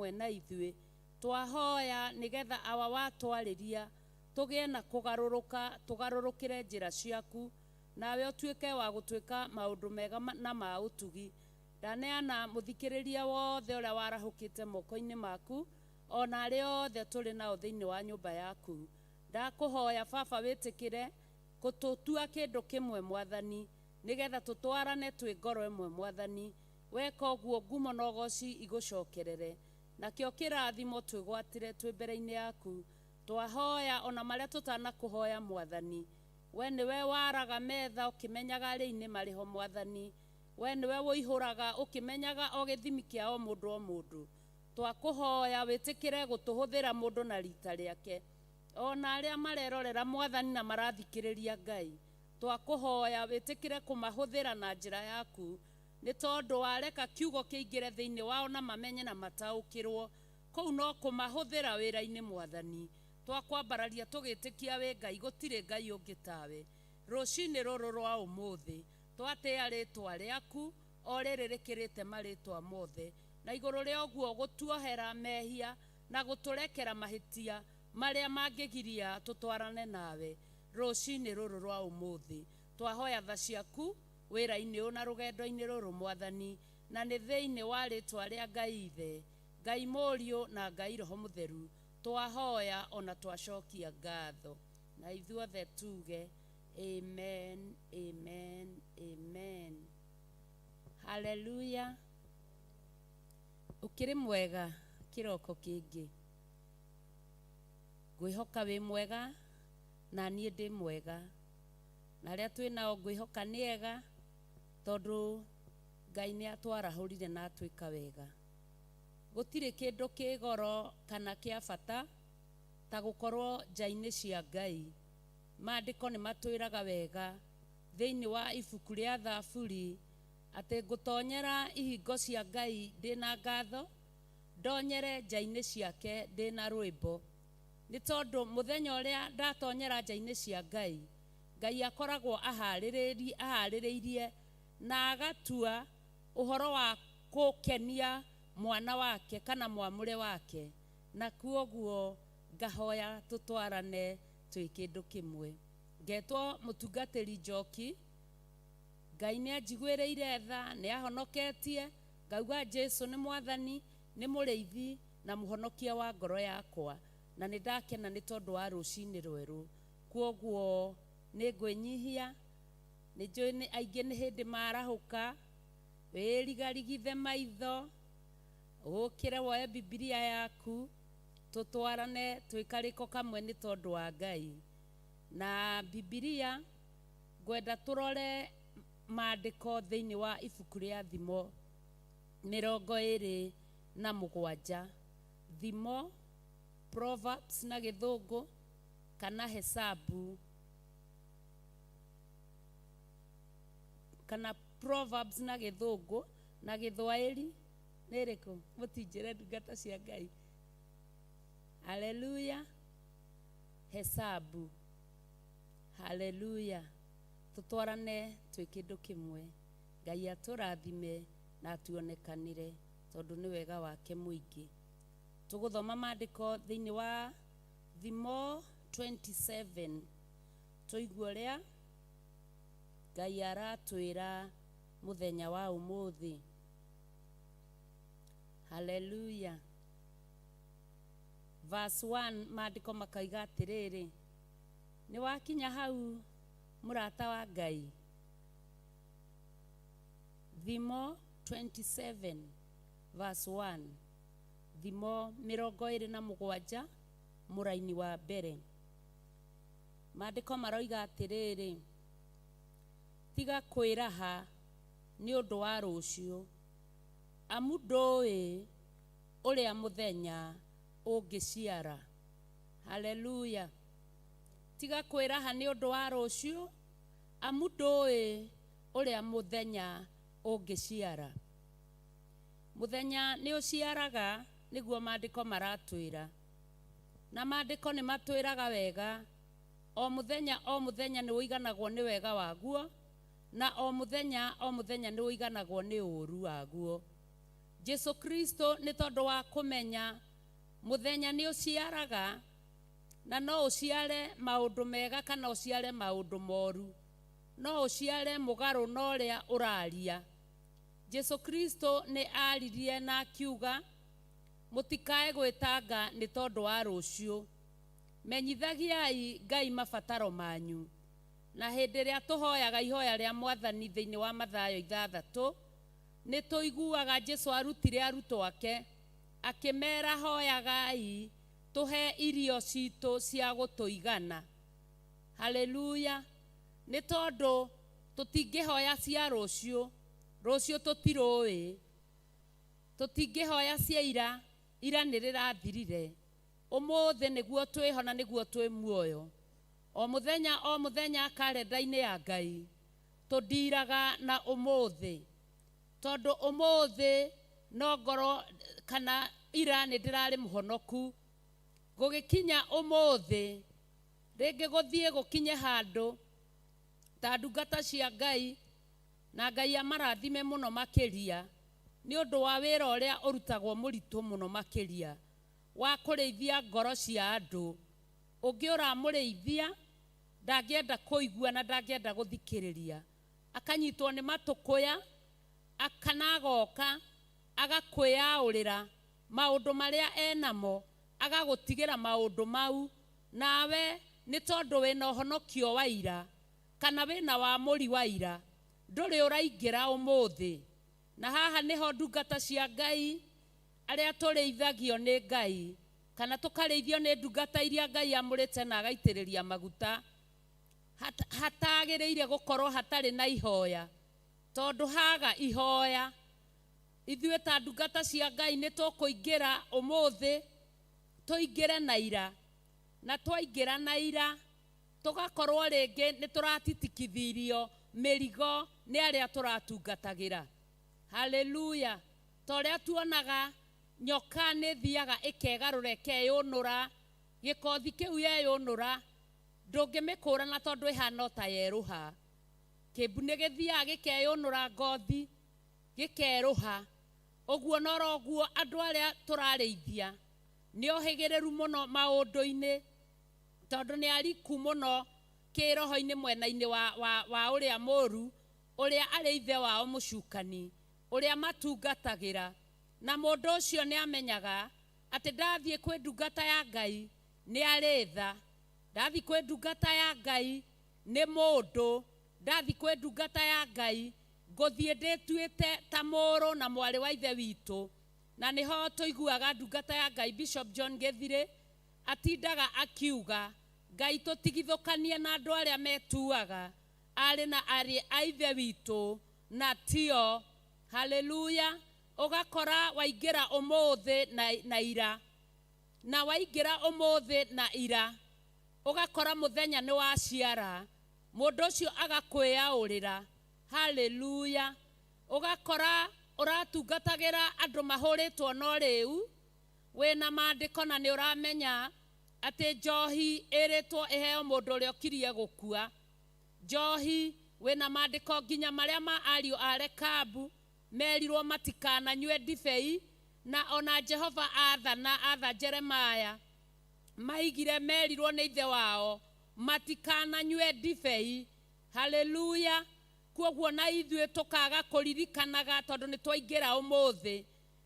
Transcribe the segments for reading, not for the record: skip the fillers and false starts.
hamwe na ithuĩ. Twahoya nĩgetha Awa watwarĩria tũgĩe na kũgarũrũka, tũgarũrũkĩre njĩra ciaku, nawe ũtuĩke wa gũtwĩka maũndũ mega na ma ũtugi. Ndaneana mũthikĩrĩria wothe ũrĩa warahũkĩte moko-inĩ maku, o na arĩa othe tũrĩ nao thĩinĩ wa nyũmba yaku. Ndakũhoya Baba wĩtĩkĩre gũtũtua kĩndũ kĩmwe Mwathani, nĩgetha tũtwarane twĩ ngoro ĩmwe Mwathani. Weka ũguo ngumo na ũgoci igũcokerere, nakĩo kĩrathimo twĩgwatĩre twĩ mbere-inĩ yaku. Twahoya o na marĩa tũtanakũhoya Mwathani. We nĩwe waraga metha ũkĩmenyaga arĩi nĩ marĩ ho Mwathani. We nĩwe ũihũraga ũkĩmenyaga o gĩthimi kĩa o mũndũ o mũndũ. Twakũhoya wĩtĩkĩre gũtũhũthĩra mũndũ na rita rĩake. O na arĩa marerorera Mwathani na marathikĩrĩria Ngai, twakũhoya wĩtĩkĩre kũmahũthĩra na njĩra yaku, nĩ tondũ wareka kiugo kĩingĩre thĩinĩ wao na mamenye na mataũkĩrwo, kũu no kũmahũthĩra wĩra-inĩ Mwathani. Twakwambararia tũgĩtĩkia wĩ Ngai, gũtirĩ Ngai ũngĩ tawe. Rũcinĩ rũrũ rwa ũmũthĩ, twatĩa rĩtwa rĩaku, o rĩrĩ rĩkĩrĩte marĩtwa mothe, na igũrũ rĩa ũguo gũtuohera mehia na gũtũrekera mahĩtia marĩa mangĩgiria tũtwarane nawe rũcinĩ rũrũ rwa ũmũthĩ. Twahoya tha ciaku wĩra-inĩ ũyũ na rũgendo-inĩ rũrũ Mwathani, na nĩ thĩinĩ wa rĩtwa rĩa Ngai Ithe, Ngai Mũriũ na Ngai Roho Mũtheru twahoya ona twacokia ngatho. Na ithuothe tuge amen, amen, amen. Haleluya. Ũkĩrĩ mwega kĩroko kĩngĩ? Ngwĩhoka wĩ mwega na niĩ ndĩ mwega, na arĩa twĩ nao ngwĩhoka nĩ ega, tondũ Ngai nĩ atwarahũrire na atwĩka wega. Gũtirĩ kĩndũ kĩ goro kana kĩa bata ta gũkorwo nja-inĩ cia Ngai. Maandĩko nĩ matwĩraga wega thĩinĩ wa ibuku rĩa Thaburi atĩ ngũtonyera ihingo cia Ngai ndĩna ngatho, ndonyere nja-inĩ ciake ndĩna rwĩmbo. Nĩ tondũ mũthenya ũrĩa ndatonyera nja-inĩ cia Ngai, Ngai akoragwo aharĩrĩirie na agatua ũhoro wa gũkenia mwana wake kana mwamũre wake, na kwoguo ngahoya tũtwarane twĩ kĩndũ kĩmwe. Ngetwo mũtungatĩri Njoki, Ngai nĩ anjiguĩrĩire tha, nĩ ahonoketie, ngauga Jesu nĩ Mwathani, nĩ mũrĩithi na mũhonokia wa ngoro yakwa, na nĩ ndakena nĩ tondũ wa rũcinĩ rwerũ. Kwoguo nĩ ngwĩnyihia, nĩ njũĩ nĩ aingĩ nĩ hĩndĩ marahũka, wĩrigarigithe maitho, ũkĩre woe Bibilia yaku, tũtwarane twĩ karĩko kamwe nĩ tondũ wa Ngai. Na Bibilia ngwenda tũrore maandĩko thĩinĩ wa ibuku rĩa Thimo 27. Thimo, Proverbs na Gĩthũngũ, kana Hesabu, kana Proverbs na Gĩthũngũ, na Gĩthwaĩri nĩ ĩrĩkũ? Mũtinjĩre ndungata cia Ngai. Haleluya. Hesabu. Haleluya. Tũtwarane twĩ kĩndũ kĩmwe. Ngai atũrathime na atuonekanĩre tondũ nĩ wega wake mũingĩ. Tũgũthoma maandĩko thĩinĩ wa Thimo 27 tũigue ũrĩa Ngai aratwĩra mũthenya wa ũmũthĩ. Haleluya. Verse 1 maandĩko makoiga atĩrĩrĩ, nĩ wakinya hau mũrata wa Ngai? Thimo 27 verse 1. Thimo 27 mũraini wa mbere. Maandĩko maroiga atĩrĩrĩ, tiga kwĩraha nĩ ũndũ wa rũciũ, amu ndũĩ ũrĩa mũthenya ũngĩciara. Haleluya. Tiga kwĩraha nĩ ũndũ wa rũciũ, amu ndũĩ ũrĩa mũthenya ũngĩciara. Mũthenya nĩ ũciaraga, nĩguo maandĩko maratwĩra. Na maandĩko nĩ matwĩraga wega, o mũthenya o mũthenya nĩ ũiganagwo nĩ wega waguo, na o mũthenya o mũthenya nĩ ũiganagwo nĩ ũũru waguo. Jesu Kristo nĩ tondũ wa kũmenya mũthenya nĩ ũciaraga na no ũciare maũndũ mega kana ũciare maũndũ moru, no ũciare mũgarũ na ũrĩa ũraria. Jesu Kristo nĩ aririe na akiuga mũtikae gwĩtanga nĩ tondũ wa rũciũ, menyithagiai Ngai mabataro manyu. Na hĩndĩ ĩrĩa tũhoyaga ihoya rĩa Mwathani thĩinĩ wa Mathayo 6, nĩ tũiguaga Jesu arutire arutwo ake akĩmera hoyagai tũhe irio citũ cia gũtũigana. Haleluya! Nĩ tondũ tũtingĩhoya cia rũciũ, rũciũ tũtirũĩ. Tũtingĩhoya cia ira, ira nĩ rĩrathirire. Ũmũthĩ nĩguo twĩho na nĩguo twĩ muoyo. O mũthenya o mũthenya karenda-inĩ ya Ngai tũndiraga na ũmũthĩ, tondũ ũmũthĩ no ngorwo kana ira nĩ ndĩrarĩ mũhonoku, gũgĩkinya ũmũthĩ rĩngĩ gũthiĩ gũkinye handũ ta ndungata cia Ngai, na Ngai amarathime mũno makĩria nĩ ũndũ wa wĩra ũrĩa ũrutagwo mũritũ mũno makĩria wa kũrĩithia ngoro cia andũ. Ũngĩ ũramũrĩithia ndangĩenda kũigua na ndangĩenda gũthikĩrĩria, akanyitwo nĩ matũkũya kana agoka agakwĩyaũrĩra maũndũ marĩa enamo, agagũtigĩra maũndũ mau, nawe nĩ tondũ wĩna ũhonokio wa ira kana wĩna wa mũri wa ira, ndũrĩ ũraingĩra ũmũthĩ. Na haha nĩho ndungata cia Ngai arĩa tũrĩithagio nĩ Ngai kana tũkarĩithio nĩ ndungata iria Ngai amũrĩte na agaitĩrĩria maguta, hatagĩrĩire gũkorwo hatarĩ na ihoya, tondũ haga ihoya ithuĩ ta ndungata cia Ngai nĩ tũkũingĩra ũmũthĩ, tũingĩre na ira, na twaingĩra na ira tũgakorwo rĩngĩ nĩ tũratitikithirio mĩrigo nĩ arĩa tũratungatagĩra. Haleluya! Ta ũrĩa tuonaga nyoka nĩ thiaga ĩkegarũra ĩkeyũnũra, gĩkothi kĩu yeyũnũra ndũngĩmĩkũrana tondũ ĩhana o ta yerũha. Kĩmbu nĩ gĩthiaga gĩkeyũnũra ngothi gĩkerũha. Ũguo noroguo andũ arĩa tũrarĩithia nĩ ohĩgĩrĩru mũno maũndũ-inĩ, tondũ nĩ ariku mũno kĩroho-inĩ mwena-inĩ wa ũrĩa mũru, ũrĩa arĩ ithe wao mũcukani, ũrĩa matungatagĩra. Na mũndũ ũcio nĩ amenyaga atĩ ndathiĩ kwĩ ndungata ya Ngai nĩ arĩ tha, ndathiĩ kwĩ ndungata ya Ngai nĩ mũndũ, ndathiĩ kwĩ ndungata ya Ngai ngũthiĩ ndĩtuĩte ta mũrũ na mwarĩ wa ithe witũ. Na nĩho tũiguaga ndungata ya Ngai Bishop John Gĩthirĩ atindaga akiuga Ngai tũtigithũkanie na andũ arĩa metuaga arĩ na arĩ a ithe witũ na tio. Haleluya! Ũgakora waingĩra ũmũthĩ na ira, na waingĩra ũmũthĩ na ira, ũgakora mũthenya nĩ waciara, mũndũ ũcio agakwĩyaũrĩra. Haleluya! Ũgakora ũratungatagĩra andũ mahũrĩtwo no rĩu wĩna maandĩko na nĩ ũramenya atĩ njohi ĩrĩtwo ĩheo mũndũ ũrĩa ũkirie gũkua. Njohi wĩna maandĩko nginya marĩa ma ariũ a Rekabu merirwo matikananyue ndibei, na ona Jehova athana atha Jeremaya maigire merirwo nĩ ithe wao matikananyue ndibei. Haleluya! Kwoguo na ithuĩ tũkaga kũririkanaga tondũ nĩ twaingĩra ũmũthĩ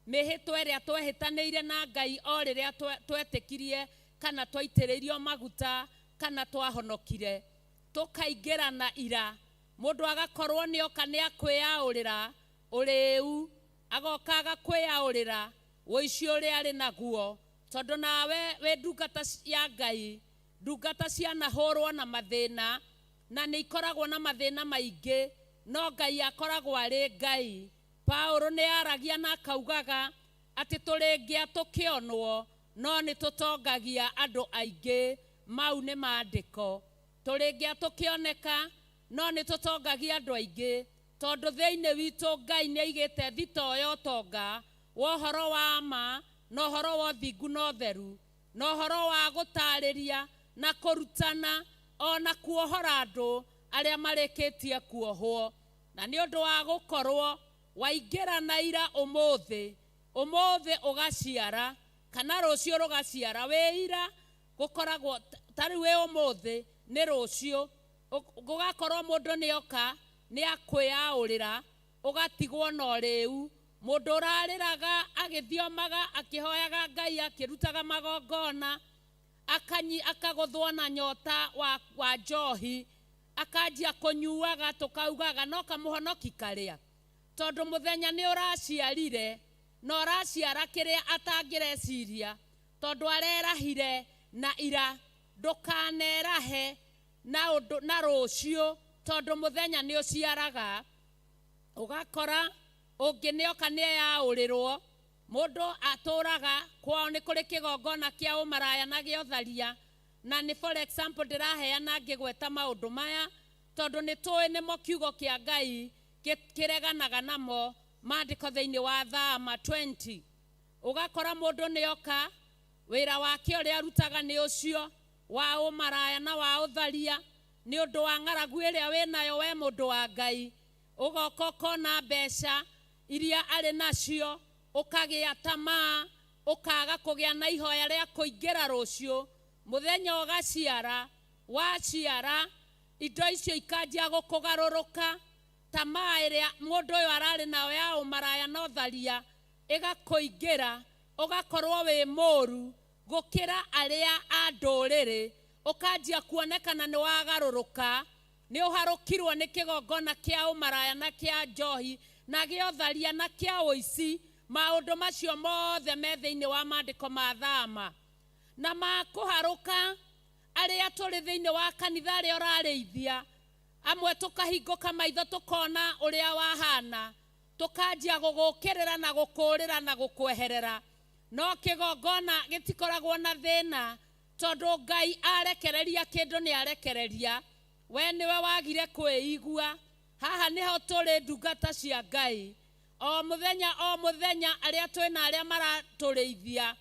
mĩhĩtwa ĩrĩa twehĩtanĩire na Ngai o rĩrĩa twetĩkirie kana twaitĩrĩirio maguta kana twahonokire, tũkaingĩra na ira. Mũndũ agakorwo nĩ oka nĩ akwĩyaũrĩra ũrĩu, agoka agakwĩyaũrĩra ũici ũrĩa arĩ naguo, tondũ nawe wĩ ndungata ya Ngai, ndungata cianahũrwo na mathĩna, na nĩ ikoragwo na mathĩna maingĩ, no Ngai akoragwo arĩ Ngai. Paulo nĩ aragia na akaugaga atĩ tũrĩngĩa tũkĩonwo no nĩ tũtongagia andũ aingĩ. Mau nĩ maandĩko. Tũrĩngĩa tũkĩoneka no nĩ tũtongagia andũ aingĩ, tondũ thĩinĩ witũ Ngai nĩ aigĩte thito ya ũtonga wa ũhoro wa ma na ũhoro wa ũthingu na ũtheru na ũhoro wa gũtarĩria na kũrutana ona kuohora andũ arĩa marĩkĩtie kuohwo. Na nĩ ũndũ wa gũkorwo waingĩra na ira ũmũthĩ, Ũmũthĩ ũgaciara kana rũciũ rũgaciara wĩira gũkoragwo ta rĩu wĩ ũmũthĩ nĩ rũciũ gũgakorwo mũndũ nĩoka nĩakwĩyaũrĩra ũgatigwo na ũrĩu. Mũndũ ũrarĩraga agĩthiomaga akĩhoyaga Ngai akĩrutaga magongona akagũthwo na nyota wa njohi akanjia kũnyuaga tũkaugaga no kamũhonoki karĩa tondũ mũthenya nĩ ũraciarire na ũraciara kĩrĩa atangĩreciria tondũ arerahire na ira. Ndũkanerahe na ũndũ na rũciũ tondũ mũthenya nĩ ũciaraga. Ũgakora ũngĩ nĩoka nĩeyaũrĩrwo. Mũndũ atũraga kwao nĩ kũrĩ kĩgongona kĩa ũmaraya na gĩa ũtharia, na nĩ for example ndĩraheana ngĩgweta maũndũ maya tondũ nĩ tũĩ nĩmo kiugo kĩa Ngai kĩreganaga namo maandĩko thĩinĩ wa Thama 20. Ũgakora mũndũ nĩoka wĩra wake ũrĩa arutaga nĩ ũcio wa ũmaraya na wa ũtharia nĩ ũndũ wa ng'aragu ĩrĩa wĩnayo we mũndũ wa Ngai. Ũgoka ũkona mbeca iria arĩ nacio ũkagĩa tamaa ũkaga kũgĩa na ihoya rĩa kũingĩra rũciũ. Mũthenya ũgaciara, waciara indo icio ikanjia gũkũgarũrũka. Tamaa ĩrĩa mũndũ ũyũ ararĩ nayo ya ũmaraya na ũtharia ĩgakũingĩra, ũgakorwo wĩ mũru gũkĩra arĩa a ndũrĩrĩ. Ũkanjia kuonekana nĩ wagarũrũka, nĩ ũharũkirwo nĩ kĩgongona kĩa ũmaraya na kĩa njohi na gĩa ũtharia na kĩa ũici. Maũndũ macio mothe me thĩinĩ wa maandĩko ma Thama. Na makũharũka arĩa tũrĩ thĩinĩ wa kanitha arĩa ũrarĩithia, amwe tũkahingũka maitho tũkona ũrĩa wahana, tũkanjia gũgũkĩrĩra na gũkũrĩra na gũkweherera. No kĩgongona gĩtikoragwo na thĩna tondũ Ngai arekereria kĩndũ nĩ arekereria. We nĩwe wagire kwĩigua. Haha nĩho tũrĩ ndungata cia Ngai. O mũthenya o mũthenya arĩa twĩna arĩa maratũrĩithia,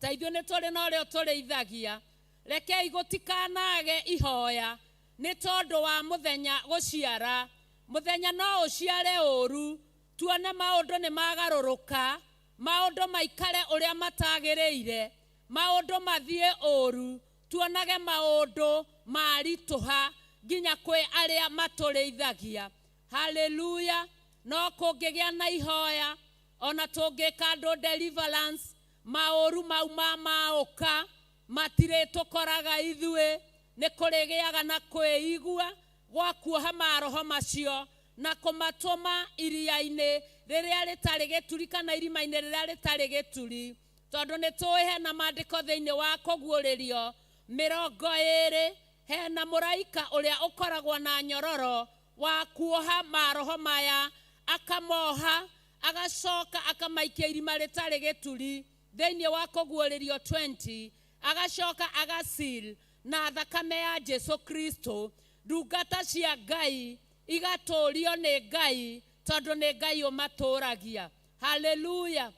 ta ithuĩ nĩ tũrĩ na ũrĩa ũtũrĩithagia. Rekei gũtikanage ihoya nĩ tondũ wa mũthenya gũciara. Mũthenya no ũciare ũru, tuone maũndũ nĩ magarũrũka, maũndũ maikare ũrĩa matagĩrĩire, maũndũ mathiĩ ũru, tuonage maũndũ maritũha nginya kwĩ arĩa matũrĩithagia. Haleluya. No kũngĩgĩa na ihoya ona tũngĩka andũ deliverance, maũru mau ma maũka matirĩtũkoraga ithuĩ. Nĩ kũrĩgĩaga na kwĩigua gwa kuoha maroho macio na kũmatũma iria-inĩ rĩrĩa rĩtarĩ gĩturi kana irima-inĩ rĩrĩa rĩtarĩ gĩturi. Tondũ nĩ tũĩ hena maandĩko thĩinĩ wa kũguũrĩrio 20, hena mũraika ũrĩa ũkoragwo na nyororo wa kuoha maroho maya, akamoha agacoka akamaikia irima rĩtarĩ gĩturi thĩinĩ wa kũguũrĩrio 20, agacoka agasil na thakame ya Jesu Kristo. Ndungata cia Ngai igatũrio nĩ Ngai tondũ nĩ Ngai ũmatũragia. Haleluya.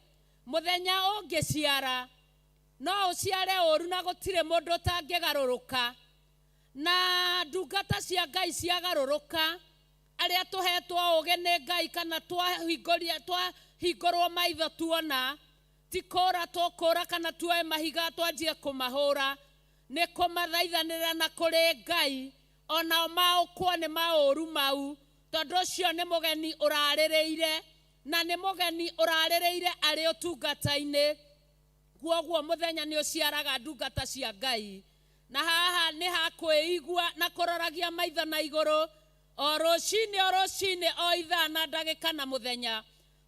Mũthenya ũngĩciara no ũciare ũru na gũtirĩ mũndũ ũtangĩgarũrũka. Na ndungata cia Ngai ciagarũrũka, arĩa tũhetwo ũũgĩ nĩ Ngai kana twahingũrwo maitho tuona, ti kũra tũkũra kana tuoe mahiga twanjie kũmahũra, nĩ kũmathaithanĩra na kũrĩ Ngai onao maũkwo nĩ maũru mau, tondũ ũcio nĩ mũgeni ũrarĩrĩire na nĩ mũgeni ũrarĩrĩire arĩ ũtungata-inĩ. Kwoguo mũthenya nĩ ũciaraga ndungata cia Ngai. Na haha nĩ hakwĩigua na kũroragia maitho na igũrũ o rũcinĩ o rũcinĩ o ithaa na ndagĩka na mũthenya,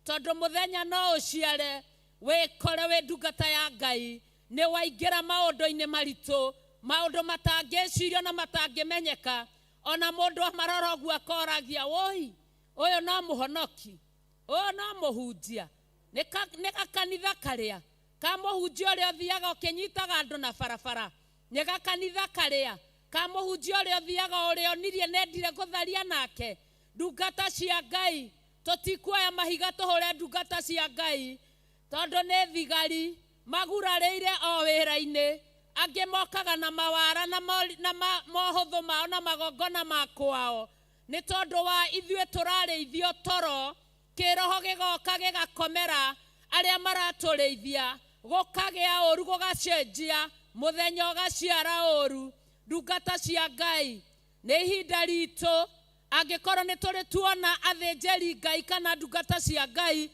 tondũ mũthenya no ũciare wĩkore wĩ ndungata ya Ngai nĩ waingĩra maũndũ-inĩ maritũ, maũndũ matangĩcirio na matangĩmenyeka. Ona mũndũ amarora ũguo akoragia, woi ũyũ no mũhonoki, ũyũ no mũhunjia, nĩ gakanitha karĩa ka mũhunjia ũrĩa ũthiaga ũkĩnyitaga andũ na barabara, nĩ gakanitha karĩa ka mũhunjia ũrĩa ũthiaga ũrĩa onirie nendire gũtharia nake. Ndungata cia Ngai tũtikuoya mahiga tũhũre ndungata cia Ngai tondũ nĩ thigari magurarĩire o wĩra-inĩ. Angĩ mokaga na mawara na mohũthũ mao na magongona ma kwao, nĩ tondũ wa ithuĩ tũrarĩithio toro, kĩroho gĩgoka gĩgakomera. Arĩa maratũrĩithia gũkagĩa ũru, gũgacenjia mũthenya ũgaciara ũru. Ndungata cia Ngai, nĩ ihinda ritũ angĩkorwo nĩ tũrĩ tuona athĩnjĩri Ngai kana ndungata cia Ngai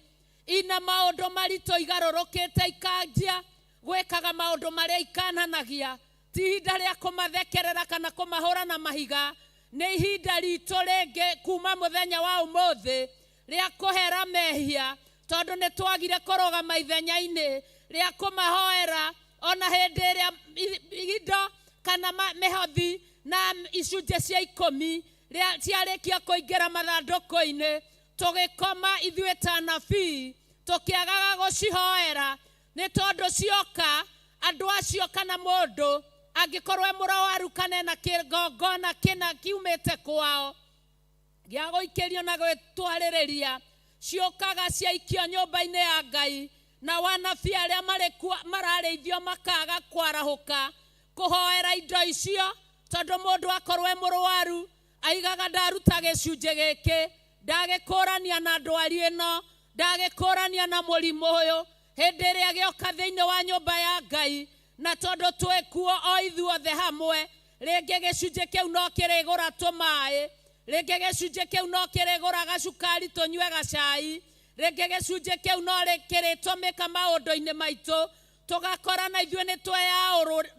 ina maũndũ maritũ igarũrũkĩte ikanjia gwĩkaga maũndũ marĩa ikananagia, ti ihinda rĩa kũmathekerera kana kũmahũra na mahiga. Nĩ ihinda ritũ rĩngĩ kuma mũthenya wa ũmũthĩ rĩa kũhera mehia, tondũ nĩ twagire kũrũgama ithenya-inĩ rĩa kũmahoera ona hĩndĩ ĩrĩa indo kana mĩhothi na icunjĩ cia 10 rĩa ciarĩkia kũingĩra mathandũkũ-inĩ, tũgĩkoma ithuĩ ta anabii tũkĩagaga gũcihoera, nĩ tondũ cioka andũ acio kana mũndũ angĩkorwo e mũrwaru kana ena kĩgongona kĩna kiumĩte kwao gĩa gũikĩrio na gwĩtwarĩrĩria, ciũkaga ciaikio nyũmba-inĩ ya Ngai, na wanabii arĩa marĩ kuo mararĩithio makaga kwarahũka kũhoera indo icio, tondũ mũndũ akorwo e mũrwaru aigaga ndaruta gĩcunjĩ gĩkĩ, ndagĩkũrania na ndwari ĩno, ndagĩkũrania na mũrimũ ũyũ. Hĩndĩ ĩrĩa gĩoka thĩinĩ wa nyũmba ya Ngai, na tondũ twĩkuo o ithuothe hamwe, rĩngĩ gĩcunjĩ kĩu no kĩrĩgũra tũmaĩ, rĩngĩ gĩcunjĩ kĩu no kĩrĩgũra gacukari tũnyue gacai, rĩngĩ gĩcunjĩ kĩu no kĩrĩtũmĩka maũndũ-inĩ maitũ, tũgakora na ithuĩ nĩ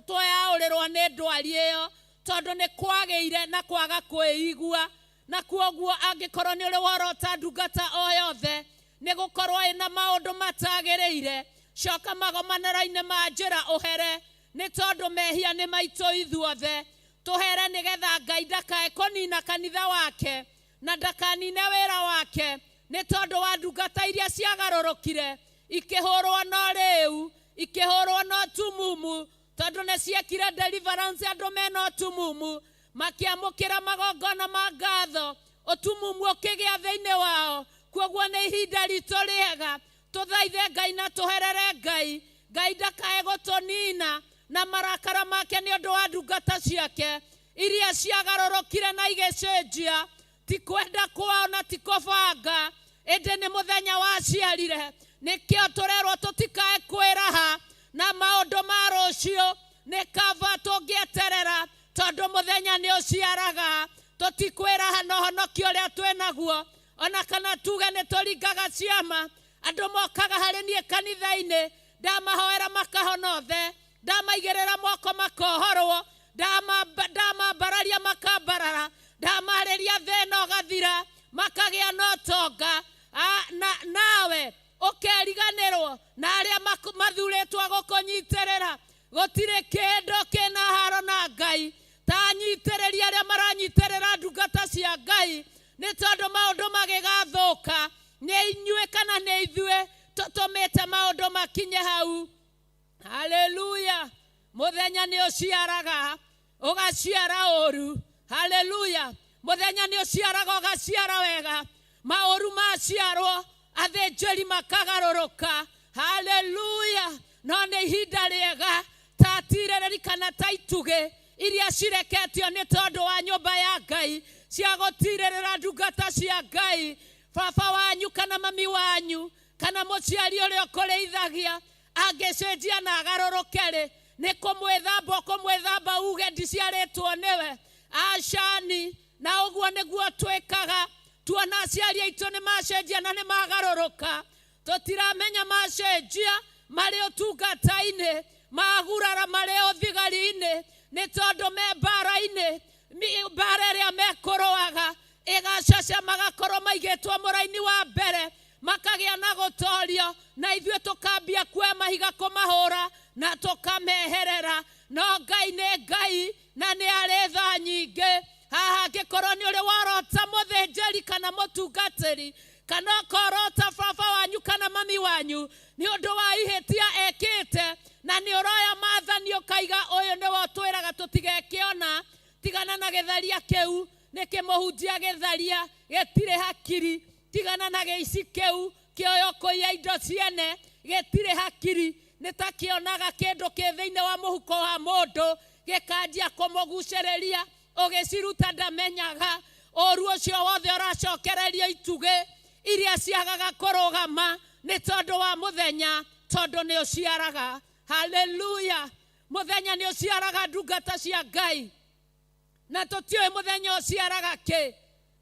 tweyaũrĩrwo nĩ ndwari ĩyo, tondũ nĩ kwagĩire na kwaga kwĩigua. Na kuoguo angĩkorwo nĩ ũrĩ worota ndungata o yothe nĩ gũkorwo ĩna maũndũ matagĩrĩire, coka magomanĩro-inĩ ma njĩra ũhere, nĩ tondũ mehia nĩ maitũ ithuothe. Tũhere nĩgetha Ngai ndakae kũnina kanitha wake na ndakanine wĩra wake, nĩ tondũ wa ndungata iria ciagarũrũkire ikĩhũrwo no rĩu, ikĩhũrwo no tumumu, tondũ nĩ ciekire deliverance andũ mena ũtumumu, makĩamũkĩra magongona ma ngatho, ũtumumu ũkĩgĩa thĩinĩ wao. Kuoguo nĩ ihinda ritũ rĩega tũthaithe Ngai na tũherere Ngai, Ngai ndakae gũtũnina na marakara make nĩ ũndũ wa ndungata ciake iria ciagarũrũkire na igĩcenjia, ti kwenda kwao na ti kũbanga, ĩndĩ nĩ mũthenya waciarire. Nĩkĩo tũrerwo tũtikae kwĩraha na maũndũ ma rũciũ, nĩ kaba tũngĩeterera tondũ mũthenya nĩ ũciaraga. Tũtikwĩraha na ũhonokio ũrĩa twĩnaguo, ona kana tuge nĩ tũringaga ciama. Andũ mokaga harĩ niĩ kanitha-inĩ, ndamahoera makahona othe, ndamaigĩrĩra moko makohorwo, ndamambararia makambarara, ndamarĩria thĩna ũgathira, makagĩa na ũtonga. Nawe ũkeriganĩrwo na arĩa mathurĩtwo gũkũnyitĩrĩra. Gũtirĩ kĩndũ kĩna haro na Ngai ta anyitĩrĩri arĩa maranyitĩrĩra ndungata cia Ngai, nĩ tondũ maũndũ magĩgathũka nĩ inyuĩ kana nĩ ithuĩ tũtũmĩte maũndũ makinye hau. Haleluya! Mũthenya nĩ ũciaraga ũgaciara ũru. Haleluya! Mũthenya nĩ ũciaraga ũgaciara wega, maũru maciarwo athĩnjĩri makagarũrũka. Haleluya! No nĩ ihinda rĩega ta tirĩrĩri kana ta itugĩ iria cireketio nĩ tondũ wa nyũmba ya Ngai cia gũtirĩrĩra ndungata cia Ngai. Baba wanyu kana mami wanyu kana mũciari ũrĩa ũkũrĩithagia angĩcenjia na agarũrũke rĩ, nĩ kũmwĩthamba ũkũmwĩthamba uge ndiciarĩtwo nĩwe. Acani, na ũguo nĩguo twĩkaga. Tuona aciari aitũ nĩ macenjia na nĩ magarũrũka, tũtiramenya macenjia marĩ ũtungata-inĩ, magurara marĩ ũthigari-inĩ, nĩ tondũ me mbara-inĩ, mbara ĩrĩa mekũrũaga ĩgacaca, magakorwo maigĩtwo mũraini wa mbere, makagĩa na gũtorio, na ithuĩ tũkambia kuoya mahiga kũmahũra na tũkameherera. No Ngai nĩ Ngai na nĩ arĩ tha nyingĩ. Haha angĩkorwo nĩ ũrĩ worota mũthĩnjĩri kana mũtungatĩri, kana ũkorota baba wanyu kana mami wanyu nĩ ũndũ wa ihĩtia ekĩte, na nĩ ũroya maathani ũkaiga ũyũ nĩwe ũtwĩraga tũtigekĩona, tigana na gĩtharia kĩu, nĩ kĩmũhunjia gĩtharia gĩtirĩ hakiri, tigana na gĩici kĩu kĩoyo kũiya indo ciene gĩtirĩ hakiri, nĩ ta kĩonaga kĩndũ kĩ thĩinĩ wa mũhuko wa mũndũ gĩkanjia kũmũgucĩrĩria, ũgĩciruta ndamenyaga. Ũru ũcio wothe ũracokererio itugĩ iria ciagaga kũrũgama. Nĩ tondũ wa mũthenya, tondũ nĩ ũciaraga. Haleluya. Mũthenya nĩ ũciaraga ndungata cia Ngai, na tũtiũĩ mũthenya ũciaraga kĩ.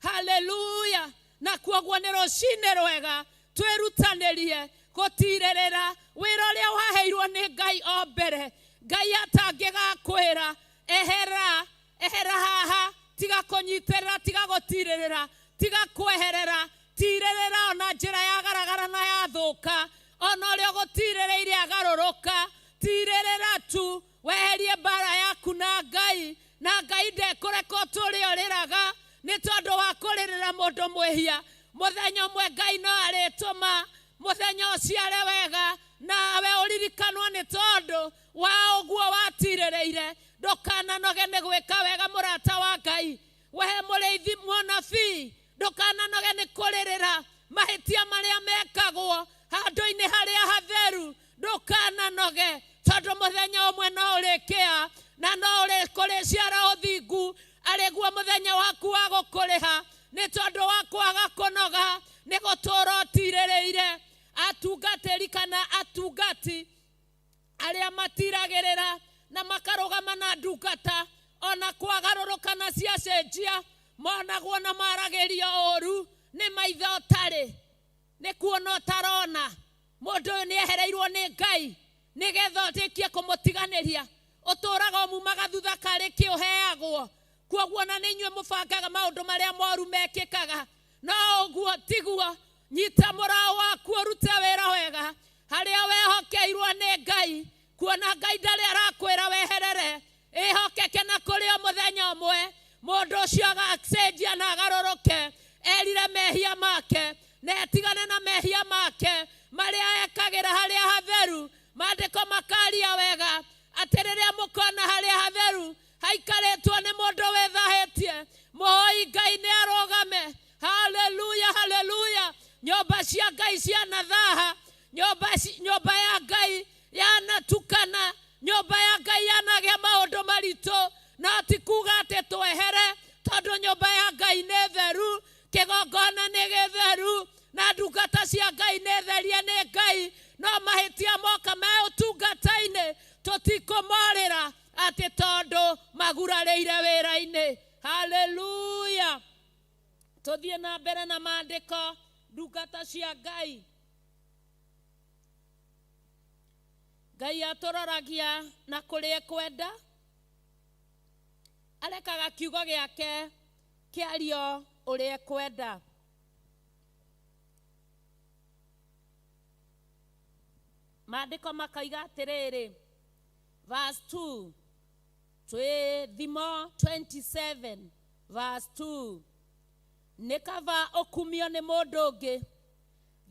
Haleluya. Na kuoguo nĩ rũcinĩ rwega twĩrutanĩrie gũtirĩrĩra wĩra ũrĩa waheirwo nĩ Ngai o mbere. Ngai atangĩgakwĩra ehera, ehera haha, tiga kũnyitĩrĩra, tiga gũtirĩrĩra, tiga kweherera, tirĩrĩra ona njĩra ya garagara na yathũka, ona ũrĩa ũgũtirĩrĩire agarũrũka, tirĩrĩra tu, weherie mbara yaku na Ngai, na Ngai ndekũreka ũtũre ũrĩraga nĩ tondũ wa kũrĩrĩra mũndũ mwĩhia. Mũthenya ũmwe Ngai no arĩtũma mũthenya ũciare wega, nawe ũririkanwo nĩ tondũ wa ũguo watirĩrĩire. Ndũkananoge nĩ gwĩka wega, mũrata wa Ngai. We mũrĩithi mũnabii, ndũkananoge nĩ kũrĩrĩra mahĩtia marĩa mekagwo handũ-inĩ harĩa hatheru. Ndũkananoge, tondũ mũthenya ũmwe no ũrĩkĩa na no ũrĩkũrĩciara ũthingu, arĩguo mũthenya waku wa gũkũrĩha nĩ tondũ wa kwaga kũnoga nĩ gũtũũra ũtirĩrĩire. Atungatĩri kana atungati arĩa matiragĩrĩra na makarũgama na ndungata ona kwagarũrũka na ciacenjia, monagwo na maragĩrio ũru nĩ maitho ũtarĩ nĩ kuona ũtarona. Mũndũ ũyũ nĩ ehereirwo nĩ Ngai nĩgetha ũtĩkie kũmũtiganĩria, ũtũraga ũmumaga thutha karĩ kĩ ũheagwo. Kuoguo na nĩ inyuĩ mũbangaga maũndũ marĩa moru mekĩkaga, no ũguo tiguo. Nyita mũraũ waku ũrute wĩra wega harĩa wehokeirwo nĩ Ngai, kuona Ngai ndarĩ arakwĩra weherere. Ĩhokeke na kũrĩ o mũthenya ũmwe mũndũ ũcio agacenjia na agarũrũke, erire mehia make na etigane na mehia make marĩa ekagĩra harĩa hatheru. Maandĩko makaria wega atĩ rĩrĩa mũkona harĩa hatheru haikarĩtwo nĩ mũndũ wĩthahĩtie, mũhoi Ngai nĩ arũgame. Haleluya, haleluya. Nyũmba cia Ngai cianathaha, nyũmba ya Ngai yanatukana, nyũmba ya Ngai yanagĩa maũndũ maritũ, no ti kuga atĩ twehere, tondũ nyũmba ya Ngai nĩ theru, kĩgongona nĩ gĩtheru, na ndungata cia Ngai nĩ therie nĩ Ngai. No mahĩtia moka me ũtungata-inĩ tũtikũmorĩra atĩ tondũ magurarĩire wĩra-inĩ. Haleluya. Tũthiĩ na mbere na maandĩko, ndungata cia Ngai. Ngai atũroragia na kũrĩa ekwenda, arekaga kiugo gĩake kĩario ũrĩa ekwenda. Maandĩko makoiga atĩrĩrĩ, verse 2, twĩ Thimo 27 verse 2, nĩ kaba ũkumio nĩ mũndũ ũngĩ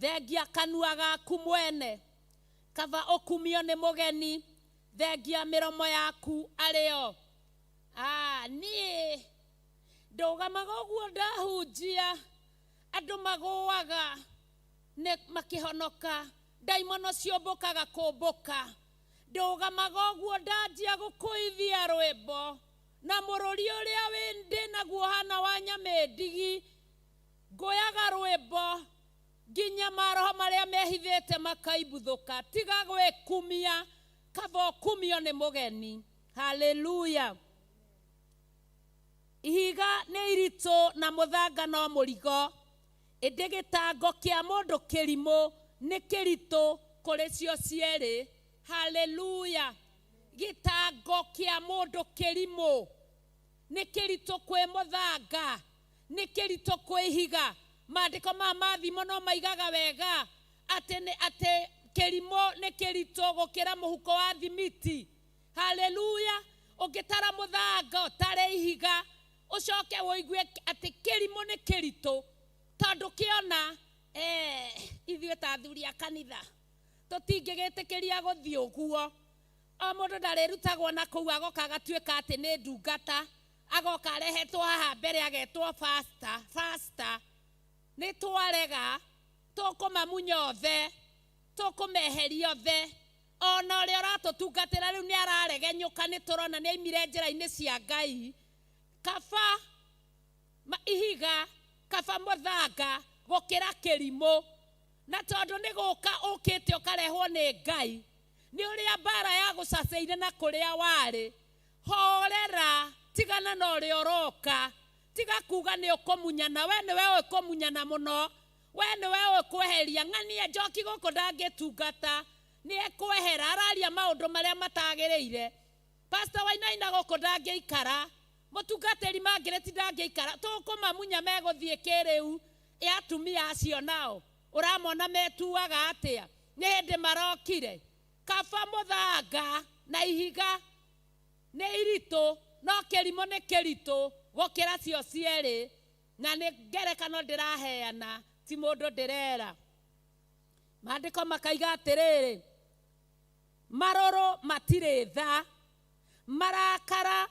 thengia kanua gaku mwene, kaba ũkumio nĩ mũgeni thengia mĩromo yaku arĩo. Niĩ ndũgamaga ũguo ndahunjia, andũ magũaga nĩ makĩhonoka, ndaimono ciũmbũkaga kũmbũka. Ndũgamaga ũguo ndanjia gũkũithia rwĩmbo na mũrũri ũrĩa ndĩ naguo hana wa nyamĩndigi, ngũyaga rwĩmbo nginya maroho marĩa mehithĩte makaimbuthũka. Tiga gwĩkumia, kaba ũkumio nĩ mũgeni. Haleluya. Ihiga nĩ iritũ na mũthanga no mũrigo, ĩndĩ gĩtango kĩa mũndũ kĩrimũ nĩ kĩritũ kũrĩ cio cierĩ. Haleluya. Gĩtango kĩa mũndũ kĩrimũ nĩ kĩritũ kwĩ mũthanga, nĩ kĩritũ kwĩ ihiga. Maandĩko ma Mathimo no maigaga wega atĩ atĩ kĩrimũ nĩ kĩritũ gũkĩra mũhuko wa thimiti. Haleluya. Ũngĩtara mũthanga ũtare ihiga, ũcoke ũigue atĩ kĩrimũ nĩ kĩritũ, tondũ kĩona ithuĩ ta athuri a kanitha tũtingĩgĩtĩkĩria gũthiĩ ũguo. O mũndũ ndarĩrutagwo na kũu agoka agatuĩka atĩ nĩ ndungata, agoka arehetwo haha mbere agetwo pastor, pastor. Nĩ twarega, tũkũmamunya othe, tũkũmeheria othe. Ona ũrĩa ũratũtungatĩra rĩu nĩ araregenyũka, nĩ tũrona nĩ aimire njĩra-inĩ cia Ngai. Kaba ihiga, kaba mũthanga gũkĩra kĩrimũ. Na tondũ nĩ gũka ũkĩte ũkarehwo nĩ Ngai, nĩ ũrĩa mbara ya gũcacaine na kũrĩa warĩ, horera, tigana na ũrĩa ũroka, tiga kuga nĩ ũkũmunyana, we nĩwe ũĩ kũmunyana mũno, we nĩwe ũĩ kweheria ng'ania njoki gũkũ ndangĩtungata, nĩ ekwehera, araria maũndũ marĩa matagĩrĩire. Pastor Wainaina gũkũ ndangĩikara, mũtungatĩri Margaret ndangĩikara, tũkũmamunya megũthiĩ kĩrĩu. Ĩ atumia acio nao ũramona metuaga atĩa? Nĩ hĩndĩ marokire. Kaba mũthanga na ihiga nĩ iritũ, no kĩrimũ nĩ kĩritũ gũkĩra cio cierĩ. Na nĩ ngerekano ndĩraheana, ti mũndũ ndĩrera. Maandĩko makaiga atĩrĩrĩ, marũrũ matirĩ tha, marakara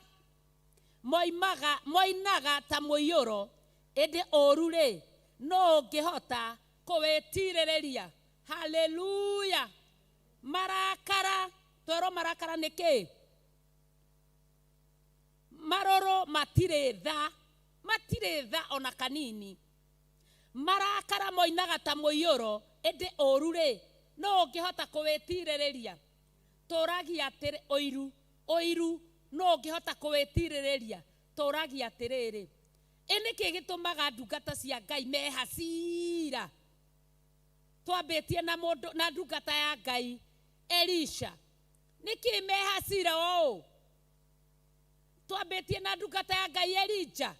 moimaga moinaga ta mũiyũro, ĩndĩ ũũru-rĩ, nũ ũngĩhota kũwĩtiirĩrĩria? Haleluya! Marakara, twerwo marakara nĩ kĩĩ? Marũrũ matirĩ tha, matirĩ tha ona kanini. Marakara moinaga ta mũiyũro, ĩndĩ ũũru-rĩ, nũ ũngĩhota kũwĩtiirĩrĩria? Tũragia atĩrĩ, ũiru, ũiru, nũ ũngĩhota kũwĩtiirĩrĩria? Tũragia atĩrĩrĩ, ĩ nĩkĩ gĩtũmaga ndungata cia Ngai me hasira? Twambĩtie na mũndũ na ndungata ya Ngai Elisha, nĩkĩ me hasira ũũ? Twambĩtie na ndungata ya Ngai Elija.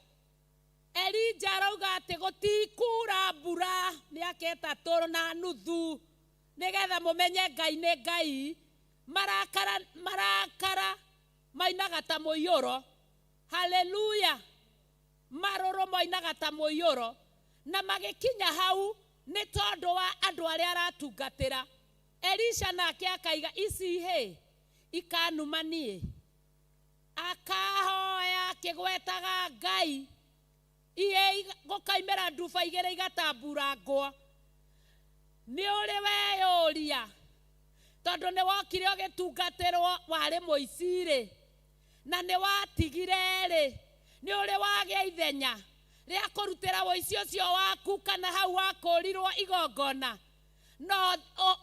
Elija arauga atĩ gũtikura mbura mĩaka ĩtatũ na nuthu, nĩgetha mũmenye Ngai nĩ Ngai. Marakara, marakara moinaga ta mũiyũro. Haleluya! Marũrũ moinaga ta mũiyũro. Na magĩkinya hau nĩ tondũ wa andũ arĩa aratungatĩra. Elisha nake akaiga, ici hĩ ikanuma niĩ. Akahoya akĩgwetaga Ngai, ihĩ gũkaimĩra nduba igĩrĩ igatamburangwo. Nĩ ũrĩ weyũria, tondũ nĩ wokire ũgĩtungatĩrwo warĩ mũici-rĩ, na nĩ watigire-rĩ, nĩ ũrĩ wagĩa ithenya rĩa kũrutĩra ũici ũcio waku kana hau wakũrirwo igongona? No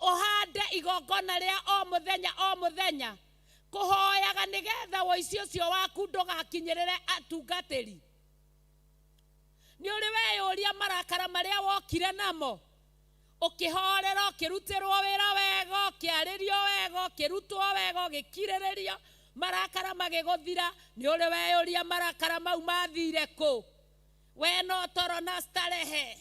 ũhande igongona rĩa o mũthenya o mũthenya, kũhoyaga nĩgetha ũici ũcio waku ndũgakinyĩrĩre atungatĩri. Nĩ ũrĩ weyũria marakara marĩa wokire namo, ũkĩhorera, ũkĩrutĩrwo wĩra wega, ũkĩarĩrio wega, ũkĩrutwo wega, ũgĩkirĩrĩrio, marakara magĩgũthira. Nĩ ũrĩ weyũria marakara mau mathire kũ? We no toro na starehe.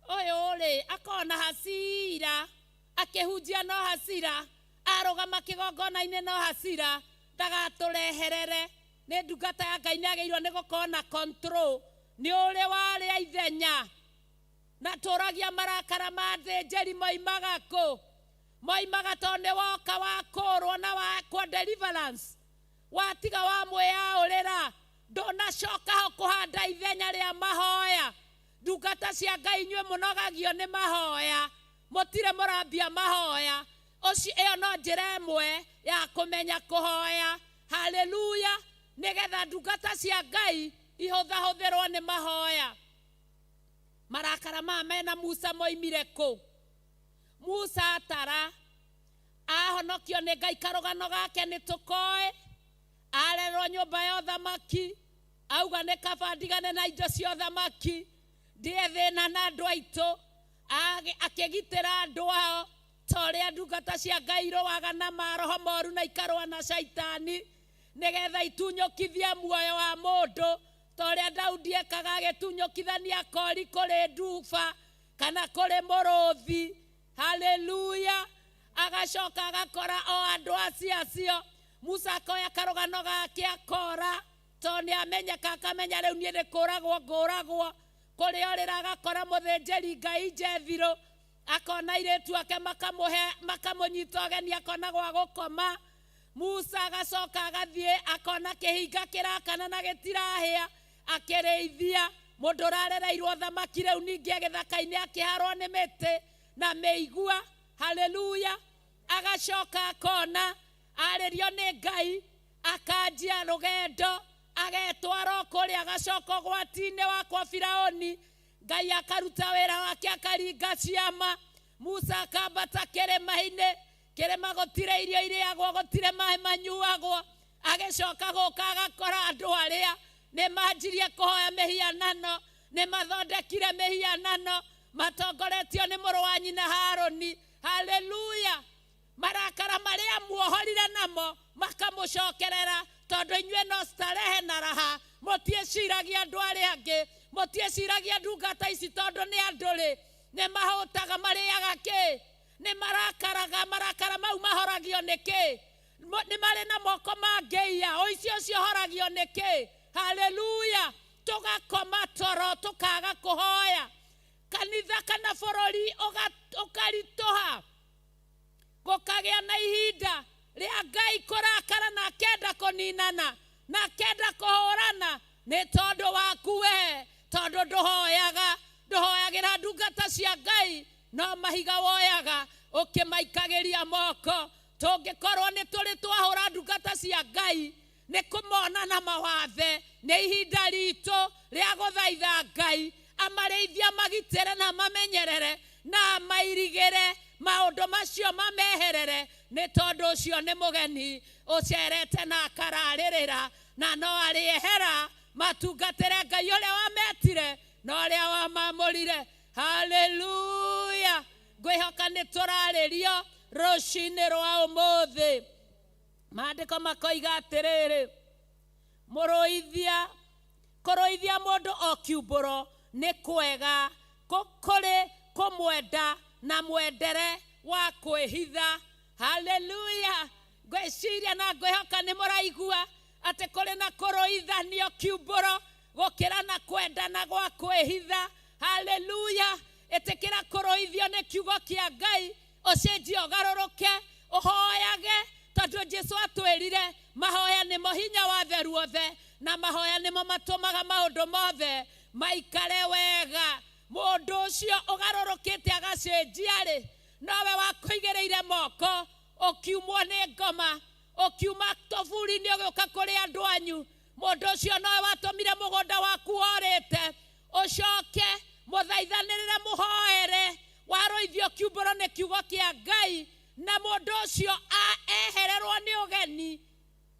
Ũyũ rĩ, akona hasira, akĩhunjia no hasira, arũgama kĩgongona-inĩ no hasira, ndagatũreherere. Nĩ ndungata ya Ngai nĩ agĩrĩirwo nĩ gũkorwo na control. Nĩ ũrĩ warĩa ithenya na tũragia marakara ma athĩnjĩri moimaga kũ? Moimaga tondũ nĩ woka wakũrwo na wakwo deliverance, watiga wamwĩyaũrĩra, ndũnacoka ho kũhanda ithenya rĩa mahoya. Ndungata cia Ngai inyuĩ mũnogagio nĩ mahoya, mũtirĩ mũrambia mahoya. Ũcio ĩyo no njĩra ĩmwe ya kũmenya kũhoya. Haleluya! Nĩgetha ndungata cia Ngai ihũthahũthĩrwo nĩ mahoya. Marakara maya mena Musa moimire kũ? Musa atara ahonokio nĩ Ngai, karũgano gake nĩ tũkoĩ. Arerwo nyũmba ya ũthamaki, auga nĩ kaba ndigane na indo cia ũthamaki, ndĩe thĩna na andũ aitũ. Akĩgitĩra andũ ao ta ũrĩa ndungata cia Ngai irũaga na maroho moru na ikarũa na caitani, nĩgetha itunyũkithie muoyo wa mũndũ, ta ũrĩa Daudi ekaga agĩtunyũkithania kori kũrĩ nduba kana kũrĩ mũrũthi. Haleluya! Agacoka agakora o andũ acio acio. Musa akoya karũgano gake akora, tondũ nĩ amenyeka, akamenya rĩu niĩ nĩ kũragwo ngũragwo. Kũrĩa orĩra agakora mũthĩnjĩri Ngai Jethiro, akona airĩtu ake makamũhe, makamũnyita ũgeni, akona gwa gũkoma. Musa agacoka agathiĩ akona kĩhinga kĩrakana na gĩtirahĩa, akĩrĩithia. Mũndũ ũrarereirwo thamaki rĩu ningĩ gĩthaka-inĩ akĩharwo nĩ mĩtĩ na mĩigua. Haleluya! Agacoka akona arĩrio nĩ Ngai, akanjia rũgendo, agetwara o kũrĩa, agacoka ũgwati-inĩ wa kwa Firaũni. Ngai akaruta wĩra wake, akaringa ciama. Musa akambata kĩrĩma-inĩ, kĩrĩma gũtirĩ irio irĩagwo, gũtirĩ maĩ manyuagwo. Agĩcoka gũka agakora andũ arĩa nĩ manjirie kũhoya mĩhianano, nĩ mathondekire mĩhianano matongoretio nĩ mũrũ wa nyina Harũni. Haleluya! Marakara marĩa muohorire namo makamũcokerera, tondũ inyuĩ no starehe na raha, mũtiĩciragia andũ arĩa angĩ, mũtiĩciragia ndungata ici tondũ nĩ andũ-rĩ, nĩ mahũtaga, marĩaga kĩ? Nĩ marakaraga, marakara mau mahoragio nĩ kĩ? Nĩ marĩ na moko mangĩiya, ũici ũcio ũhoragio nĩ kĩ? Haleluya! Tũgakoma toro, tũkaga kũhoya. Kanitha kana bũrũri ũkaritũha, gũkagĩa na ihinda rĩa Ngai kũrakara na akenda kũninana na akenda kũhũrana nĩ tondũ waku we, tondũ ndũhoyaga, ndũhoyagĩra ndungata cia Ngai, no mahiga woyaga ũkĩmaikagĩria moko. Tũngĩkorwo nĩ tũrĩ twahũra ndungata cia Ngai nĩ kũmona na mawathe, nĩ ihinda ritũ rĩa gũthaitha Ngai amarĩithie, amagitĩre na amamenyerere na amairigĩre maũndũ macio mameherere, nĩ tondũ ũcio nĩ mũgeni ũcerete na akararĩrĩra, na no arĩehera matungatĩre Ngai ũrĩa wametire na ũrĩa wamamũrire. Haleluya! Ngwĩhoka nĩ tũrarĩrio rũcinĩ rwa ũmũthĩ. Maandĩko makoiga atĩrĩrĩ, mũrũithia, kũrũithia mũndũ o kiumbũro nĩ kwega kũrĩ kũmwenda na mwendere wa kwĩhitha. Haleluya! Ngwĩciria na ngwĩhoka nĩ mũraigua atĩ kũrĩ na kũrũithanio kiumbũro gũkĩra na kwendana gwa kwĩhitha. Haleluya! Ĩtĩkĩra kũrũithio nĩ kiugo kĩa Ngai, ũcenjie, ũgarũrũke, ũhoyage, tondũ Jesu atwĩrire mahoya nĩmo hinya wa theru othe, na mahoya nĩmo matũmaga maũndũ mothe maikare wega. Mũndũ ũcio ũgarũrũkĩte agacenjia-rĩ, nowe wakũigĩrĩire moko ũkiumwo nĩ ngoma, ũkiuma tũburi-inĩ ũgĩũka kũrĩ andũ anyu. Mũndũ ũcio nowe watũmire mũgũnda waku worĩte ũcoke, mũthaithanĩrĩre, mũhoere, warũithio kiumbũro nĩ kiugo kĩa Ngai, na mũndũ ũcio ehererwo nĩ ũgeni,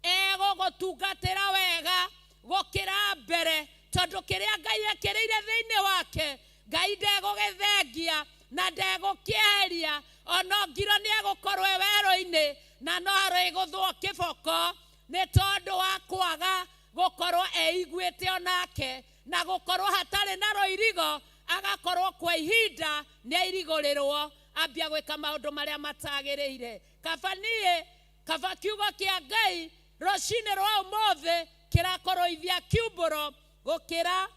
egũgũtungatĩra wega gũkĩra mbere, tondũ kĩrĩa Ngai ekĩrĩire thĩinĩ wake, Ngai ndegũgĩthengia na ndegũkĩeheria. Ona ngiro nĩ egũkorwo e werũ-inĩ na no arĩgũthwo kĩboko nĩ tondũ wa kwaga gũkorwo eiguĩte onake, na gũkorwo hatarĩ na rũirigo, agakorwo kwa ihinda nĩ airigũrĩrwo, ambia gwĩka maũndũ marĩa matagĩrĩire. Kaba niĩ, kaba kiugo kĩa Ngai rũcinĩ rwa ũmũthĩ kĩrakũrũithia kiumbũro gũkĩra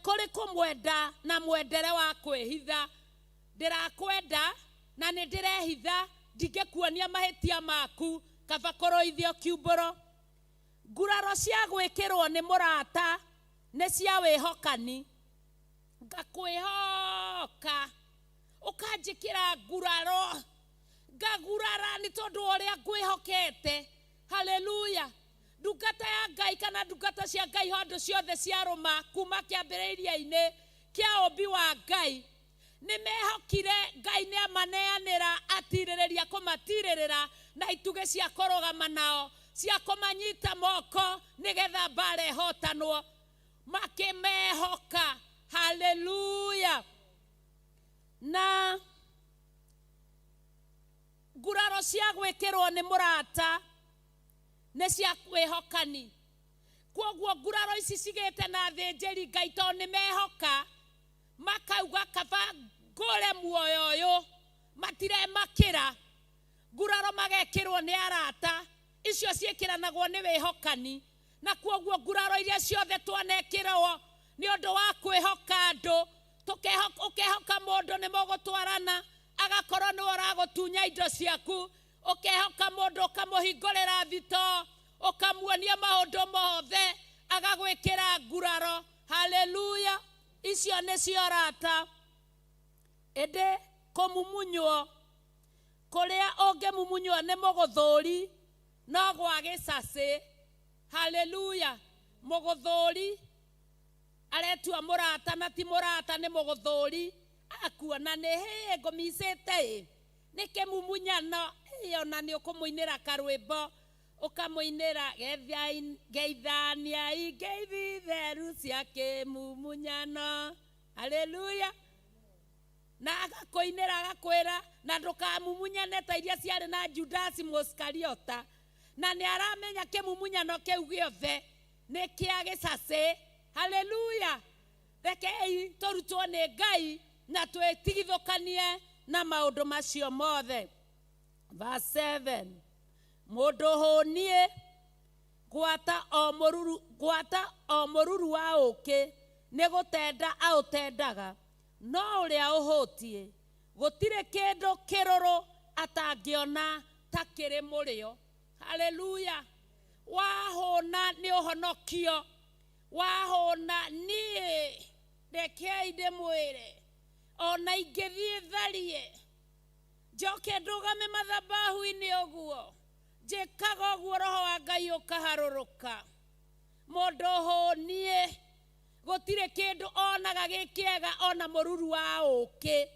kũrĩ kũmwenda na mwendere wa kwĩhitha. Ndĩrakwenda na nĩ ndĩrehitha, ndingĩkuonia mahĩtia maku, kaba kũrũithio kiumbũro. Nguraro cia gwĩkĩrwo nĩ mũrata nĩ cia wĩhokani. Ngakwĩhoka ũkanjĩkĩra nguraro, ngagurara nĩ tondũ wa ũrĩa ngwĩhokete. Haleluya! Ndungata ya Ngai kana ndungata cia Ngai handũ ciothe ciarũma kuma kĩambĩrĩria-inĩ kĩa ũmbi wa Ngai, nĩ mehokire Ngai nĩ amaneanĩra, atirĩrĩria kũmatirĩrĩra na itugĩ cia kũrũgama nao, cia kũmanyita moko nĩgetha mbara ĩhotanwo. Makĩmehoka. Haleluya! Na nguraro cia gwĩkĩrwo nĩ mũrata nĩ cia wĩhokani. Kwoguo nguraro ici cigĩte na athĩnjĩri Ngai tondũ nĩ mehoka, makauga kaba ngũre muoyo ũyũ, matiremakĩra. Nguraro magekĩrwo nĩ arata, icio ciĩkĩranagwo nĩ wĩhokani. Na kwoguo nguraro iria ciothe twanekĩrwo nĩ ũndũ wa kwĩhoka andũ, ũkehoka mũndũ nĩ mũgũtwarana, agakorwo nĩwe ũragũtunya indo ciaku, ũkehoka mũndũ ũkamũhingũrĩra thitoo, ũkamuonia maũndũ mothe, agagwĩkĩra nguraro. Haleluya! Icio nĩcio arata. Ĩndĩ kũmumunywo kũrĩa ũngĩmumunywo nĩ mũgũthũri no gwa gĩcacĩ. Haleluya! Mũgũthũri aretua mũrata na ti mũrata, nĩ mũgũthũri. Akuona nĩ hĩ ngũmicĩte ĩ nĩ kĩmumunyano ĩ ona nĩ ũkũmũinĩra karwĩmbo ũkamũinĩra geithaniai ngeithi theru cia kĩmumunyano. Haleluya. Na agakũinĩra agakwĩra na ndũkamumunyane ta iria ciarĩ na Judasi Mũisikariota. Na nĩ aramenya kĩmumunyano kĩu gĩothe nĩ kĩa gĩcacĩ. Haleluya. Rekei tũrutwo nĩ Ngai na twĩtigithũkanie na maũndũ macio mothe. Verse 7. Mũndũ hũniĩ gwata o mũruru wa ũũkĩ nĩ gũtenda aũtendaga, no ũrĩa ũhũtiĩ gũtirĩ kĩndũ kĩrũrũ atangĩona ta kĩrĩ mũrĩo. Haleluya. Wahũna nĩ ũhonokio, wahũna niĩ rekei ndĩmwĩre ona ingĩthiĩ tharie njoke ndũgame mathabahu-inĩ ũguo njĩkaga ũguo roho wa Ngai ũkaharũrũka. Mũndũ hũniĩ gũtirĩ kĩndũ onaga gĩ kĩega ona mũruru wa ũũkĩ,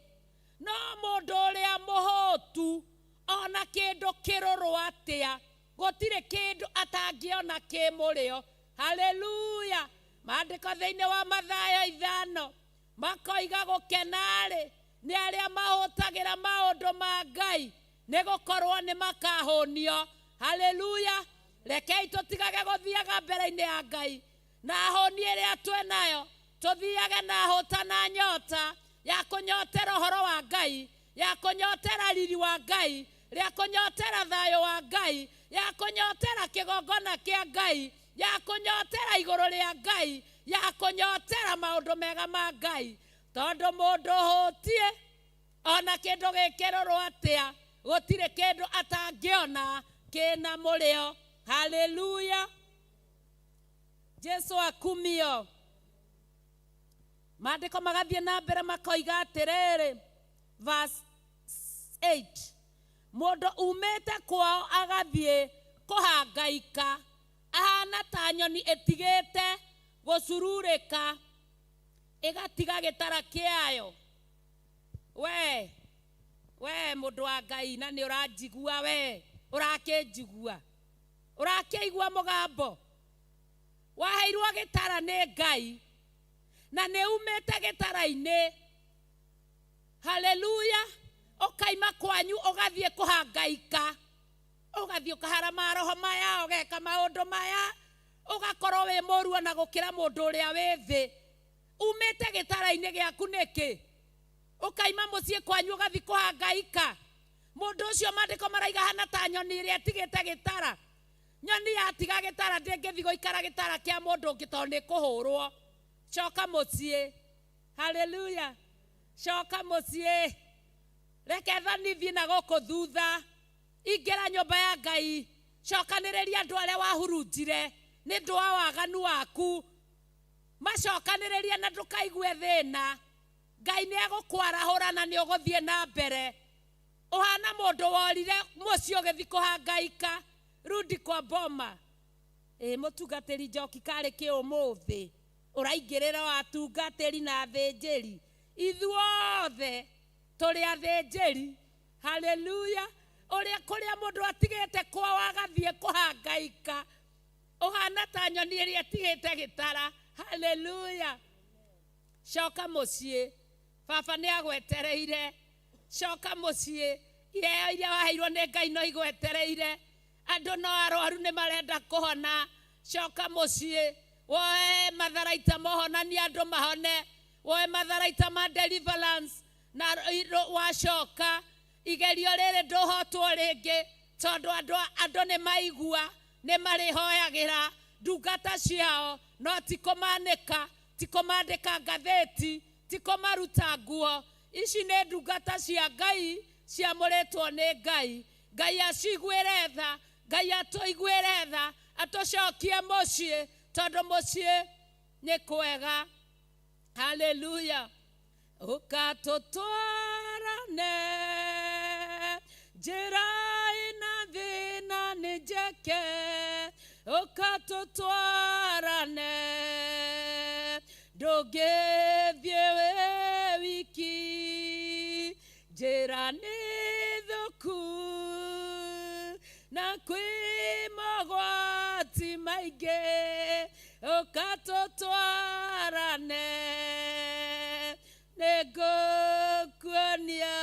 no mũndũ ũrĩa mũhũtu ona kĩndũ kĩrũrũ atĩa gũtirĩ kĩndũ atangĩona kĩ mũrĩo. Haleluya. Maandĩko thĩinĩ wa Mathayo 5 makoiga gũkena-rĩ nĩ arĩa mahũtagĩra maũndũ ma Ngai nĩ gũkorwo nĩ makahũnio. Haleluya. Rekei tũtigage gũthiaga mbere-inĩ ya Ngai na hũni ĩrĩa twĩnayo, tũthiage na hũta na nyota ya kũnyotera ũhoro wa Ngai, ya kũnyotera riri wa Ngai, ya kũnyotera thayũ wa Ngai, ya kũnyotera kĩgongona kĩa Ngai, ya kũnyotera igũrũ rĩa Ngai, ya kũnyotera maũndũ mega ma Ngai. Tondũ mũndũ hũtiĩ ona kĩndũ gĩkĩrũrũ atĩa gũtirĩ kĩndũ atangĩona kĩna mũrĩo. Haleluya. Jesu akumio. Maandĩko magathiĩ na mbere makoiga atĩrĩrĩ, verse 8, mũndũ umĩte kwao agathiĩ kũhangaika ahana ta nyoni ĩtigĩte gũcururĩka ĩgatiga gĩtara kĩayo. We mũndũ wa Ngai, na nĩ ũranjigua, we ũrakĩnjigua, ũrakĩigua mũgambo. Waheirwo gĩtara nĩ Ngai na nĩ umĩte gĩtara-inĩ. Haleluya. Ũkaima kwanyu ũgathiĩ kũhangaika, ũgathiĩ ũkahara maroho maya, ũgeka maũndũ maya, ũgakorwo wĩ mũru ona gũkĩra mũndũ ũrĩa wĩ thĩ. Umĩte gĩtara-inĩ gĩaku nĩkĩ? Ũkaima mũciĩ kwanyu ũgathiĩ kũhangaika. Mũndũ ũcio maandĩko maraiga hana ta nyoni ĩrĩa ĩtigĩte gĩtara. Nyoni yatiga gĩtara ndĩngĩthiĩ gũikara gĩtara kĩa mũndũ ũngĩ tondũ nĩ kũhũrwo. Coka mũciĩ. Haleluya. Coka mũciĩ. Reke thoni ithiĩ na gũkũ thutha. Ingĩra nyũmba ya Ngai. Cokanĩrĩria andũ arĩa wahurunjire nĩ ũndũ wa waganu waku. Macokanĩrĩrie na ndũkaigue thĩna. Ngai nĩ egũkwarahũra na nĩ ũgũthiĩ na mbere. Ũhana mũndũ worire mũciĩ ũgĩthiĩ kũhangaika. Rudi kwa boma. Ĩ mũtungatĩri Njoki karĩ kĩ ũmũthĩ ũraingĩrĩra watungatĩri na athĩnjĩri. Ithuothe tũrĩ athĩnjĩri. Haleluya. Ũrĩa kũrĩa mũndũ atigĩte kwao agathiĩ kũhangaika ũhana ta nyoni ĩrĩa ĩtigĩte gĩtara. Haleluya. Coka mũciĩ, baba nĩ agwetereire. Coka mũciĩ, iheo iria waheirwo nĩ Ngai no igwetereire. Andũ no arwaru nĩ marenda kũhona. Coka mũciĩ, woe matharaita mohonania andũ mahone, woe matharaita ma deliverance na wacoka igerio rĩrĩ ndũhotwo rĩngĩ tondũ andũ nĩ maigua nĩ marĩhoyagĩra ndungata ciao, no ti kũmanĩka, ti kũmandĩka ngathĩti, ti kũmaruta nguo. Ici nĩ ndungata cia Ngai ciamũrĩtwo nĩ Ngai. Ngai aciguĩre tha, Ngai atũiguĩre tha, atũcokie mũciĩ tondũ mũciĩ nĩ kwega. Haleluya. Ũkatũtwarane njĩra ĩna thĩna nĩ njeke, ũkatũtwarane ndũngĩthiĩ wĩ wiki. maingĩ, ũka tũtwarane, nĩngũkuonia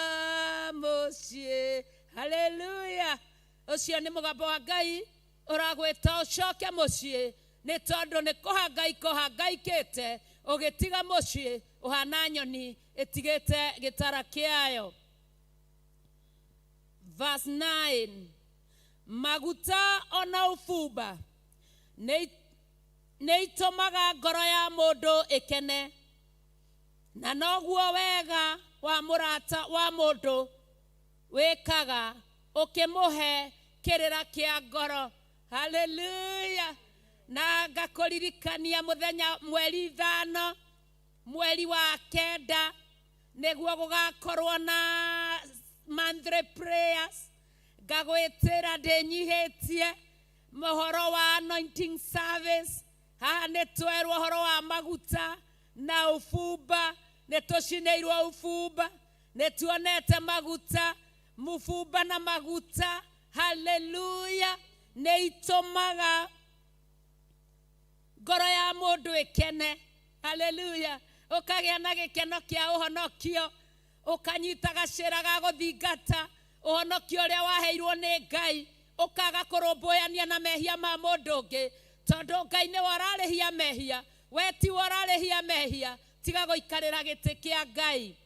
mũciĩ. Haleluya. Ũcio nĩ mũgambo wa Ngai ũragwĩta ũcoke mũciĩ, nĩ tondũ nĩ kũhangaika ũhangaikĩte ũgĩtiga mũciĩ ũhana nyoni ĩtigĩte gĩtara kĩayo. Verse 9, maguta ona ũbumba nĩ itũmaga ngoro ya mũndũ ĩkene, na noguo wega wa mũrata wa mũndũ wĩkaga ũkĩmũhe kĩrĩra kĩa ngoro. Haleluya. Na ngakũririkania mũthenya mweri 5 mweri wa 9 nĩguo gũgakorwo na monthly prayers. Ngagwĩtĩra ndĩnyihĩtie mohoro wa anointing service. Haha nĩ twerwo ũhoro wa maguta na ũbumba, nĩ tũcinĩirwo ũbumba, nĩ tuonete maguta, mũbumba na maguta. Haleluya. Nĩ itũmaga ngoro ya mũndũ ĩkene. Haleluya. Ũkagĩa na gĩkeno kĩa ũhonokio, ũkanyita gacĩra ga gũthingata ũhonokio ũrĩa waheirwo nĩ Ngai, ũkaga kũrũmbũyania na mehia ma mũndũ ũngĩ, tondũ Ngai nĩwe ũrarĩhia mehia, we tiwe ũrarĩhia mehia. Tiga gũikarĩra gĩtĩ kĩa Ngai.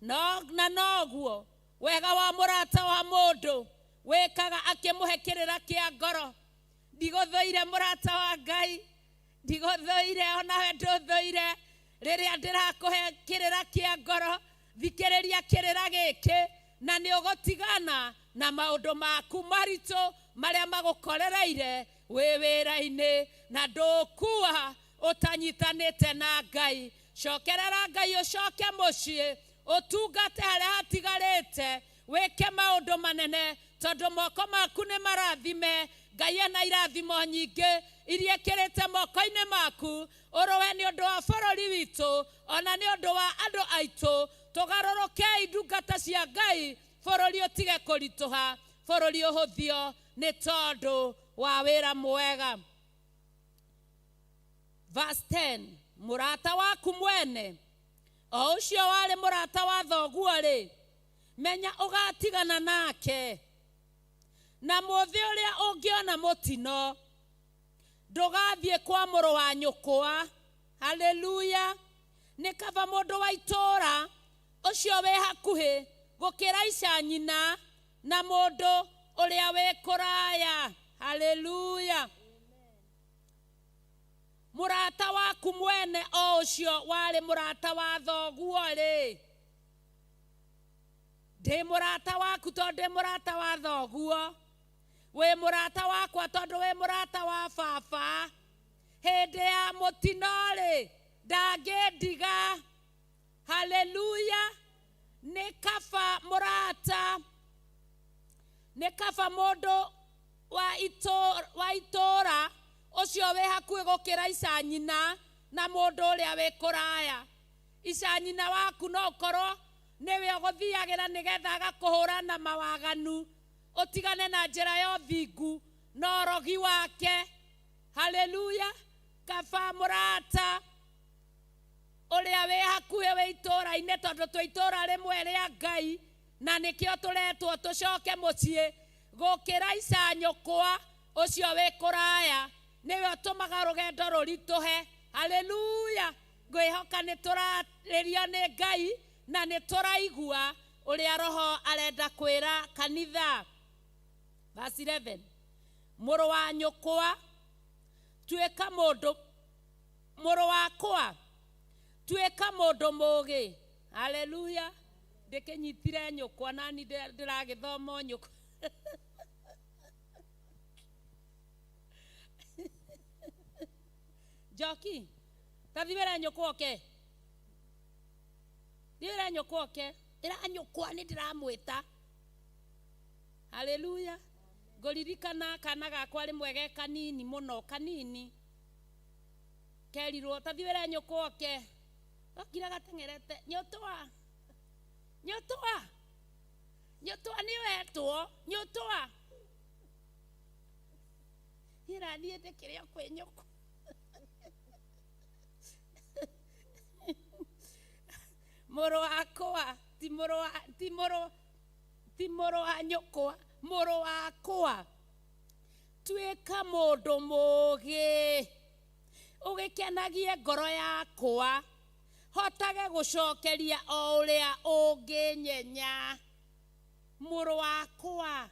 No, na noguo wega wa mũrata wa mũndũ wĩkaga akĩmũhe kĩrĩra kĩa ngoro. Ndigũthũire mũrata wa Ngai, ndigũthũire, onawe ndũthũire. Rĩrĩa ndĩrakũhe kĩrĩra kĩa ngoro, thikĩrĩria kĩrĩra gĩkĩ, na nĩ ũgũtigana na maũndũ maku maritũ marĩa magũkorereire wĩ wĩra-inĩ, na ndũkua ũtanyitanĩte na Ngai. Cokerera Ngai, ũcoke mũciĩ, ũtungate harĩa hatigarĩte, wĩke maũndũ manene, tondũ moko maku nĩ marathime. Ngai ena irathimo nyingĩ iria ĩkĩrĩte moko-inĩ maku. Ũrũe nĩ ũndũ wa bũrũri witũ, ona nĩ ũndũ wa andũ aitũ. Tũgarũrũkei ndungata cia Ngai, bũrũri ũtige kũritũha, bũrũri ũhũthio nĩ tondũ wa wĩra mwega. Verse 10, mũrata waku mwene, o ũcio warĩ mũrata wa thoguo-rĩ, menya ũgatigana nake, na mũthĩ ũrĩa ũngĩona mũtino ndũgathiĩ kwa mũrũ wa nyũkwa. Haleluya. Nĩ kaba mũndũ wa itũũra ũcio wĩ hakuhĩ gũkĩra ica nyina na mũndũ ũrĩa wĩ kũraya. Haleluya. Mũrata waku mwene o ũcio warĩ mũrata wa thoguo-rĩ, ndĩ mũrata waku tondũ ndĩ mũrata wa thoguo, wĩ mũrata wakwa tondũ wĩ mũrata wa baba. Hĩndĩ ya mũtino-rĩ, ndangĩndiga. Haleluya. Nĩ kaba mũrata, nĩ kaba mũndũ wa itũũra ũcio wĩ hakuhĩ gũkĩra ica nyina na mũndũ ũrĩa wĩ kũraya. Ica nyina waku no ũkorwo nĩwe ũgũthiagĩra nĩgetha agakũhũra na mawaganu, ũtigane na njĩra ya ũthingu na ũrogi wake. Haleluya. Kaba mũrata ũrĩa wĩ hakuhĩ wĩ itũũra-inĩ, tondũ twĩ itũũra rĩmwe rĩa Ngai, na nĩkĩo tũretwo tũcoke mũciĩ, gũkĩra ica nyũkwa ũcio wĩ kũraya, nĩwe ũtũmaga rũgendo rũritũhe. Haleluya. Ngwĩhoka nĩ tũrarĩrio nĩ Ngai na nĩ tũraigua ũrĩa Roho arenda kwĩra kanitha. Verse 11, mũrũ wa nyũkwa tuĩka mũndũ, mũrũ wakwa tuĩka mũndũ mũũgĩ. Haleluya. Ndĩkĩnyitire nyũkwa nani ndĩragĩthoma nyũkwa. Njoki, ta thiwĩre nyũkwa oke. Thiwĩre nyũkwa oke. Ĩra nyũkwa nĩ ndĩramwĩta. Haleluya. Ngũririkana kana gakwa rĩmwe ge kanini mũno, kanini. Kerirwo, ta thiwĩre nyũkwa oke. Okire gateng'erete, nyũtwa. Nyũtwa. Nyũtwa nĩ wetwo, nyũtwa. Niĩ na niĩ ndĩkĩrĩ o kwĩ nyũkwa. Mũrũ wakwa ti mũrũ wa ti mũrũ ti mũrũ wa nyũkwa, mũrũ wakwa, tuĩka mũndũ mũũgĩ, ũgĩkenagie ngoro yakwa, hotage gũcokeria o ũrĩa ũngĩnyenya. Mũrũ wakwa,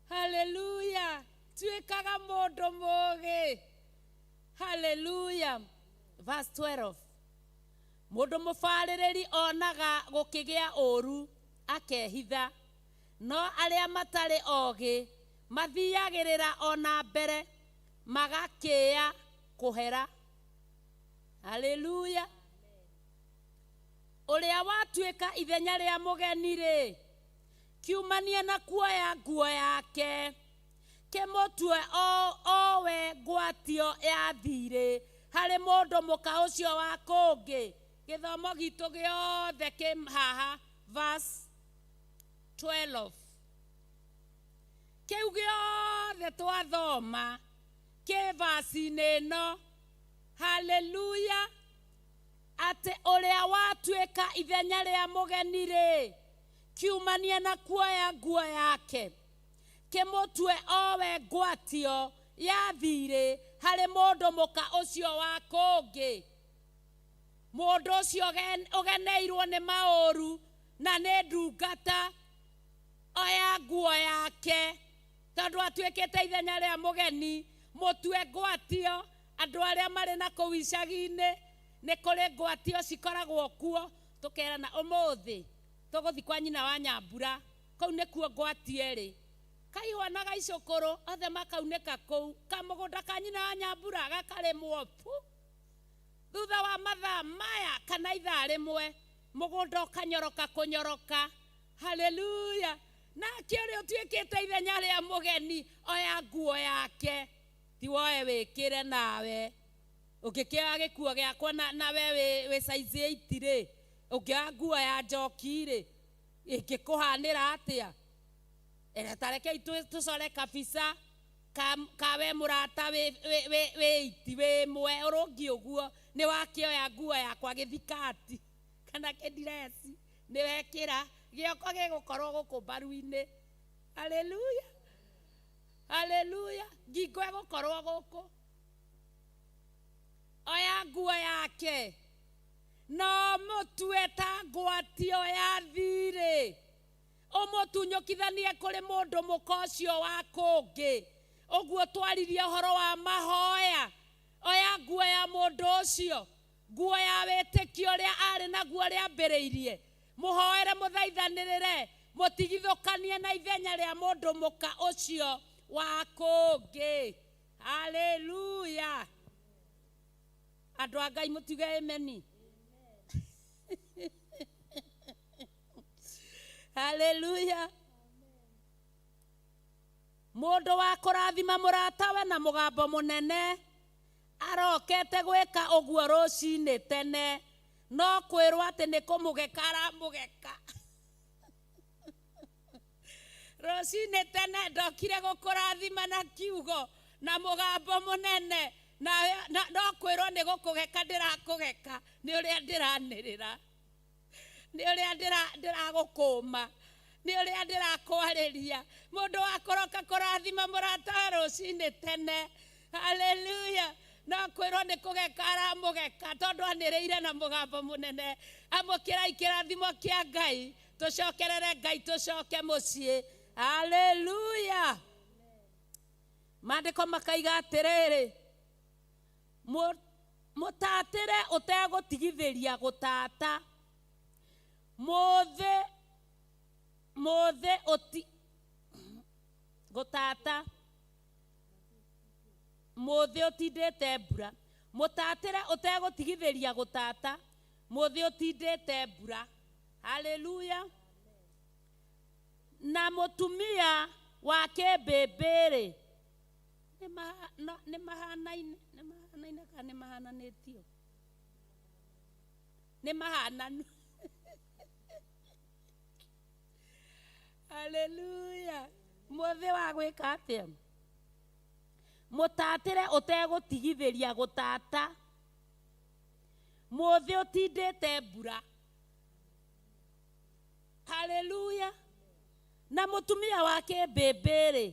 haleluya, tuĩkaga mũndũ mũũgĩ. Haleluya. Verse 12. Mũndũ mũbarĩrĩri onaga gũkĩgĩa ũũru akehitha, no arĩa matarĩ ogĩ mathiagĩrĩra o na mbere magakĩĩa kũhera. Haleluya. Ũrĩa watuĩka ithenya rĩa mũgeni-rĩ, kiumanie na kuoya nguo yake, kĩmũtue o we ngwatio ya thirĩ harĩ mũndũ mũka ũcio wa kũngĩ. Gĩthomo gitũ gĩothe kĩ haha verse 12. Kĩu gĩothe twathoma kĩ verse-inĩ ĩno. Haleluya. Atĩ ũrĩa watuĩka ithenya rĩa mũgeni-rĩ, kiumanie na kuoya nguo yake, kĩmũtue o we ngwatio ya thirĩ harĩ mũndũ mũka ũcio wa kũngĩ. Mũndũ ũcio ũgeneirwo nĩ maũru na nĩ ndungata, oya nguo yake, tondũ atuĩkĩte ithenya rĩa mũgeni, mũtue ngwatio. Andũ arĩa marĩ na kũu icagi-inĩ nĩ kũrĩ ngwatio cikoragwo kuo, tũkerana ũmũthĩ tũgũthiĩ kwa nyina wa Nyambura, kũu nĩkuo ngwatio ĩrĩ. Kaihwa na gaicũkũrũ othe makaunĩka kũu, kamũgũnda ka nyina wa Nyambura gakarĩmwo pu. Thutha wa mathaa maya kana ithaa rĩmwe mũgũnda ũkanyoroka kũnyoroka. Haleluya. Nake ũrĩa ũtuĩkĩte ithenya rĩa mũgeni oya nguo yake, ti woe wĩkĩre nawe. Ũngĩkĩoya gĩkuo gĩakwa na we wĩ size 8 rĩ, ũngĩoya nguo ya njoki rĩ, ĩngĩkũhanĩra atĩa? Ta rekei tũcore kabisa kawe mũrata wĩ iti wĩ ĩmwe ũrũngi ũguo, nĩ wakĩoya nguo yakwa gĩthikati kana kĩndireci nĩ wekĩra, gĩoko gĩgũkorwo gũkũ mbaru-inĩ. Haleluya, haleluya. Ngingo ĩgũkorwo gũkũ. Oya nguo yake no mũtue ta ngwatio ya thirĩ, ũmũtunyũkithanie kũrĩ mũndũ mũka ũcio wa kũngĩ. Ũguo twaririe ũhoro wa mahoya. Oya nguo ya mũndũ ũcio, nguo ya wĩtĩkio ũrĩa arĩ naguo rĩambĩrĩirie, mũhoere, mũthaithanĩrĩre, mũtigithũkanie na ithenya rĩa mũndũ mũka ũcio wa kũngĩ. Haleluya. Andũ a Ngai mũtige ameni. Haleluya. Mũndũ wa kũrathima mũratawe na mũgambo mũnene arokete gwĩka ũguo rũcinĩ tene, no kwĩrwo atĩ nĩ kũmũgeka aramũgeka. Rũcinĩ tene ndokire gũkũrathima na kiugo na mũgambo mũnene, na no kwĩrwo nĩ gũkũgeka ndĩrakũgeka, nĩ ũrĩa ndĩranĩrĩra, nĩ ũrĩa ndĩragũkũma, nĩ ũrĩa ndĩrakwarĩria. Mũndũ wa kũroka kũrathima mũratawe rũcinĩ tene, haleluya, no kwĩrwo nĩ kũgeka aramũgeka tondũ anĩrĩire na mũgambo mũnene. Amũkĩrai kĩrathimo kĩa Ngai, tũcokerere Ngai, tũcoke mũciĩ. Haleluya. Maandĩko makaiga atĩrĩrĩ, mũtatĩre ũtegũtigithĩria gũtata, mũthĩ ũti gũtata, mũthĩ ũtindĩte mbura. Mũtatĩre ũtegũtigithĩria gũtata, mũthĩ ũtindĩte mbura. Haleluya. Na mũtumia wa kĩmbĩmbĩ-rĩ, nĩ mahanaine, nĩ mahanaine kana nĩ mahananĩtio? Nĩ mahananu. Haleluya. Mũthĩ wa gwĩka atĩa? Mũtatĩre ũtegũtigithĩria gũtata. Mũthĩ ũtindĩte mbura. Haleluya. Na mũtumia wa kĩmbĩmbĩ-rĩ,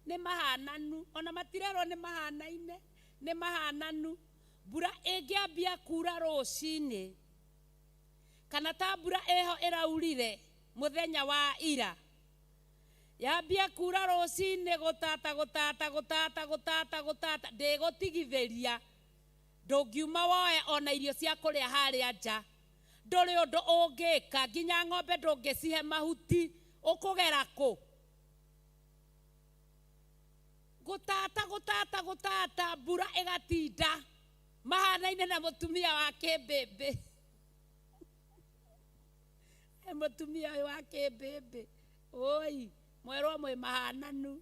nĩ mahananu. Ona matirerwo nĩ mahanaine, nĩ mahananu. Mbura ĩngĩambia kura rũcinĩ, kana ta mbura ĩho ĩraurire mũthenya wa ira, yambia kura rũcinĩ gũtata gũtata gũtata gũtata gũtata, ndĩgũtigithĩria. Ndũngiuma woe ona irio cia kũrĩa harĩa nja. Ndũrĩ ũndũ ũngĩka, nginya ng'ombe ndũngĩcihe mahuti, ũkũgera kũ? Gũtata gũtata gũtata, mbura ĩgatinda mahanaine na mũtumia wa kĩmbĩmbĩ. Mũtumia ũyũ wa kĩmbĩmbĩ, oi mwerwo mwĩ mahananu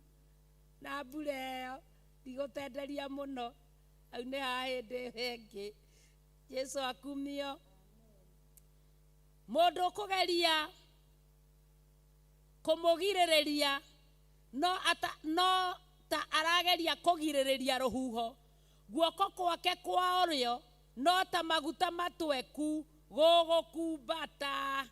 na mbura ĩyo ndigũtenderia mũno. Hau nĩ ha hĩndĩ ĩyo ĩngĩ. Jesu akumio. Mũndũ ũkũgeria kũmũgirĩrĩria no ta arageria kũgirĩrĩria rũhuho. Guoko gwake kwa ũrĩo no ta maguta matweku gũgũkumbata.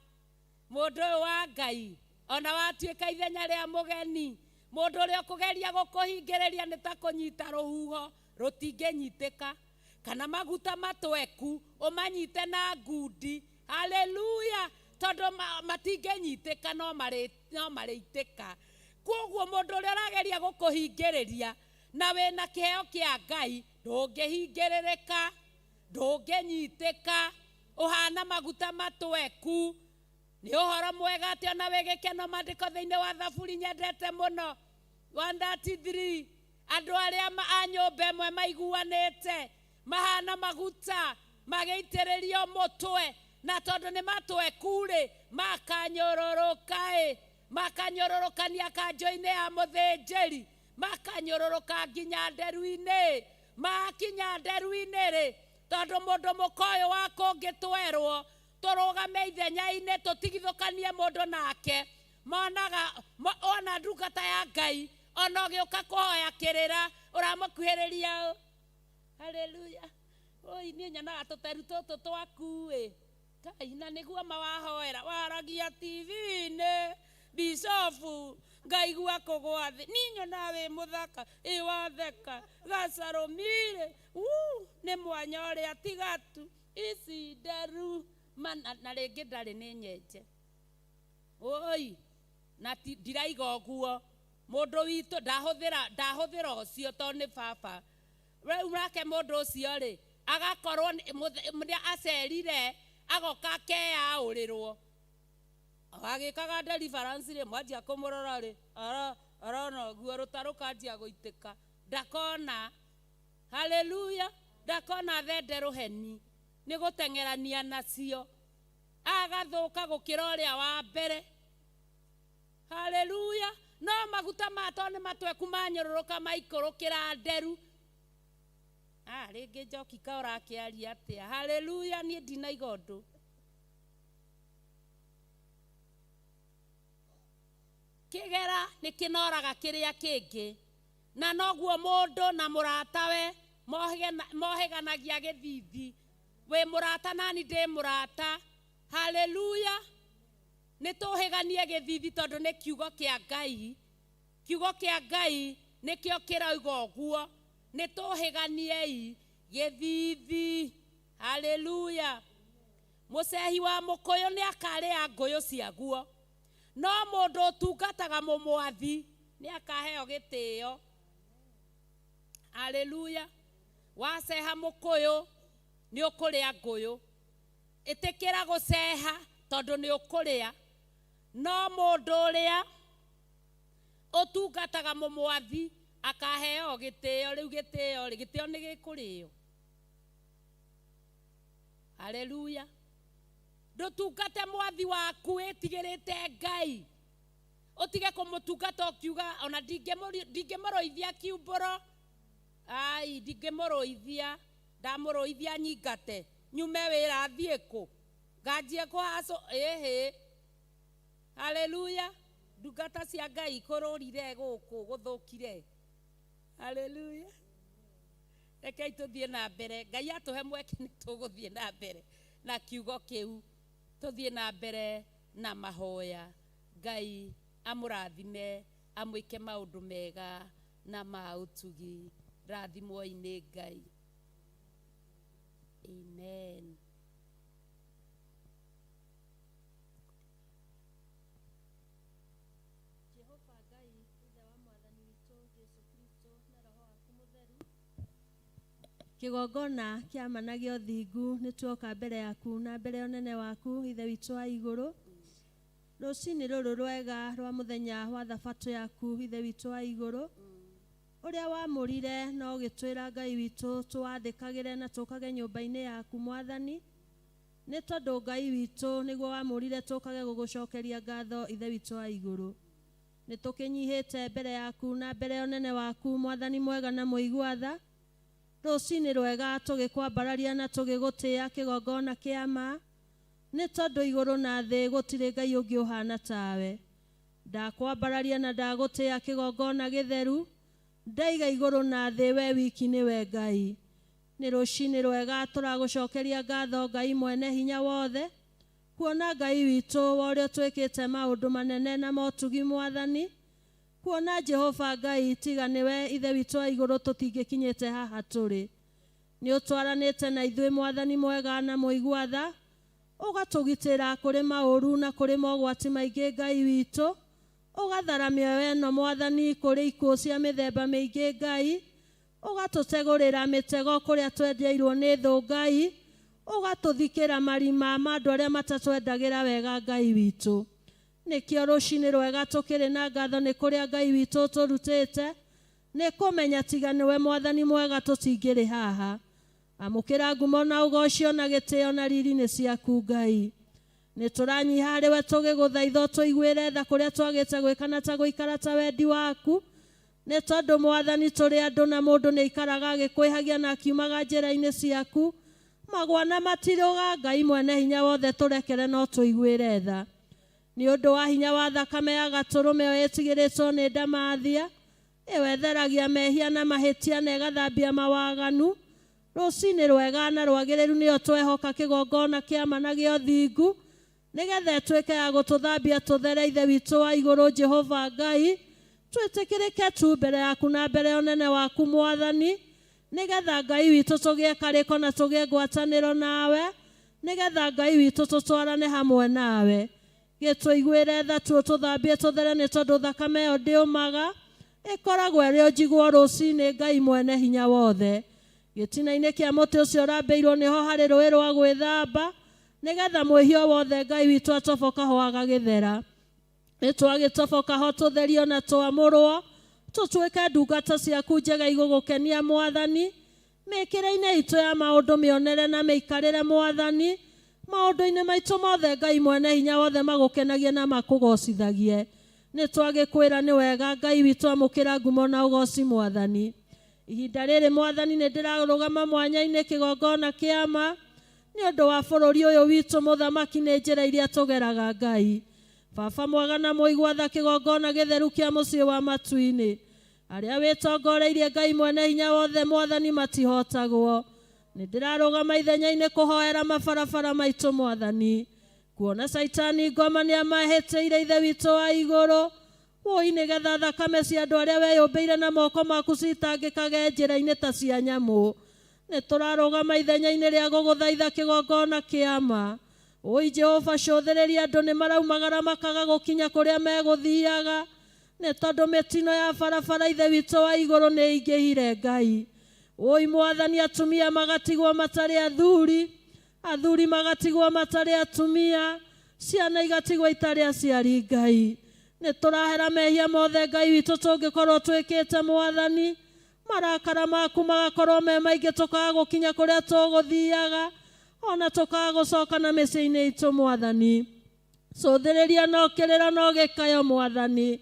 Mũndũ ũyũ wa Ngai ona watuĩka ithenya rĩa mũgeni, mũndũ ũrĩa ũkũgeria gũkũhingĩrĩria nĩ ta kũnyita rũhuho rũtingĩnyitĩka, kana maguta matweku ũmanyite na ngundi. Haleluya. Tondũ matingĩnyitĩka no marĩitĩka. Koguo mũndũ ũrĩa ũrageria gũkũhingĩrĩria na wĩna kĩheo kĩa Ngai, ndũngĩhingĩrĩrĩka, ndũngĩnyitĩka, ũhana maguta matweku. Nĩ ũhoro mwega atĩ ona wĩ gĩkeno. Maandĩko thĩinĩ wa Thaburi nyendete mũno 133, andũ arĩa a nyũmba ĩmwe maiguanĩte mahana maguta magĩitĩrĩrio mũtwe, na tondũ nĩ matweku-rĩ, makanyũrũrũka-ĩ, makanyũrũrũkania kanjũ-inĩ ya mũthĩnjĩri, makanyũrũrũka nginya nderu-inĩ. Makinya nderu-inĩ-rĩ, tondũ mũndũ mũka ũyũ wa kũngĩ twerwo tũrũgame ithenya-inĩ tũtigithũkanie mũndũ nake, monaga ona ndungata ya Ngai ona ũgĩũka kũhoya kĩrĩra ũramũkuhĩrĩria ũ. Haleluya. Oi niĩ nyonaga tũteru tũtũ twaku-ĩ, Ngai, na nĩguo mawahoera waragia TV-inĩ bishofu ngaigua kũgwa thĩ. Niĩ nyonaga wĩ mũthaka, ĩ watheka gacarũmire, nĩ mwanya ũrĩa tigatu ici nderu na rĩngĩ ndarĩ nĩ nyenje. Oi na ndiraiga ũguo. Mũndũ witũ ndahũthĩra ũcio tondũ nĩ baba. Rĩu nake mũndũ ũcio rĩ, agakorwo nĩ acerire, agoka akeyaũrĩrwo. Agĩkaga deliverance rĩ, mwanjia kũmũrora rĩ, arona ũguo rũta rũkanjia gũitĩka. Ndakona. Haleluya. Ndakona thende rũheni nĩ gũteng'erania nacio. Agathũka gũkĩra ũrĩa wa mbere. Haleluya. No maguta ma tondũ nĩ matweku manyũrũrũka maikũrũkĩra nderu. Rĩngĩ njoki ka ũrakĩaria atĩa? Haleluya. Niĩ ndinaiga ũndũ. Kĩgera nĩ kĩnoraga kĩrĩa kĩngĩ, na noguo mũndũ na mũratawe mohĩganagia gĩthithi. Wĩ mũrata nani ndĩ mũrata. Haleluya. Nĩ tũhĩganie gĩthithi tondũ nĩ kiugo kĩa Ngai. Kiugo kĩa Ngai nĩkĩo kĩrauga ũguo. Nĩ tũhĩganiei gĩthithi. Haleluya. Mũcehi wa mũkũyũ nĩ akarĩa ngũyũ ciaguo, no mũndũ ũtungataga mũmwathi nĩ akaheo gĩtĩo. Haleluya. Waceha mũkũyũ nĩ ũkũrĩa ngũyũ. Ĩtĩkĩra gũceha tondũ nĩ ũkũrĩa. No mũndũ ũrĩa ũtungataga mũmwathi akaheo gĩtĩo. Rĩu gĩtĩo rĩ, gĩtĩo nĩ gĩkũrĩo. Haleluya. Ndũtungate mwathi waku wĩtigĩrĩte Ngai. Ũtige kũmũtungata ũkiuga ona ndingĩmũrũithia kiumbũro. Ai, ndingĩmũrũithia, ndamũrũithia nyingate nyume wĩra thiĩ kũ, nganjie kũhacũ. Ĩhĩ. Haleluya. Ndungata cia Ngai kũrũrire gũkũ gũthũkire. Haleluya. Rekei tũthiĩ na mbere. Ngai atũhe mweke nĩ tũgũthiĩ na mbere na kiugo kĩu, tũthiĩ na mbere na mahoya. Ngai amũrathime, amwĩke maũndũ mega na ma ũtugi. Rathimwoi nĩ Ngai. Amen. Jehova Ngai, Ithe wa Mwathani witũ Jesu Kristo na Roho waku Mũtheru, kĩgongona kĩa ma na gĩa ũthingu, nĩ tuoka mbere yaku na mbere ya ũnene waku, Ithe witũ wa igũrũ. Rũcinĩ rũrũ rwega rwa mũthenya wa thabatũ yaku, Ithe witũ wa igũrũ, ũrĩa wamũrire na ũgĩtwĩra Ngai witũ tũwathĩkagĩre na tũkage nyũmba-inĩ yaku, Mwathani, nĩ tondũ Ngai witũ nĩguo wamũrire tũkage gũgũcokeria ngatho, Ithe witũ wa igũrũ. Nĩ tũkĩnyihĩte mbere yaku na mbere ya ũnene waku, Mwathani mwega na mũigua tha. Rũcinĩ rwega tũgĩkwambararia na tũgĩgũtĩĩa kĩgongona kĩa ma, nĩ tondũ igũrũ na thĩ gũtirĩ Ngai ũngĩ ũhana tawe. Ndakwambararia na ndagũtĩĩa kĩgongona gĩtheru, ndaiga igũrũ na thĩ we wiki nĩwe Ngai. Nĩ rũcinĩ rwega tũragũcokeria ngatho, Ngai mwene hinya wothe, kuona Ngai witũ wa ũrĩa ũtwĩkĩte maũndũ manene na motugi, Mwathani, kuona Jehova Ngai tiga nĩwe, Ithe witũ wa igũrũ, tũtingĩkinyĩte haha tũrĩ. Nĩ ũtwaranĩte na ithuĩ, Mwathani mwega na mũigua tha, ũgatũgitĩra kũrĩ maũru na kũrĩ mogwati maingĩ, Ngai witũ, ũgathara mĩoyo ĩno, Mwathani, kũrĩ ikuũ cia mĩthemba mĩingĩ, Ngai, ũgatũtegũrĩra mĩtego kũrĩa twendeirwo nĩ thũ, Ngai, ũgatũthikĩra marima ma andũ arĩa matatwendagĩra wega, Ngai witũ. Nĩkĩo rũcinĩ rwega tũkĩrĩ na ngatho nĩ kũrĩa Ngai witũ ũtũrutĩte, nĩ kũmenya tiga nĩwe, Mwathani mwega, tũtingĩrĩ haha. Amũkĩra ngumo na ũgocio na gĩtĩo na riri nĩ ciaku, Ngai. Nĩ tũranyiha harĩ we tũgĩgũthaitha ũtũiguĩre tha kũrĩa twagĩte gwĩka na ta gũikara ta wendi waku, nĩ tondũ, Mwathani, tũrĩ andũ na mũndũ nĩ aikaraga agĩkwĩhagia na akiumaga njĩra-inĩ ciaku. Magwa na matirũga, Ngai mwene hinya wothe, tũrekere no tũiguĩre tha nĩ ũndũ wa hinya wa thakame ya gatũrũme ĩyo ĩtigĩrĩtwo nĩ ndamathia, ĩyo ĩtheragia mehia na mahĩtia na ĩgathambia mawaganu. Rũcinĩ rwega na rwagĩrĩru nĩyo twehoka kĩgongona kĩa ma na gĩa ũthingu, nĩgetha ĩtuĩke ya gũtũthambia tũthere, Ithe witũ wa igũrũ, Jehova Ngai, twĩtĩkĩrĩke tu mbere yaku na mbere ya ũnene waku, Mwathani, nĩgetha Ngai witũ tũgĩe karĩko na tũgĩe ngwatanĩro nawe, nĩgetha Ngai witũ tũtwarane hamwe nawe. Gĩtũiguĩre tha tu, tũthambie tũthere, nĩ tondũ thakame ĩyo ndĩũmaga, ĩkoragwo ĩrĩ o njigwo rũcinĩ. Ngai mwene hinya wothe, gĩtina-inĩ kĩa mũtĩ ũcio ũrambĩirwo nĩho harĩ rũĩ rwa gwĩthamba, nĩgetha mwĩhia wothe, Ngai witũ, atoboka ho agagĩthera. Nĩ twagĩtoboka ho tũtherio na twamũrwo tũtuĩke ndungata ciaku njega igũgũkenia, Mwathani, mĩkĩre-inĩ itũ ya maũndũ, mĩonere na mĩikarĩre, Mwathani, maũndũ-inĩ maitũ mothe, Ngai mwene hinya wothe, magũkenagie na makũgocithagie. Nĩ twagĩkwĩra nĩ wega, Ngai witũ. Amũkĩra ngumo na ũgoci, Mwathani. Ihinda rĩrĩ, Mwathani, nĩ ndĩrarũgama mwanya-inĩ kĩgongona kĩa ma nĩ ũndũ wa bũrũri ũyũ witũ, mũthamaki, nĩ njĩra iria tũgeraga. Ngai baba mwega na mũigua tha, kĩgongona gĩtheru kĩa mũciĩ wa matu-inĩ, arĩa wĩtongoreirie, Ngai mwene hinya wothe, Mwathani, matihotagwo. Nĩ ndĩrarũgama ithenya-inĩ kũhoera mabarabara maitũ, Mwathani, kuona caitani ngoma nĩ amahĩtĩire, Ithe witũ wa igũrũ. Wũi, nĩgetha thakame cia andũ arĩa weyũmbĩire na moko maku citangĩkage njĩra-inĩ ta cia nyamũ. Nĩ tũrarũgama ithenya-inĩ rĩa gũgũthaitha kĩgongona kĩa ma. Ũi Jehova, cũthĩrĩria andũ nĩ maraumagara makaga gũkinya kũrĩa megũthiaga, nĩ tondũ mĩtino ya barabara, Ithe witũ wa igũrũ, nĩ ĩingĩhire. Ngai ũi Mwathani, atumia magatigwo matarĩ athuri, athuri magatigwo matarĩ atumia, ciana igatigwo itarĩ aciari. Ngai, nĩ tũrahera mehia mothe, Ngai witũ, tũngĩkorwo twĩkĩte, Mwathani, marakara maku magakorwo me maingĩ, tũkaga gũkinya kũrĩa tũgũthiaga ona tũkaga gũcoka na mĩciĩ-inĩ itũ. Mwathani, cũthĩrĩria no kĩrĩro no gĩkayo. Mwathani,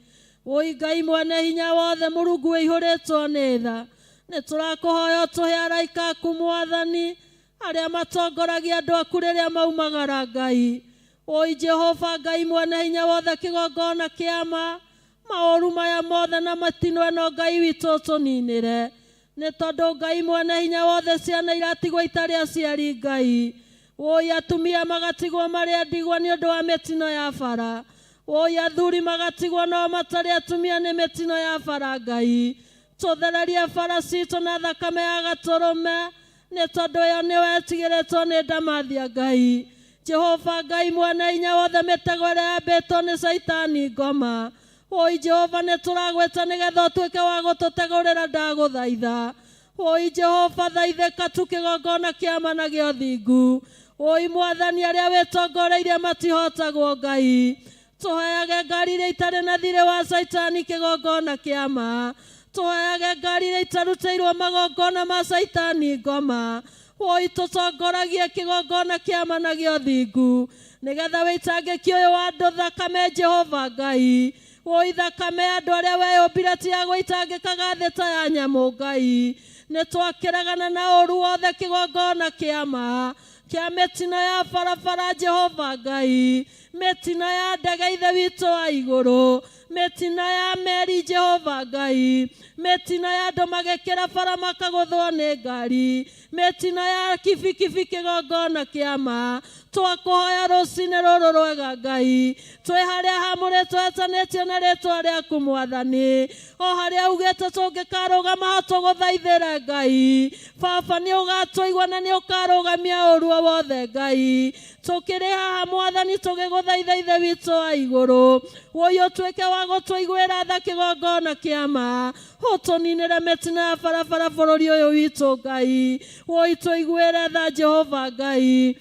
wũi Ngai mwene hinya wothe, Mũrungu wĩihũrĩtwo nĩ tha, nĩ tũrakũhoya ũtũhe araika aku, Mwathani, arĩa matongoragia andũ aku rĩrĩa maumagara. Ngai ũi Jehova, Ngai mwene hinya wothe, kĩgongona kĩa ma, maũru maya mothe na matino ĩno, Ngai witũ, ũtũninĩre. Nĩ tondũ Ngai mwene hinya wothe ciana iratigwo itarĩ aciari Ngai. Woi atumia magatigwo marĩ a ndigwa nĩ ũndũ wa mĩtino ya bara. Woi athuri magatigwo nao matarĩ atumia nĩ mĩtino ya bara Ngai. Tũthererie bara citũ na thakame ya gatũrũme nĩ tondũ ĩyo nĩyo ĩtigĩrĩtwo nĩ ndamathia Ngai. Jehova Ngai mwene hinya wothe mĩtego ĩrĩa yambĩtwo nĩ Caitani ngoma. Woi Jehova nĩ tũragwĩta nĩgetha ũtuĩke wa gũtũtegũrĩra ndagũthaitha. Woi Jehova thaithĩka tu kĩgongona kĩa ma na gĩa ũthingu. Woi Mwathani arĩa wĩtongoreirie matihotagwo Ngai. Tũheage ngari iria itarĩ na thirĩ wa Caitani kĩgongona kĩa ma. Tũheage ngari iria itarutĩirwo magongona ma Caitani ngoma. Woi tũtongoragie kĩgongona kĩa ma na gĩa ũthingu. Nĩgetha wĩitangĩki ũyũ wa andũ thakame Jehova Ngai. Woi thakame ya andũ arĩa weyũmbire ti ya gũitangĩkaga thĩ ta ya nyamũ Ngai. Nĩ twakĩregana na ũru wothe kĩgongona kĩa ma kĩa mĩtino ya barabara Jehova Ngai. Mĩtino ya ndege Ithe witũ wa igũrũ. Mĩtino ya meri Jehova Ngai. Mĩtino ya andũ magĩkĩra bara makagũthwo nĩ ngari. Mĩtino ya kibikibi kĩgongona kĩa ma. Twakũhoya rũcinĩ rũrũ rwega Ngai. Twĩ harĩa hamũrĩtwo hetanĩtio na rĩtwa rĩaku Mwathani. O harĩa ugĩte tũngĩkarũgama ho tũgũthaithĩre Ngai. Baba nĩ ũgatũigua na nĩ ũkarũgamia ũru o wothe Ngai. Tũkĩrĩ haha Mwathani tũgĩgũthaitha Ithe witũ wa igũrũ. Woi ũtuĩke wa gũtũiguĩra tha kĩgongona kĩa ma. Ũtũninĩre mĩtino ya barabara bũrũri ũyũ witũ Ngai. Woi tũiguĩre tha Jehova Ngai.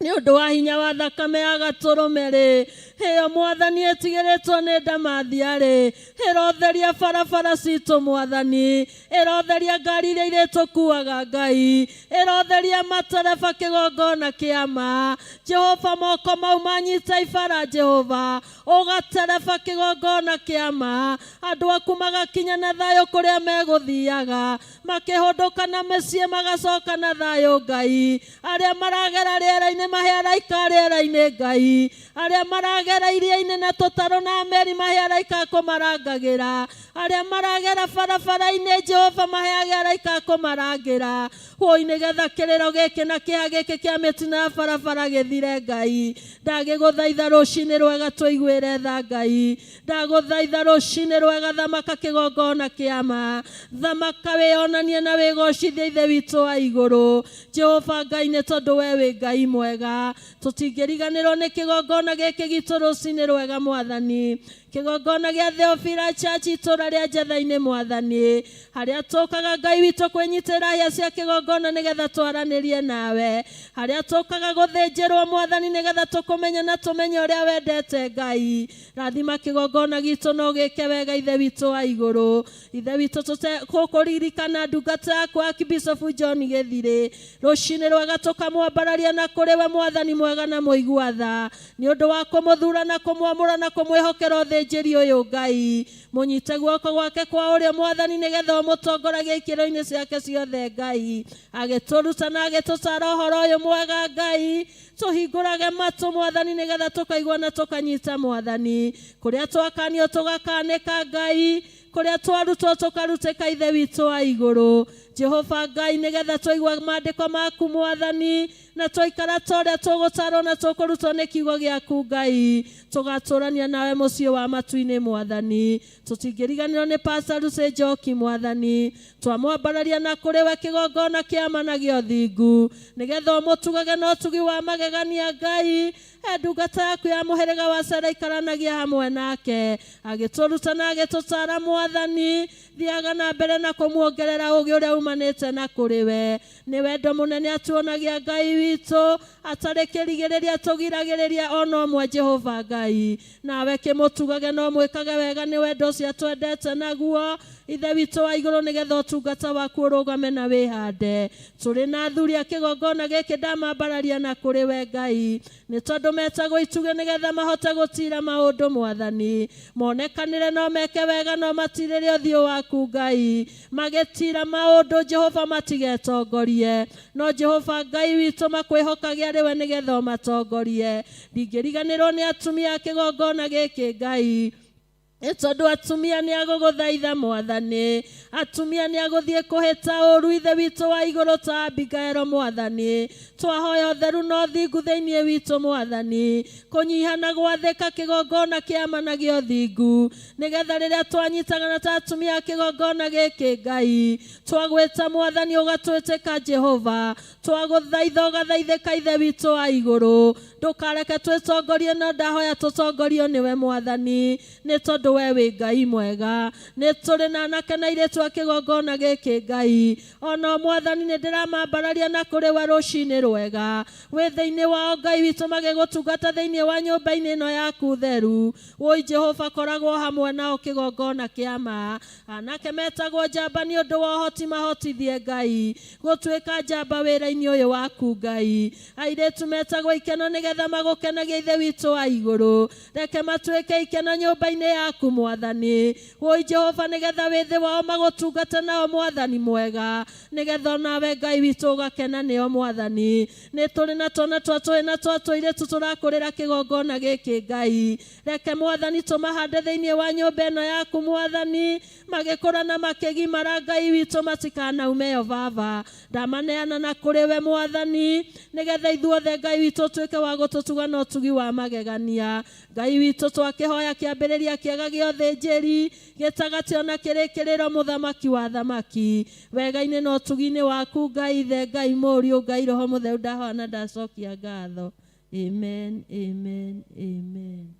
Nĩ ũndũ wa hinya wa thakame ya gatũrũme rĩ, ĩyo Mwathani ĩtigĩrĩtwo nĩ ndamathia rĩ, ĩrotheria barabara citũ Mwathani, ĩrotheria ngari iria irĩtũkuaga Ngai, ĩrotheria matereba kĩgongona kĩa ma. Jehova moko mau manyita ibara Jehova, ũgatereba kĩgongona kĩa ma. Andũ aku magakinya na thayũ kũrĩa megũthiaga, makĩhũndũka na mĩciĩ magacoka na thayũ Ngai. Arĩa maragera rĩera-inĩ mahe araika rĩera-inĩ Ngai. Arĩa maragera iria-inĩ na tũtarũ na meri mahe araika a kũmarangagĩra. Arĩa maragera barabara-inĩ Jehova maheage araika a kũmarangĩra. Woi nĩgetha kĩrĩro gĩkĩ na kĩeha gĩkĩ kĩa mĩtino ya barabara gĩthire Ngai. Ndagĩgũthaitha rũcinĩ rwega tũiguĩre tha Ngai. Ndagũthaitha rũcinĩ rwega thamaka kĩgongona kĩa ma. Thamaka wĩonanie na wĩgocithie Ithe witũ wa igũrũ. Jehova Ngai nĩ tondũ we wĩ Ngai mwega. Tũtingĩriganĩrwo nĩ kĩgongona gĩkĩ gitũ rũcinĩ rwega Mwathani. Kĩgongona gĩa Theophila Church itũra rĩa Njetha-inĩ Mwathani. Harĩa tũkaga Ngai witũ kwĩnyitĩrĩra hĩa cia kĩgongona nĩgetha twaranĩrie nawe. Harĩa tũkaga gũthĩnjĩrwo Mwathani nĩgetha tũkũmenye na tũmenye ũrĩa wendete Ngai. Rathima kĩgongona gitũ na ũgĩke wega Ithe witũ wa igũrũ. Ithe witũ tũkũririkana ndungata yaku Archbishop John Gĩthirĩ. Rũcinĩ rwega tũkamwambararia na kũrĩ we Mwathani mwega na mũigua tha. Nĩ ũndũ wa kũmũthura na kũmwamũra na kũmwĩhokera ũthĩnjĩri ũyũ Ngai. Mũnyite guoko gwake kwa ũrĩo Mwathani nĩgetha ũmũtongoragie ikĩro-inĩ ciake ciothe Ngai. Agĩtũruta na agĩtũtaara ũhoro ũyũ mwega Ngai. Tũhingũrage matũ Mwathani nĩgetha tũkaigua na tũkanyita Mwathani. Kũrĩa twakanio tũgakanĩka Ngai. Kũrĩa twarutwo tũkarutĩka Ithe witũ wa igũrũ. Jehova Ngai nĩgetha twaigua maandĩko maku Mwathani na twaikara ta ũrĩa tũgũtarwo na tũkũrutwo nĩ kiugo gĩaku Ngai. Tũgatũrania nawe mũciĩ wa matu-inĩ Mwathani. Tũtingĩriganĩrwo nĩ Pastor Lucy Njoki Mwathani. Twamwambararia na kũrĩ we kĩgongona kĩa ma na gĩa ũthingu. Nĩgetha ũmũtugage na ũtugi wa magegania Ngai. He ndungata yaku ya mũhĩrĩga wa Sera ikaranagia hamwe nake. Agĩtũruta na agĩtũtaara Mwathani. Thiaga na mbere na kũmuongerera ũũgĩ ũrĩa umanĩte na kũrĩ we. Nĩ wendo mũnene atuonagia Ngai witũ. Atarĩ kĩrigĩrĩria tũgiragĩrĩria ona ũmwe Jehova Ngai. Nawe kĩmũtugage na ũmwĩkage wega nĩ wendo ũcio atwendete naguo. Ithe witũ wa igũrũ nĩgetha ũtungata waku ũrũgame na wĩhande. Tũrĩ na athuri a kĩgongona gĩkĩ ndamambararia na kũrĩ we Ngai. Nĩ tondũ metagwo itugĩ nĩgetha mahote gũtira maũndũ Mwathani. Monekanĩre no meke wega no matirĩre ũthiũ waku Ngai. Magĩtira maũndũ Jehova matigetongorie. No Jehova Ngai witũ makwĩhokage arĩ we nĩgetha ũmatongorie. Ndingĩriganĩrwo nĩ atumia a kĩgongona gĩkĩ Ngai. Nĩ tondũ atumia nĩ agũgũthaitha mwathani, atumia nĩ agũthiĩ kũhĩta ũru ithe witũ wa igũrũ ta Abigaero mwathani. Twahoya ũtheru na ũthingu thĩinĩ witũ mwathani, kũnyiha na gwathĩka kĩgongona kĩa ma na gĩa ũthingu, nĩgetha rĩrĩa twanyitagana ta atumia a kĩgongona gĩkĩ Ngai, twagwĩta mwathani ũgatwĩtĩka Jehova, twagũthaitha ũgathaithĩka ithe witũ wa igũrũ. Ndũkareke twĩtongorie no ndahoya tũtongorio nĩwe mwathani, nĩ tondũ we wĩ Ngai mwega. Nĩ tũrĩ na anake na airĩtu a kĩgongona gĩkĩ Ngai, ona mwathani nĩ ndĩramambararia na kũrĩ we rũcinĩ rwega. Wĩ thĩinĩ wao Ngai witũ magĩgũtungata thĩinĩ wa nyũmba-inĩ ĩno yaku theru. Woi Jehova, koragwo hamwe nao kĩgongona kĩa ma. Anake metagwo njamba nĩ ũndũ wa ũhoti, mahotithie Ngai gũtuĩka njamba wĩra-inĩ ũyũ waku Ngai. Airĩtu metagwo ikeno nĩgetha magũkenagie ithe witũ wa igũrũ. Reke matuĩke ikeno nyũmba-inĩ yaku mwathani. Woi Jehova, nĩgetha wĩthĩ wao magũtungata nao mwathani mwega, nĩgetha onawe Ngai witũ ũgakena nĩo mwathani. Nĩ tũrĩ na twana twa tũhĩ na twa tũirĩtu tũrakũrĩra kĩgongona gĩkĩ Ngai. Reke mwathani tũmahande thĩinĩ wa nyũmba ĩno yaku mwathani, magĩkũra na makĩgimara Ngai witũ matikanaume baba. Ndamaneana na kũrĩ we mwathani, nĩgetha ithuothe Ngai witũ ũtuĩke wa gũtũtuga na ũtugi wa magegania. Ngai witũ twakĩhoya kĩambĩrĩria kĩega gĩa ũthĩnjĩri, gĩtagatĩ ona kĩrĩkĩrĩro mũthamaki wa thamaki. Wega-inĩ na ũtugi-inĩ waku Ngai Ithe, Ngai Mũriũ, Ngai Roho Mũtheru, ndahoya na ndacokia ngatho. Amen, amen, amen.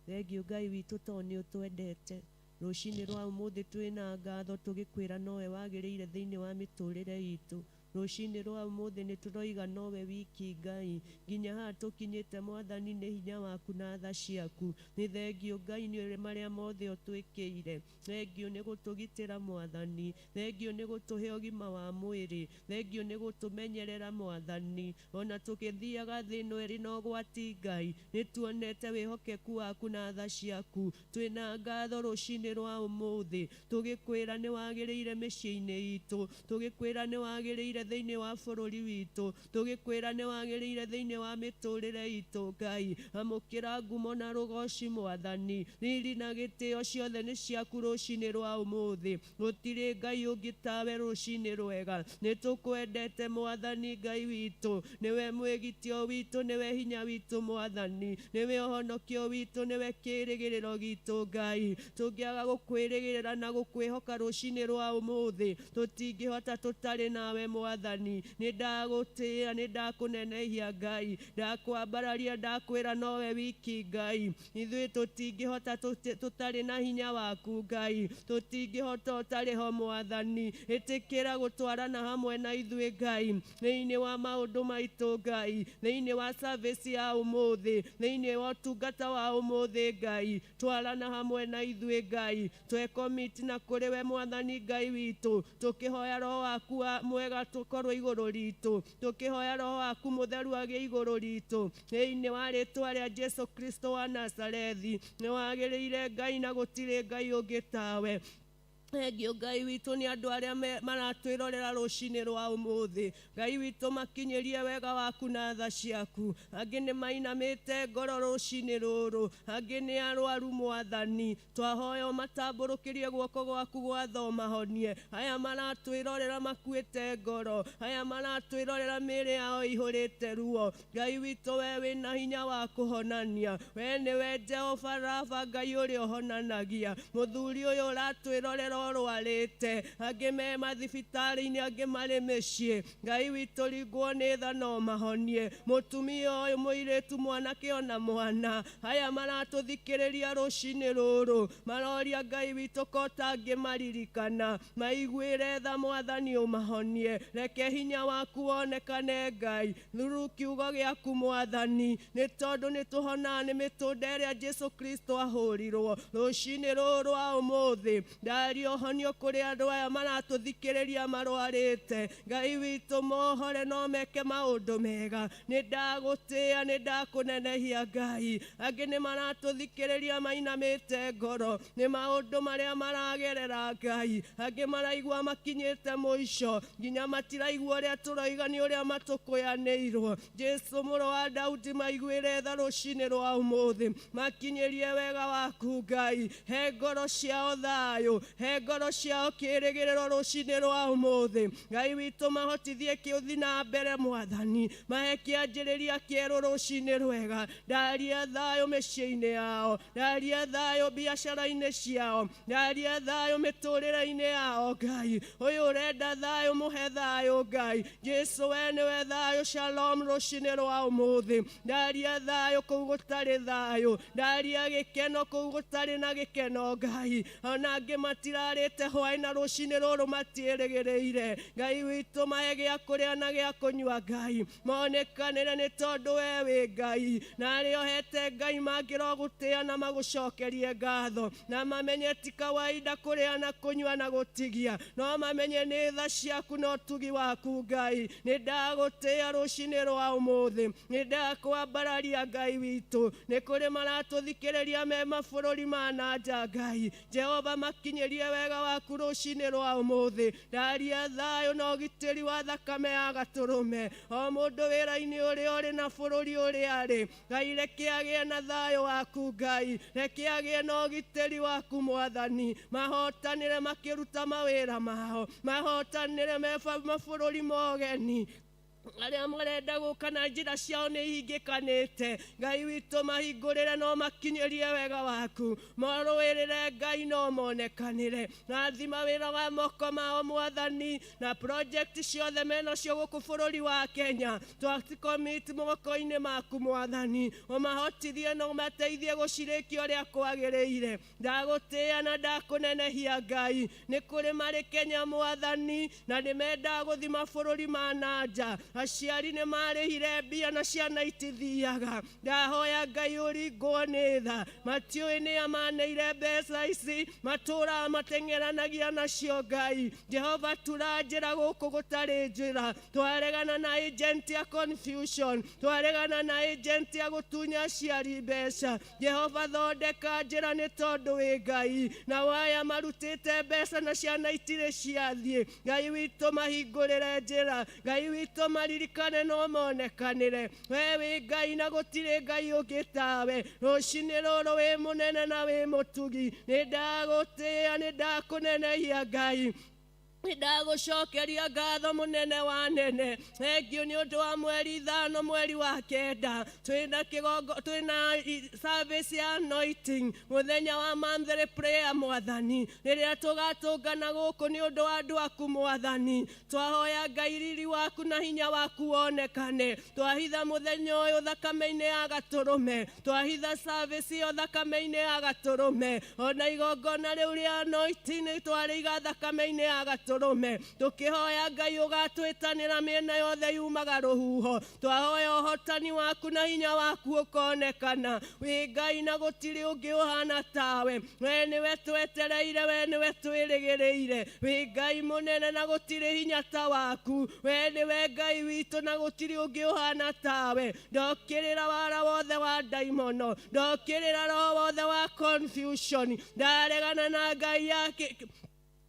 Thengio Ngai witũ tondũ nĩ ũtwendete. Rũcinĩ rwa ũmũthĩ twĩna ngatho tũgĩkwĩra nowe wagĩrĩire thĩinĩ wa mĩtũrĩre itũ. Rũcinĩ rwa ũmũthĩ nĩ tũroiga nowe wiki Ngai. Nginya haha tũkinyĩte mwathani nĩ hinya waku na tha ciaku. Nĩ thengio Ngai nĩ marĩa mothe ũtwĩkĩire. Thengio nĩ gũtũgitĩra mwathani. Thengio nĩ gũtũhe ũgima wa mwĩrĩ. Thengio nĩ gũtũmenyerera mwathani. Ona tũgĩthiaga thĩ ĩno ĩrĩ na ũgwati Ngai, nĩ tuonete wĩhokeku waku na tha ciaku. Twĩna ngatho rũcinĩ rwa ũmũthĩ tũgĩkwĩra nĩ wagĩrĩire mĩciĩ-inĩ itũ, tũgĩkwĩra nĩ wagĩrĩire thĩinĩ wa bũrũri witũ, tũgĩkwĩra nĩ wagĩrĩire thĩinĩ wa mĩtũrĩre itũ Ngai. Amũkĩra ngumo na rũgoci mwathani. Riri na gĩtĩo ciothe nĩ ciaku rũcinĩ rwa ũmũthĩ. Gũtirĩ Ngai ũngĩ tawe rũcinĩ rwega. Nĩ tũkwendete mwathani Ngai witũ. Nĩwe mwĩgitio witũ, nĩwe hinya witũ mwathani, nĩwe ũhonokio witũ, nĩwe kĩĩrĩgĩrĩro gitũ Ngai. Tũngĩaga gũkwĩrĩgĩrĩra na gũkwĩhoka rũcinĩ rwa ũmũthĩ, tũtingĩhota tũtarĩ nawe mwathani. Nĩ ndagũtĩĩa, nĩ ndakũnenehia Ngai, ndakwambararia, ndakwĩra nowe wiki Ngai. Ithuĩ tũtingĩhota tũtarĩ na hinya waku Ngai, tũtingĩhota ũtarĩ ho mwathani. Ĩtĩkĩra gũtwarana hamwe na ithuĩ Ngai thĩinĩ wa maũndũ maitũ Ngai, thĩinĩ wa service ya ũmũthĩ, thĩinĩ wa ũtungata wa ũmũthĩ Ngai. Twarana hamwe na ithuĩ Ngai, twekomiti na kũrĩ we mwathani Ngai witũ, tũkĩhoya roho waku wa mwega tũkorwo igũrũ ritũ, tũkĩhoya roho waku mũtheru agĩe igũrũ ritũ, thĩinĩ wa rĩtwa rĩa Jesu Kristo wa Nazarethi. Nĩ wagĩrĩire Ngai na gũtirĩ Ngai ũngĩ tawe. Thengio Ngai witũ nĩ andũ arĩa maratwĩrorera rũcinĩ rwa ũmũthĩ. Ngai witũ makinyĩrie wega waku na tha ciaku. Angĩ nĩ mainamĩte ngoro rũcinĩ rũrũ, angĩ nĩ arwaru mwathani. Twahoya ũmatambũrũkĩrie guoko gwaku gwa tha ũmahonie. Aya maratwĩrorera makuĩte ngoro, aya maratwĩrorera mĩĩrĩ yao ĩihũrĩte ruo. Ngai witũ we wĩna hinya wa kũhonania. We nĩwe Jehova Rafa, Ngai ũrĩa ũhonanagia. Mũthuri ũyũ ũratwĩrorera ũrwarĩte, angĩ me mathibitarĩ-inĩ, angĩ marĩ mĩciĩ. Ngai witũ ringwo nĩ tha no mahonie. Mũtumia ũyũ, mũirĩtu, mwanake ona mwana, aya maratũthikĩrĩria rũcinĩ rũrũ, maroria Ngai witũ ko ũtangĩmaririkana, maiguĩre tha mwathani ũmahonie. Reke hinya waku wonekane Ngai through kiugo gĩaku mwathani, nĩ tondũ nĩ tũhonaga nĩ mĩtũnda ĩrĩa Jesu Kristo ahũrirwo. Rũcinĩ rũrũ rwa ũmũthĩ ndaria Ndaria ũhonio kũrĩ andũ aya maratũthikĩrĩria marwarĩte. Ngai witũ mohore no meke maũndũ mega. Nĩ ndagũtĩĩa, nĩ ndakũnenehia Ngai. Angĩ nĩ maratũthikĩrĩria mainamĩte ngoro nĩ maũndũ marĩa maragerera Ngai. Angĩ maraigua makinyĩte mũico nginya matiraigua ũrĩa tũroiga nĩ ũrĩa matũkũyanĩirwo. Jesu mũrũ wa Daudi, maiguĩre tha rũcinĩ rwa ũmũthĩ, makinyĩrie wega waku Ngai. He ngoro ciao thayũ, he ngoro ciao kĩĩrĩgĩrĩro rũcinĩ rwa ũmũthĩ. Ngai witũ, mahotithie kĩũthi na mbere Mwathani, mahe kĩanjĩrĩria kĩerũ rũcinĩ rwega. Ndaria thayũ mĩciĩ-inĩ yao, ndaria thayũ biacara-inĩ ciao, ndaria thayũ mĩtũrĩre-inĩ yao Ngai. Ũyũ ũrenda thayũ, mũhe thayũ Ngai. Jesu, we nĩwe thayũ. Shalom rũcinĩ rwa ũmũthĩ. Ndaria thayũ kũu gũtarĩ thayũ, ndaria gĩkeno kũu gũtarĩ na gĩkeno Ngai. Ona angĩ matirarĩte hwaĩ na rũcinĩ rũrũ matiĩrĩgĩrĩire. Ngai witũ, mahe gĩa kũrĩa na gĩa kũnyua Ngai, monekanĩre nĩ tondũ we wĩ Ngai. Na arĩa ũhete Ngai mangĩrogũtĩa na magũcokerie ngatho, na mamenye ti kawaida kũrĩa na kũnyua na gũtigia, no mamenye nĩ tha ciaku na ũtugi waku Ngai. Nĩ ndagũtĩa rũcinĩ rwa ũmũthĩ, nĩ ndakwambararia Ngai witũ. Nĩ kũrĩ maratũthikĩrĩria me mabũrũri ma na nja Ngai. Jehova, makinyĩrie wega waku rũcinĩ rwa ũmũthĩ. Ndaria thayũ na ũgitĩri wa thakame ya gatũrũme. O mũndũ wĩra-inĩ ũrĩa ũrĩ na bũrũri ũrĩa arĩ, Ngai, reke agĩe na thayũ waku Ngai, reke agĩe na ũgitĩri waku Mwathani. Mahotanĩre makĩruta mawĩra mao, mahotanĩre me mabũrũri mogeni. Arĩa marenda gũka na njĩra ciao nĩ ihingĩkanĩte, Ngai witũ, mahingũrĩre no makinyĩrie wega waku. Marũĩrĩre Ngai no monekanĩre. Rathima wĩra wa moko mao Mwathani, na project ciothe menacio gũkũ bũrũri wa Kenya twacicommit moko-inĩ maku Mwathani. Ũmahotithie na ũmateithie gũcirĩkia ũrĩa kwagĩrĩire. Ndagũtĩĩa na ndakũnenehia Ngai. Nĩ kũrĩ marĩ Kenya Mwathani, na nĩ mendaga gũthiĩ mabũrũri ma na nja. Aciari nĩ marĩhire mbia na ciana itithiaga. Ndahoya Ngai ũringwo nĩ tha. Matiũĩ nĩa maneire mbeca ici, matũraga mateng'eranagia nacio Ngai. Jehova, tura njĩra gũkũ gũtarĩ njĩra. Twaregana na agent ya confusion, twaregana na agent ya gũtunya aciari mbeca. Jehova, thondeka njĩra nĩ tondũ wĩ Ngai. Na waya marutĩte mbeca na ciana itirĩ ciathiĩ, Ngai witũ, mahingũrĩre njĩra. Ngai witũ, maririkane no monekanĩre. We wĩ Ngai na gũtirĩ Ngai ũngĩ tawe. Rũcinĩ rũrũ wĩ mũnene na wĩ mũtugi. Nĩ ndagũtĩĩa, nĩ ndakũnenehia Ngai, ndagũcokeria ngatho mũnene wa nene. Thengiũ nĩ ũndũ wa mweri 5 mweri wa kenda twĩna kĩgongo, twĩna service ya anointing, mũthenya wa monthly prayer Mwathani, rĩrĩa tũgatũngana gũkũ nĩ ũndũ wa andũ aku Mwathani. Twahoya Ngai riri waku na hinya waku wonekane. Twahitha mũthenya ũyũ thakame-inĩ ya gatũrũme, twahitha service ĩyo thakame-inĩ ya gatũrũme, ona igongona rĩu rĩa anointing twarĩiga thakame-inĩ ya gatũrũme, tũkĩhoya Ngai ũgatwĩtanĩra mĩena yothe yumaga rũhuho. Twahoya ũhotani waku na hinya waku ũkonekana. Wĩ Ngai na gũtirĩ ũngĩ ũhana tawe. We nĩwe twetereire, we nĩwe twĩrĩgĩrĩire. Wĩ Ngai mũnene na gũtirĩ hinya ta waku. We nĩwe Ngai witũ na gũtirĩ ũngĩ ũhana tawe. Ndokĩrĩra wara wothe wa ndaimono, ndokĩrĩra roho wothe wa confusion. Ndaregana na Ngai ya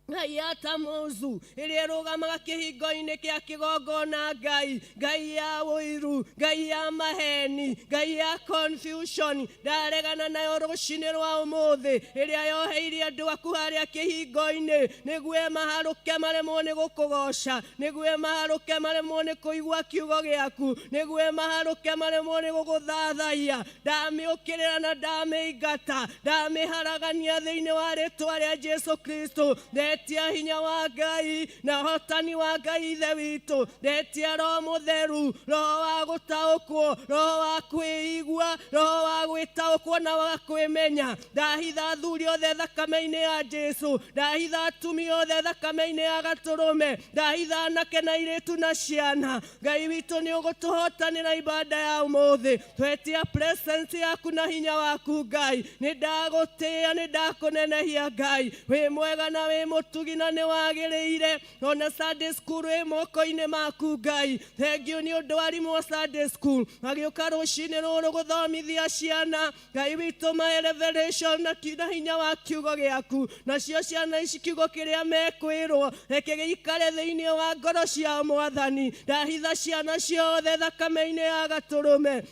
Ngai ya Tamuzu ĩrĩa ĩrũgamaga kĩhingo-inĩ kĩa kĩgongona. Ngai, Ngai ya ũiru, Ngai ya maheni, Ngai ya confusion, ndaregana nayo rũcinĩ rwa ũmũthĩ, ĩrĩa yoheirie andũ aku harĩa kĩhingo-inĩ nĩguo maharũke maremwo nĩ gũkũgoca, nĩguo maharũke maremwo nĩ kũigua kiugo gĩaku, nĩguo maharũke maremwo nĩ gũgũthathaiya. Ndamĩũkĩrĩra na ndamĩingata, ndamĩharagania thĩinĩ wa rĩtwa rĩa Jesu Kristo. Ndetia hinya wa Ngai na ũhotani wa Ngai Ithe witũ. Ndetia Roho Mũtheru, Roho wa gũtaũkwo, Roho wa kwĩigua, Roho wa gwĩtaũkwo na wa kwĩmenya. Ndahitha athuri othe thakame-inĩ ya Jesu, ndahitha atumia othe thakame-inĩ ya Gatũrũme, ndahitha anake na airĩtu na ciana. Ngai witũ nĩ ũgũtũhotanĩra ibada ya ũmũthĩ. Twetia presence yaku na hinya waku Ngai. Nĩ ndagũtĩĩa, nĩ ndakũnenehia Ngai. Wĩ mwega na wĩ mũtugi na nĩ wagĩrĩire. Ona Sunday school wĩ moko-inĩ maku Ngai. Thengiũ nĩ ũndũ wa arimũ a Sunday school magĩũka rũcinĩ rũrũ gũthomithia ciana. Ngai witũ mae revelation na hinya wa kiugo gĩaku. Nacio ciana ici kiugo kĩrĩa mekwĩrwo reke gĩikare thĩinĩ wa ngoro ciao Mwathani. Ndahitha ciana ciothe thakame-inĩ ya Gatũrũme.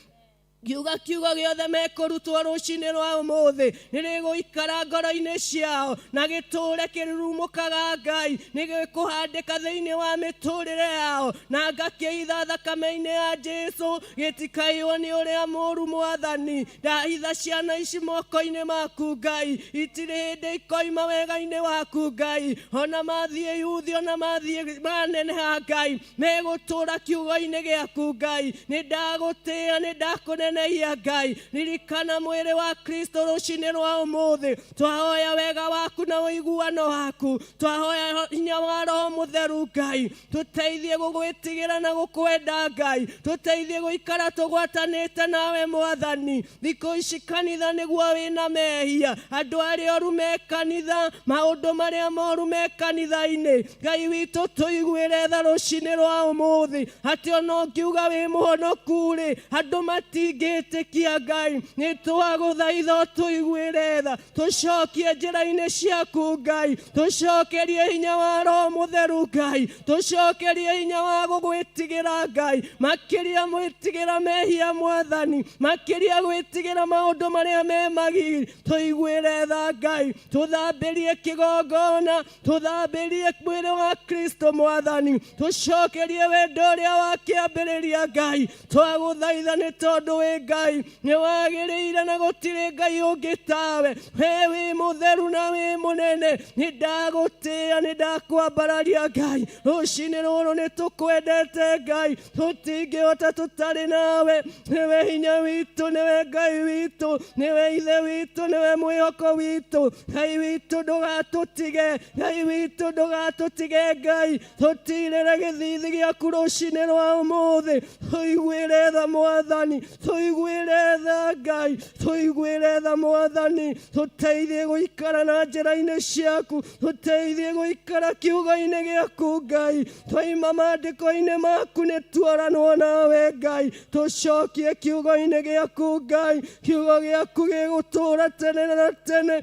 Ngiuga kiugo gĩothe mekũrutwo rũcinĩ rwa ũmũthĩ nĩ rĩgũikara ngoro-inĩ ciao na gĩtũre kĩrurumũkaga Ngai, nĩ gĩkũhandĩka thĩinĩ wa mĩtũrĩre yao, na ngakĩitha thakame-inĩ ya Jesu gĩtikaiywo nĩ ũrĩa mũũru Mwathani. Ndahitha ciana ici moko-inĩ maku Ngai, itirĩ hĩndĩ ikoima wega-inĩ waku Ngai. Ona mathiĩ yuthi, ona mathiĩ maneneha Ngai, megũtũra kiugo-inĩ gĩaku Ngai. Nĩ ndagũtĩĩa, nĩ ndakũnenehia Ngai. Ririkana mwĩrĩ wa Kristo rũcinĩ rwa ũmũthĩ. Twahoya wega waku na ũiguano waku, twahoya hinya wa Roho Mũtheru Ngai. Tũteithie gũgwĩtigĩra na gũkwenda Ngai, tũteithie gũikara tũgwatanĩte nawe Mwathani. Thikũ ici kanitha nĩguo wĩna mehia, andũ arĩa oru me kanitha, maũndũ marĩa moru me kanitha-inĩ. Ngai witũ tũiguĩre tha rũcinĩ rwa ũmũthĩ, atĩ ona ũngiuga wĩ mũhonoku-rĩ, andũ matingĩtĩkia Ngai. Nĩ twagũthaitha ũtũiguĩre tha, tũcokie njĩra-inĩ ciaku Ngai, tũcokerie hinya wa Roho Mũtheru Ngai, tũcokerie hinya wa gũgwĩtigĩra Ngai, makĩria mwĩtigĩra mehia Mwathani, makĩria gwĩtigĩra maũndũ marĩa me magigi. Tũiguĩre tha Ngai, tũthambĩrie kĩgongona, tũthambĩrie mwĩrĩ wa Kristo Mwathani, tũcokerie wendo ũrĩa wa kĩambĩrĩria Ngai. Twagũthaitha nĩ tondũ wĩ Ngai, nĩ wagĩrĩire na gũtirĩ Ngai ũngĩ tawe. We wĩ mũtheru na wĩ mũnene. Nĩ ndagũtĩĩa, nĩ ndakwambararia Ngai. Rũcinĩ rũrũ nĩ tũkwendete Ngai, tũtingĩhota tũtarĩ nawe. Nĩwe hinya witũ, nĩwe Ngai witũ, nĩwe Ithe witũ, nĩwe mwĩhoko witũ. Ngai witũ ndũgatũtige, Ngai witũ ndũgatũtige Ngai. Tũtirĩre gĩthithi gĩaku rũcinĩ rwa ũmũthĩ. Tũiguĩre tha Mwathani, tũiguĩre tha Ngai, tũiguĩre tha Mwathani. Tũteithie gũikara na njĩra-inĩ ciaku, tũteithie gũikara kiugo-inĩ gĩaku Ngai. Twaima maandĩko-inĩ maku nĩ tuoranwo nawe Ngai. Tũcokie kiugo-inĩ gĩaku Ngai, kiugo gĩaku gĩgũtũra tene na tene.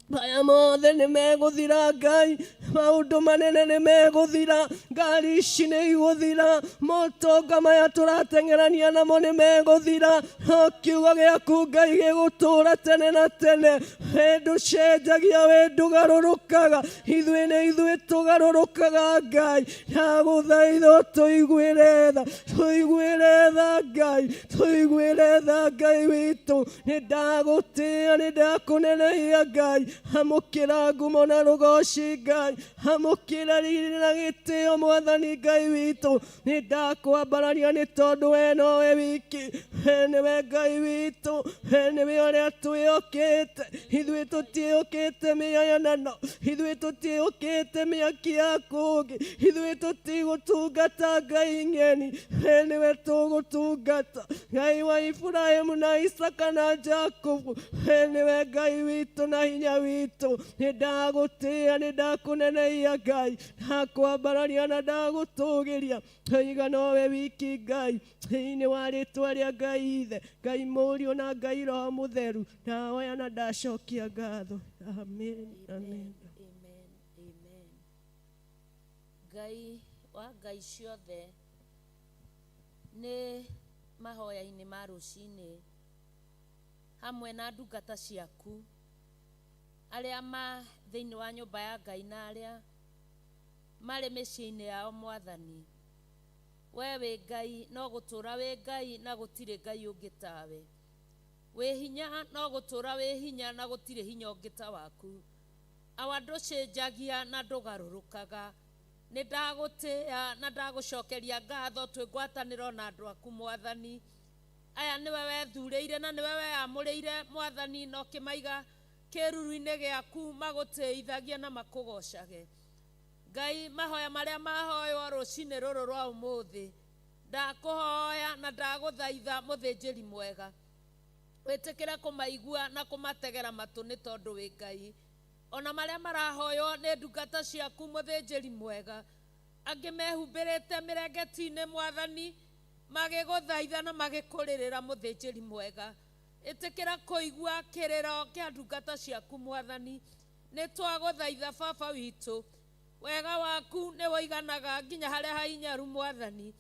Maya mothe nĩ megũthira Ngai, maũndũ manene nĩ megũthira, ngari ici nĩ igũthira, motonga maya tũrateng'erania namo nĩ megũthira, no kiugo gĩaku Ngai gĩgũtũra tene na tene. We ndũcenjagia, we ndũgarũrũkaga, ithuĩ nĩ ithuĩ tũgarũrũkaga Ngai. Ndagũthaitha ũtũiguĩre tha, tũiguĩre tha Ngai, tũiguĩre tha Ngai witũ. Nĩ ndagũtĩĩa, nĩ ndakũnenehia Ngai. Amũkĩra ngumo na rũgoci Ngai, amũkĩra riri na gĩtĩo Mwathani Ngai witũ. Nĩ ndakwambararia nĩ tondũ we nowe wiki, we nĩwe Ngai witũ, we nĩwe ũrĩa twĩhokĩte. Ithuĩ tũtiĩhokĩte mĩhianano, ithuĩ tũtiĩhokĩte mĩaki ya kũngĩ, ithuĩ tũtigũtungata ngai ng'eni, we nĩwe tũgũtungata. Ngai wa Iburahĩmu na Isaka na Jakubu, we nĩwe Ngai witũ na hinya witũ. Nĩ ndagũtĩĩa, nĩ ndakũnenehia Ngai, ndakwambararia na ndagũtũgĩria. Toiga nowe wiki Ngai, thĩinĩ wa rĩtwa rĩa Ngai Ithe, Ngai Mũriũ na Ngai Roho Mũtheru, ndahoya na ndacokia ngatho. Amen, amen. Amen, amen. Ngai wa ngai ciothe, nĩ mahoya-inĩ ma rũcinĩ hamwe na ndungata ciaku arĩa ma thĩinĩ wa nyũmba ya Ngai na arĩa marĩ mĩciĩ-inĩ yao Mwathani. We wĩ Ngai, no gũtũra wĩ Ngai na gũtirĩ Ngai ũngĩ tawe. Wĩ hinya, no gũtũra wĩ hinya na gũtirĩ hinya ũngĩ ta waku. Awa ndũcenjagia na ndũgarũrũkaga. Nĩ ndagũtĩĩa na ndagũcokeria ngatho twĩ ngwatanĩro na andũ aku Mwathani. Aya nĩwe wethurĩire na nĩwe weyamũrĩire Mwathani, na ũkĩmaiga kĩruru-inĩ gĩaku magũtĩithagie na makũgocage. Ngai, mahoya marĩa mahoywo rũcinĩ rũrũ rwa ũmũthĩ, ndakũhoya na ndagũthaitha mũthĩnjĩri mwega, wĩtĩkĩre kũmaigua na kũmategera matũ nĩ tondũ wĩ Ngai. Ona marĩa marahoywo nĩ ndungata ciaku mũthĩnjĩri mwega, angĩ mehumbĩrĩte mĩrengeti-inĩ Mwathani, magĩgũthaitha na magĩkũrĩrĩra mũthĩnjĩri mwega, ĩtĩkĩra kũigua kĩrĩro kĩa ndungata ciaku Mwathani. Nĩ twagũthaitha Baba witũ, wega waku nĩ woiganaga nginya harĩa hainyaru Mwathani.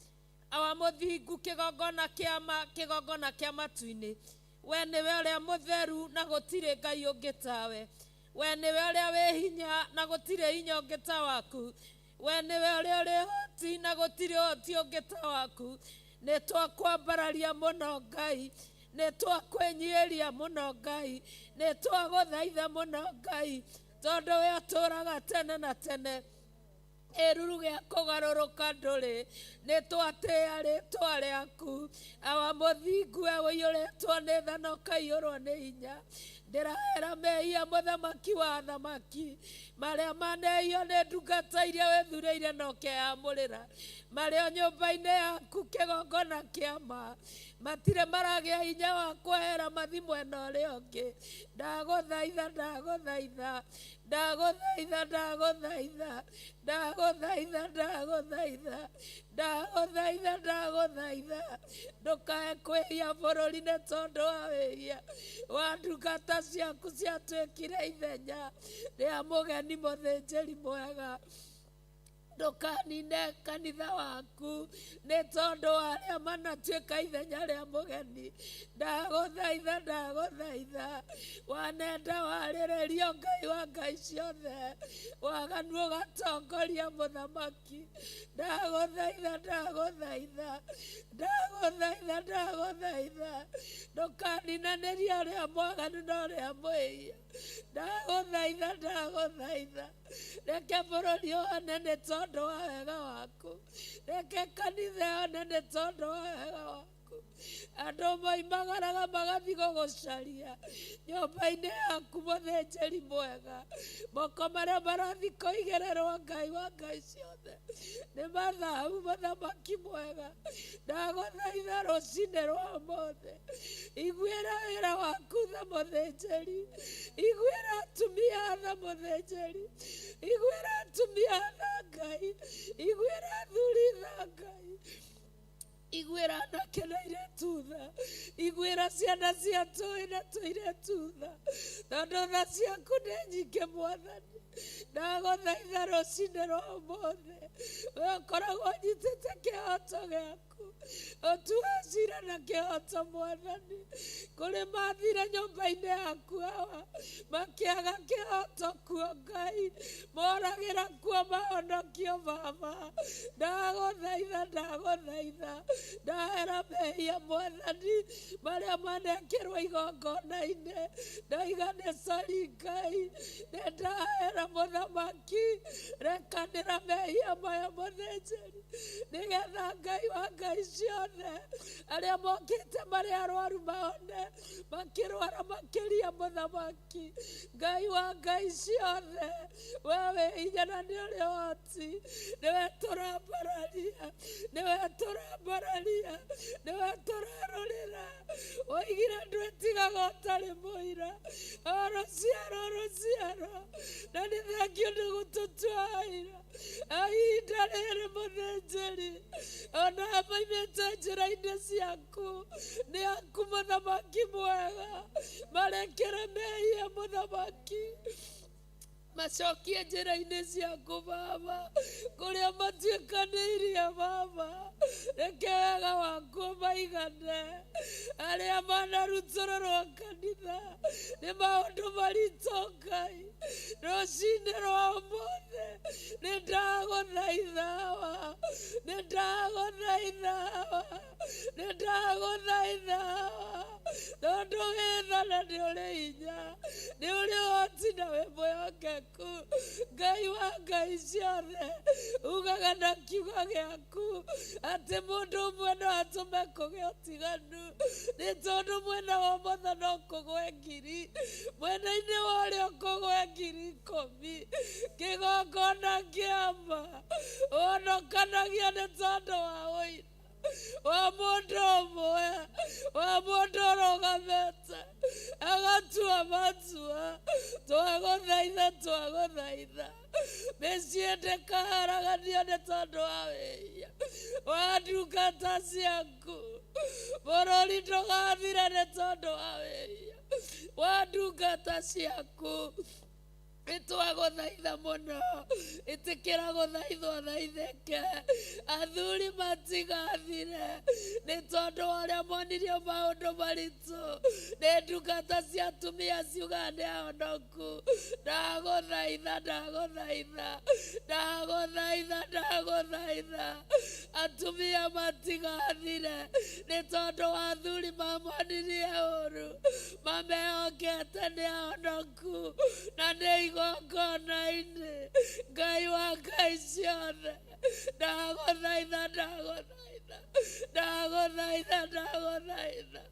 Awa mũthingu, kĩgongona kĩa kĩgongona kĩa matu-inĩ, we nĩwe ũrĩa mũtheru na gũtirĩ Ngai ũngĩ tawe. We nĩwe ũrĩa wĩ hinya na gũtirĩ hinya ũngĩ ta waku. We nĩwe ũrĩa ũrĩ ũhoti na gũtirĩ ũhoti ũngĩ ta waku. Nĩ twakwambararia mũno Ngai, nĩ twakwĩnyihĩria mũno Ngai, nĩ twagũthaitha mũno Ngai, tondũ we ũtũũraga tene na tene. Kĩruru gĩa kũgarũrũka ndũrĩ, nĩ twatĩĩa rĩtwa rĩaku. Awa mũthingu, we ũiyũrĩtwo nĩ tha na ũkaiyũrwo nĩ hinya. Ndĩrahera mehia mũthamaki wa athamaki, marĩa manehio nĩ ndungata iria wĩthurĩire na ũkeyamũrĩra, marĩ o nyũmba-inĩ yaku kĩgongona kĩa ma, matirĩ maragĩa hinya wa kwehera mathi mwena ũrĩa ũngĩ. Ndagũthaitha, ndagũthaitha, ndagũthaitha, ndagũthaitha, ndagũthaitha, ndagũthaitha, ndagũthaitha, ndagũthaitha, ndũkae kwĩhia bũrũri nĩ tondũ wa wĩhia wa ndungata ciaku ciatuĩkire ithenya rĩa mũgeni mũthĩnjĩri mwega. Ndũkanine kanitha waku nĩ tondũ wa arĩa manatuĩka ithenya rĩa mũgeni. Ndagũthaitha, ndagũthaitha, wanenda warĩrĩrio Ngai wa ngai ciothe, waganu ũgatongoria mũthamaki. Ndagũthaitha, ndagũthaitha, ndagũthaitha, ndagũthaitha, ndũkaninanĩrie ũrĩa mwaganu na ũrĩa mwĩhia. Ndagũthaitha, ndagũthaitha, reke bũrũri ũhone nĩ tondũ wa wega waku, reke kanitha ĩhone nĩ tondũ wa wega waku. Andũ moimagaraga magathiĩ gũgũcaria nyũmba-inĩ yaku mũthĩnjĩri mwega, moko marĩa marathiĩ kũigĩrĩrwo Ngai wa ngai ciothe nĩ mathabu mũthamaki mwega. Ndagũthaitha rũcinĩ rwa ũmũthĩ, iguĩra wĩra waku tha mũthĩnjĩri, iguĩra atumia tha mũthĩnjĩri, iguĩra atumia tha Ngai, iguĩra athuri tha Ngai, iguĩra anake na airĩtu tha, iguĩra ciana cia tũĩ na tũirĩtu tha, tondũ tha ciaku nĩ nyingĩ Mwathani. Ndagũthaitha rũcinĩ rwa ũmũthĩ, we ũkoragwo ũnyitĩte kĩhoto gĩaku, ũtue cira na kĩhoto Mwathani. Kũrĩ mathire nyũmba-inĩ yaku awa makĩaga kĩhoto kuo Ngai, moragĩra kuo mahonokio Baba. Ndagũthaitha, ndagũthaitha, ndahera mehia Mwathani marĩa manekĩrwo igongona-inĩ, ndaiga nĩ sori Ngai, nĩ ndahera mũthamaki, rekanĩra mehia maya mũthĩnjĩri, nĩgetha Ngai wa ngai ciothe arĩa mokĩte marĩ arwaru mahone, makĩrwara makĩria mũthamaki. Ngai wa ngai ciothe, we wĩ hinya na nĩ ũrĩ ũhoti, nĩwe tũrambararia, nĩwe tũrambararia, nĩwe tũrarũrĩra. Woigire ndwĩtigaga ũtarĩ mũira, o rũciaro rũciaro, na nĩ thengio nĩ gũtũtua aira. Ihinda rĩrĩ mũthĩnjĩri, ona maimĩte njĩra-inĩ ciaku, nĩ aku mũthamaki mwega, marekere mehia mũthamaki, macokie njĩra-inĩ ciaku Baba, kũrĩa matuĩkanĩirie Baba, reke wega waku maigane. Arĩa manarutũrũrwo kanitha nĩ maũndũ maritũ Ngai, rũcinĩ rwa ũmũthĩ nĩ ndagũthaitha, nĩ ndagũthaitha, nĩ ndagũthaitha, Tondũ wĩ tha na nĩ ũrĩ hinya, nĩ ũrĩ ũhoti na wĩ mwĩhokeku. Ngai wa ngai ciothe, ugaga na kiugo gĩaku atĩ mũndũ ũmwe no atũme kũgĩe ũtiganu, nĩ tondũ mwena wa ũmotho no kũgwe ngiri, mwena-inĩ wa ũrĩo kũgwe 10,000. Kĩgongona kĩama ũhonokanagia nĩ tondũ wa ũira wa mũndũ ũmwe, wa mũndũ ũrũgamĩte agatua matua. Twagũthaitha, twagũthaitha, mĩciĩ ndĩkaharaganio nĩ tondũ wa wĩhia wa ndungata ciaku. Bũrũri ndũgathire nĩ tondũ wa wĩhia wa ndungata ciaku. Nĩtwagũthaitha mũno, ĩtĩkĩra gũthaithwo thaithĩke. Athuri matigathire nĩ tondũ wa ũrĩa monirio maũndũ maritũ nĩ ndungata cia atumia ciugaga nĩ ahonoku. Ndagũthaitha, ndagũthaitha, ndagũthaitha, ndagũthaitha, atumia matigathire nĩ tondũ wa athuri mamonirie ũru, mamehokete nĩ ahonoku na nĩ igongona-inĩ. Ngai wa ngai ciothe, ndagũthaitha, ndagũthaitha, ndagũthaitha, ndagũthaitha,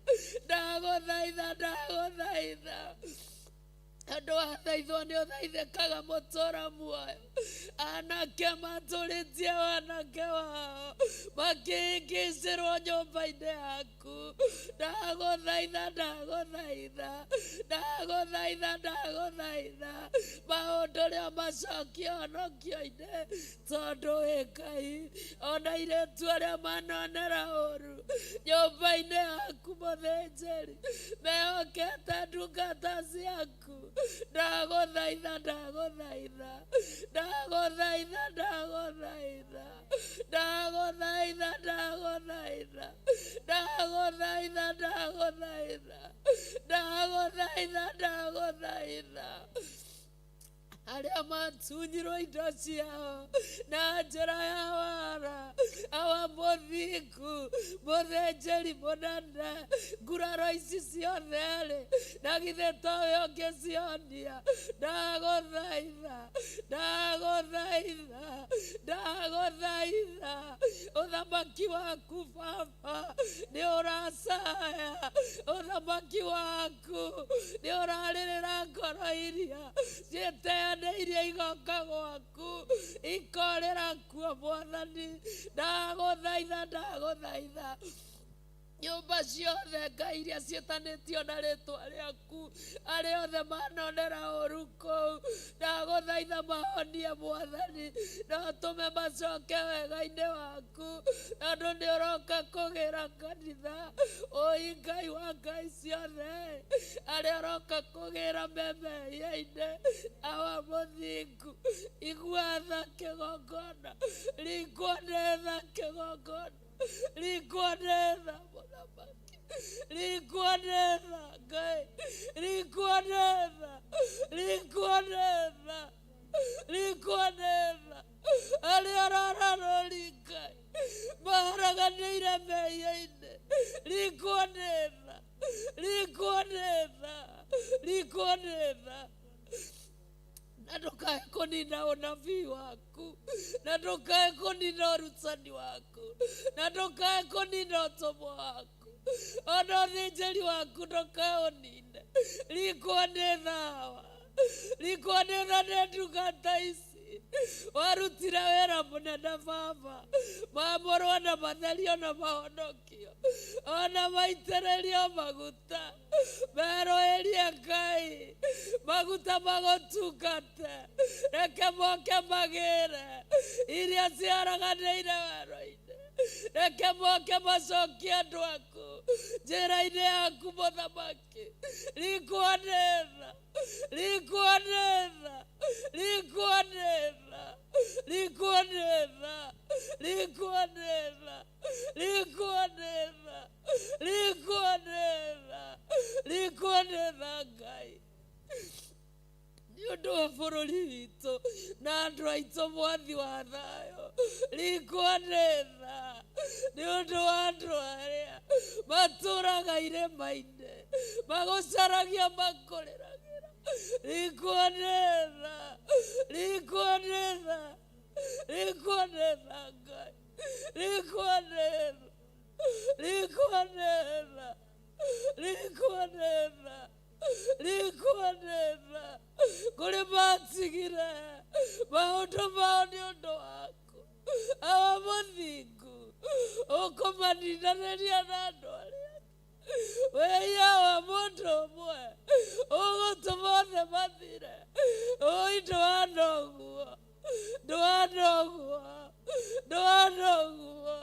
ndagũthaitha, ndagũthaitha. Andũ athaithwo nĩ ũthaithĩkaga mũtũra muoyo. Anake matũrĩtie wanake wao makĩingĩcĩrwo nyũmba-inĩ yaku. Ndagũthaitha, ndagũthaitha, ndagũthaitha, ndagũthaitha, maũndũ rĩo macokio honokio-inĩ, tondũ wĩ Ngai. Ona airĩtu arĩa manonera ũru nyũmba-inĩ yaku mũthĩnjĩri, mehokete ndungata ciaku. Ndagũthaitha, ndagũthaitha, ndagũthaitha, ndagũthaitha, ndagũthaitha, ndagũthaitha, ndagũthaitha, ndagũthaitha, ndagũthaitha, ndagũthaitha. Arĩa matunyirwo indo ciao na njĩra ya wara, awa mũthingu mũthĩnjĩri mũnene, nguraro ici ciothe rĩ, na githĩ towe ũngĩcionia? Ndagũthaitha, ndagũthaitha, ndagũthaitha, ũthamaki waku Baba nĩ ũracaya, ũthamaki waku nĩ ũrarĩrĩra ngoro iria ciĩteanĩirie igoka gwaku, ikorĩra kuo Mwathani. Ndagũthaitha, ndagũthaitha, nyũmba ciothe Ngai iria ciĩtanĩtio na rĩtwa rĩaku, arĩa othe manonera ũru kũu, ndagũthaitha mahonie Mwathani, na ũtũme macoke wega-inĩ waku, tondũ nĩ ũroka kũgĩra kanitha. Ũi Ngai wa ngai ciothe, arĩa ũroka kũgĩra memehia-inĩ, awa mũthingu, igua tha kĩgongona, ringwo nĩ tha kĩgongona, ringwo nĩ tha mũthamaki, ringwo nĩ tha Ngai, ringwo nĩ tha, ringwo nĩ tha, ringwo nĩ tha. Arĩa ũrararũri Ngai maharaganĩire mehia-inĩ, ringwo nĩ tha, ringwo nĩ tha, ringwo nĩ tha. Na ndũkae kũnina ũnabii waku, na ndũkae kũnina ũrutani waku, na ndũkae kũnina ũtũmwo waku, ona ũthĩnjĩri waku ndũkaũnine. Ringwo nĩ thawa, ringwo nĩ tha nĩ ndungata ici warutire wĩra mũnene Baba, mamũrwo na matherio na mahonokio, ona maitĩrĩrio maguta, merũĩrie Ngai maguta magũtungate, reke moke magĩre iria ciaraganĩire werũ-inĩ, reke moke macokie andũ aku njĩra-inĩ yaku mũthamaki. Ringwo nĩ tha, ringwo nĩ tha, ringwo nĩ tha, ringwo nĩ tha, ringwo nĩ tha, ringwo nĩ tha, ringwo nĩ tha, ringwo nĩ tha Ngai, nĩ ũndũ wa bũrũri witũ na andũ aitũ mwathi wa thayũ. Ringwo nĩ tha nĩ ũndũ wa andũ arĩa Matũraga irĩma-inĩ magũcaragia makũrĩragĩra. Rikuonetha, rikuonetha, rikuonetha Ngai, rikuonetha, rikuonetha, rikuonetha, rikuonetha. Kũrĩ matigire maũndũ mao nĩ ũndũ waku. Awa mũthingu ũkũmaninanĩria na andũ arĩa wĩya wa mũndũ ũmwe ũgũtũma othe mathire. Ũi ndũhana ũguo, ndũhana ũguo, ndũhana ũguo,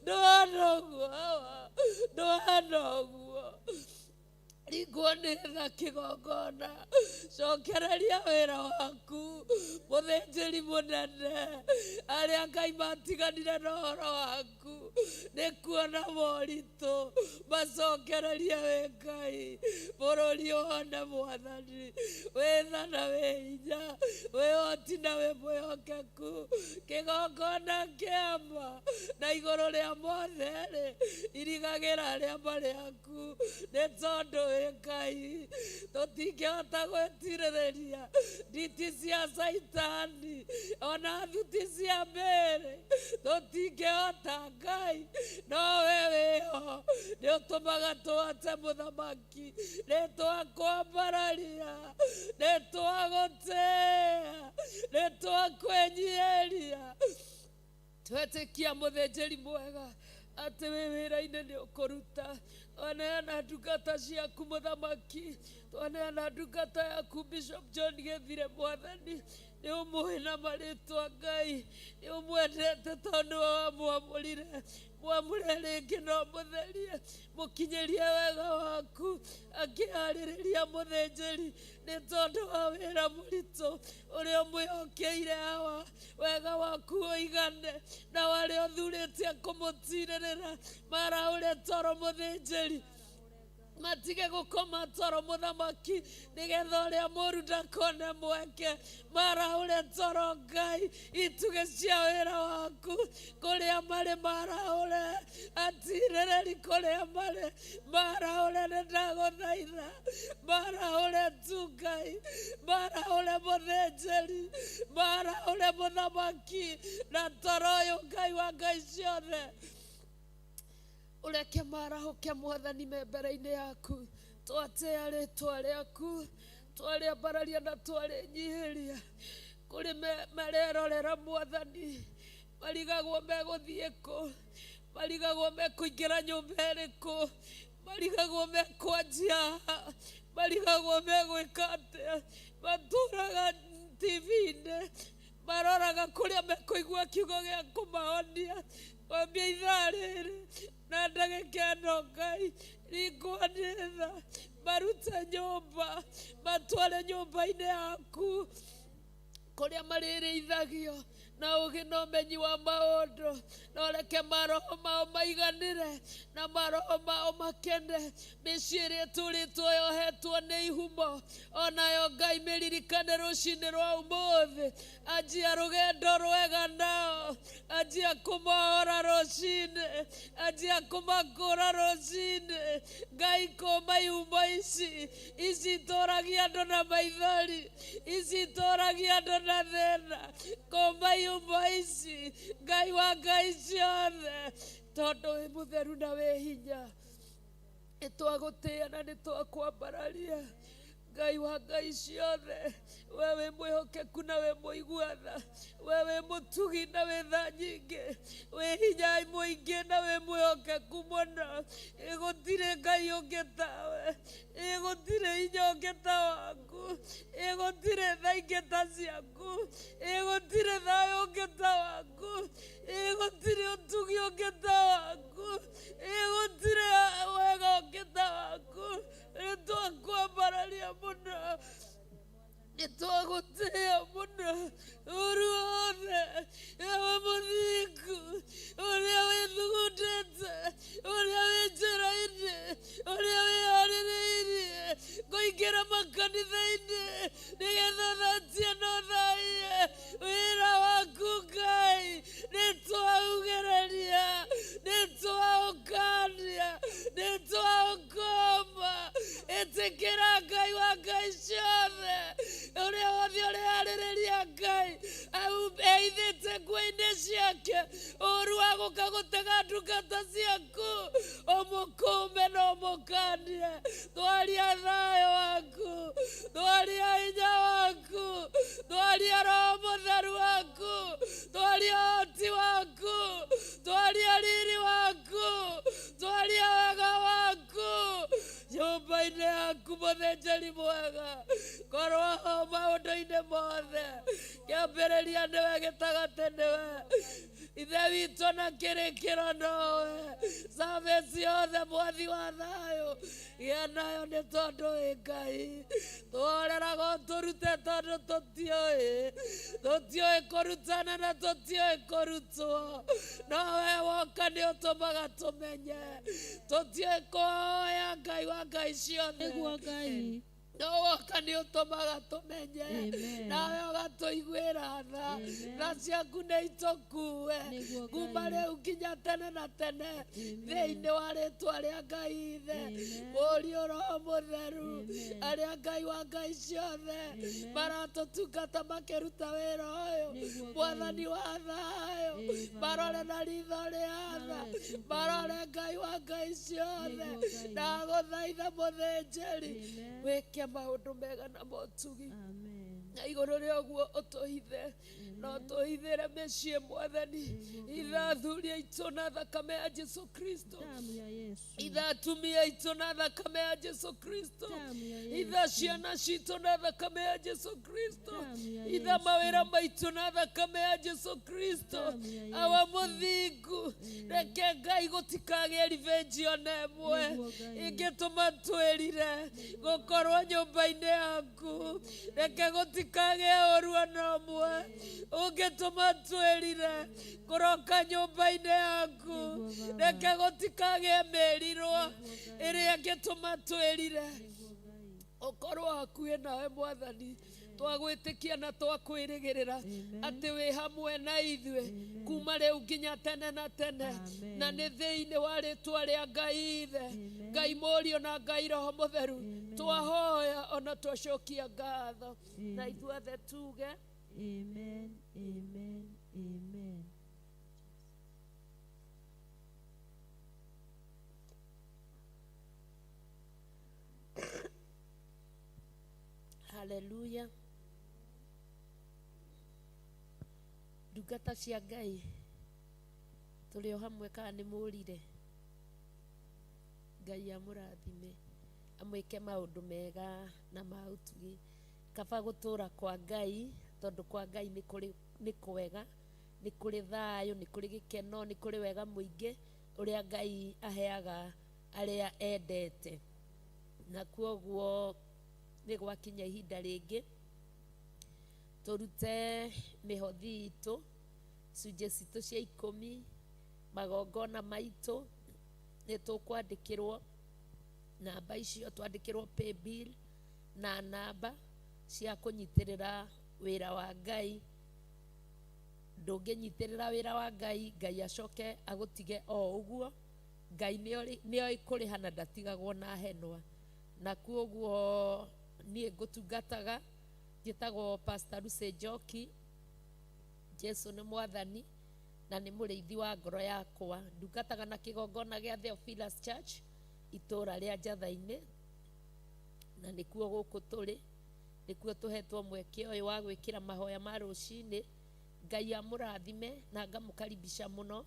ndũhana ũguo, Awa, ndũhana ũguo. Ringwo nĩ tha kĩgongona, cokereria wĩra waku mũthĩnjĩri mũnene. Arĩa Ngai matiganire na ũhoro waku nĩ kuona moritũ, macokererie wĩ Ngai. Bũrũri wone Mwathani wĩ tha na wĩ hinya, wĩ ũhoti na wĩ mwĩhokeku. Kĩgongona kĩama na igũrũ rĩa mothe rĩ, irigagĩra arĩa marĩ aku, nĩ tondũ wĩ Ngai tũtingĩhota gwĩtirĩrĩria nditi cia Caitani ona thuti cia mĩĩrĩ tũtingĩhota Ngai, no we wĩho nĩ ũtũmaga tũhote mũthamaki. Nĩ twakwambararia, nĩ twagũtĩĩa, nĩ twakwĩnyihĩria. Twetĩkia mũthĩnjĩri mwega atĩ wĩ wĩra-inĩ nĩ ũkũruta. Twaneana ndungata ciaku mũthamaki, twaneana ndungata yaku Bishop John Gĩthire Mwathani, nĩ ũmũĩ na marĩtwa Ngai, nĩ ũmwendete tondũ nĩwe wamwamũrire. Mwamũre rĩngĩ no mũtherie, mũkinyĩrie wega waku. Akĩharĩrĩria mũthĩnjĩri nĩ tondũ wa wĩra mũritũ ũrĩa ũmwĩhokeire. Awa, wega waku ũigane na warĩa ũthurĩte kũmũtirĩrĩra. Maraũre toro mũthĩnjĩri, matige gũkoma toro mũthamaki, nĩgetha ũrĩa mũru ndakone mweke. Maraũre toro Ngai, itugĩ cia wĩra waku kũrĩa marĩ maraũre, atirĩrĩri kũrĩa marĩ maraũre. Nĩ ndagũthaitha maraũre tu Ngai, maraũre mũthĩnjĩri, maraũre mũthamaki na toro ũyũ Ngai wa Ngai ciothe. Ũreke marahũke Mwathani me mbere-inĩ yaku. Twatĩa rĩtwa rĩaku, twarĩambararia na twarĩnyihĩria. Kũrĩ marerorera Mwathani, marigagwo megũthiĩ kũ, marigagwo mekũingĩra nyũmba ĩrĩkũ, marigagwo mekwanjia ha, marigagwo megwĩka atĩa. Matũraga TV-inĩ, maroraga kũrĩa mekũigua kiugo gĩa kũmahonia. Kwambia ithaa rĩrĩ na ndagĩka ĩno Ngai, ringwo nĩ tha, marute nyũmba, matware nyũmba-inĩ yaku kũrĩa marĩrĩithagio na ũgĩ na ũmenyi wa maũndũ, na ũreke maroho mao maiganĩre na maroho mao makene. Mĩciĩ ĩrĩa ĩtũrĩtwo yohetwo nĩ ihumo, onayo Ngai mĩririkane rũcinĩ rwa ũmũthĩ. Anjia rũgendo rwega nao, anjia kũmohora rũcinĩ, anjia kũmakũra rũcinĩ. Ngai kũma ihumo ici, ici itũragia andũ na maithori, ici itũragia andũ na thĩna. Kũma ihumo ici Ngai wa Ngai ciothe, tondũ wĩ mũtheru na wĩ hinya. Nĩ twagũtĩĩa na nĩ twakwambararia Ngai wa Ngai ciothe. We wĩ mwĩhokeku na wĩ mũiguatha, we wĩ mũtugi na wĩ tha nyingĩ, wĩ hinya mũingĩ na wĩ mwĩhokeku mũno. Ĩ gũtirĩ Ngai ũngĩ tawe, ĩ gũtirĩ hinya ũngĩ ta waku, ĩ gũtirĩ tha ingĩ ta ciaku, ĩ gũtirĩ thayũ ũngĩ ta waku, ĩ gũtirĩ ũtugi ũngĩ ta waku, ĩ gũtirĩ wega ũngĩ ta waku. Nĩ twakwambararia mũno, nĩ twagũtĩĩa mũno. Ũru wothe ewe mũthingu, ũrĩa wĩthugundĩte, ũrĩa wĩ njĩra-inĩ, ũrĩa wĩharĩrĩirie kũingĩra makanitha-inĩ nĩgetha ũthatie na ũthaiye wĩra waku Ngai, nĩ twaugĩrĩria, nĩ twaũkania, nĩ Twetĩkĩra Ngai wa Ngai ciothe, ũrĩa wothe ũreharĩrĩria Ngai eithĩte nguo-inĩ ciake, ũru wa gũka gũtega ndungata ciaku, ũmũkũme na ũmũkanie. Twaria thayũ waku, twaria hinya waku, twaria Roho Mũtheru waku, twaria ũhoti waku, twaria riri waku, twaria wega waku nyũmba-inĩ yaku mũthĩnjĩri mwega. Korwo ho maũndũ-inĩ mothe, kĩambĩrĩria nĩwe, gĩtagatĩ nĩwe, Ithe witũ na kĩrĩkĩro nowe. Service yothe mwathi wa thayũ gĩa nayo nĩ tondũ wĩ Ngai. Tworeraga ũtũrute tondũ tũtiũĩ kũrutana na tũtiũĩ kũrutwo, no we woka nĩ ũtũmaga tũmenye. Tũtiũĩ kũhoya Ngai wa Ngai ciothe, Nĩguo Ngai. no woka nĩ ũtũmaga tũmenye, Amen. nawe ũgatũiguĩra tha. Amen. Tha ciaku nĩ itũkue Nĩguo kuma Ngai. rĩu nginya tene na tene, Amen. thĩinĩ wa rĩtwa rĩa Ngai Ithe, Amen. Mũriũ, Roho Mũtheru, Amen. arĩa Ngai wa Ngai ciothe Amen. maratũtungata makĩruta wĩra ũyũ. Nĩguo Ngai. Mwathani wa thayũ, Ĩĩ, Baba. marore na ritho rĩa tha, Marore tu Ngai. marore Ngai wa Ngai ciothe. Nĩguo Ngai. Ndagũthaitha mũthĩnjĩri, Amen. wĩke maũndũ mega na motugi, Amen. na igũrũ rĩa ũguo ũtũhithe na ũtũhithĩre mĩciĩ. Mwathani, itha athuri aitũ na thakame ya Jesu Kristo, Damu ya Yesu. itha atumia aitũ na thakame ya Jesu Kristo, Damu ya itha Yesu. ciana citũ na thakame ya Jesu Kristo, Damu ya itha Yesu. mawĩra maitũ na thakame ya Jesu Kristo. Damu ya Awa Yesu. mũthingu, reke Ngai gũtikagĩe revenge ona ĩmwe Nĩguo Ngai. ĩngĩtũma twĩrire gũkorwo nyũmba-inĩ yaku. Reke gũtikagĩe ũru ona ũmwe ũngĩtũma twĩrire kũroka nyũmba-inĩ yaku. Nĩguo Baba. Reke gũtikagĩe mĩrirwo ĩrĩa ĩngĩtũma twĩrire Nĩguo Ngai. ũkorwo hakuhĩ nawe. Mwathani, twagwĩtĩkia na twakwĩrĩgĩrĩra Amen. atĩ wĩ hamwe na ithuĩ kuma rĩu nginya tene na tene, Amen. na nĩ thĩinĩ wa rĩtwa rĩa Ngai Ithe, Amen. Ngai Mũriũ na Ngai Roho Mũtheru Amen. twahoya ona twacokia ngatho, na Amen. ithuothe tuge Amen. Amen. Amen. Haleluya. Ndungata cia Ngai, tũrĩ o hamwe kana nĩ mũrire? Ngai amũrathime, amwĩke maũndũ mega na ma ũtugi. Kaba gũtũra kwa Ngai, tondũ kwa Ngai nĩ kũrĩ nĩ kwega, nĩ kũrĩ thayũ, nĩ kũrĩ gĩkeno, nĩ kũrĩ wega mũingĩ ũrĩa Ngai aheaga arĩa endete. Na kwoguo nĩ gwakinya ihinda rĩngĩ tũrute mĩhothi itũ, cunjĩ citũ cia 10, magongona maitũ. Nĩ tũkwandĩkĩrwo namba icio, twandĩkĩrwo paybill na namba cia kũnyitĩrĩra wĩra wa Ngai. Ndũngĩnyitĩrĩra wĩra wa Ngai, Ngai acoke agũtige o ũguo. Ngai nĩoĩ kũrĩha na ndatigagwo na henwa. Na kuoguo niĩ ngũtungataga njĩtagwo Pastor Lucy Njoki. Jesu nĩ Mwathani na nĩ mũrĩithi wa ngoro yakwa. Ndungataga na kĩgongona gĩa Theophilus Church, itũra rĩa Njatha-inĩ, na nĩkuo gũkũ tũrĩ, nĩkuo tũhetwo mweke ũyũ wa gwĩkĩra mahoya ma rũcinĩ. Ngai amũrathime na ngamũkaribisha mũno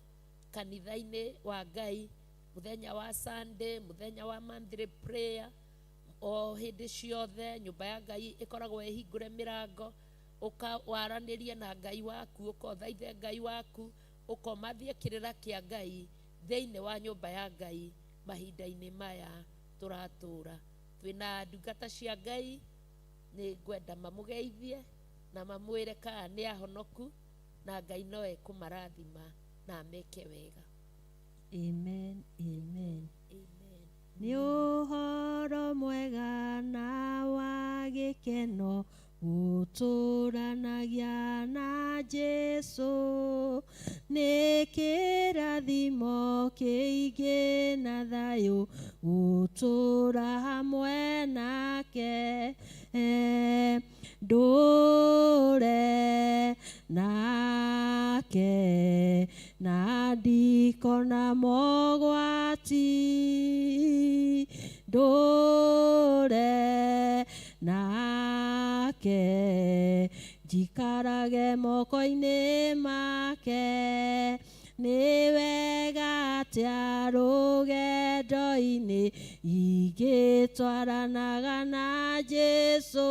kanitha-inĩ wa Ngai mũthenya wa Sunday, mũthenya wa monthly prayer, o hĩndĩ ciothe nyũmba ya Ngai ĩkoragwo ĩhingũre mĩrango. Ũka waranĩrie na Ngai waku, ũka ũthaithe Ngai waku, ũkomathie kĩrĩra kĩa Ngai thĩinĩ wa nyũmba ya Ngai. Mahinda-inĩ maya tũratũra twĩna ndungata cia Ngai, nĩ ngwenda mamũgeithie na mamwĩre kana nĩ ahonoku na Ngai no ekũmarathima na ameke wega. Amen. Amen. Amen. Nĩ ũhoro mwega na wa gĩkeno gũtũranagia na Jesu, nĩ kĩrathimo. kĩingĩ na thayũ gũtũũra hamwe nake. Ndũre nake na ndikona mogwati, ndũre nake njikarage moko-inĩ make. Nĩ wega atĩa rũgendo-inĩ ingĩtwaranaga na Jesũ,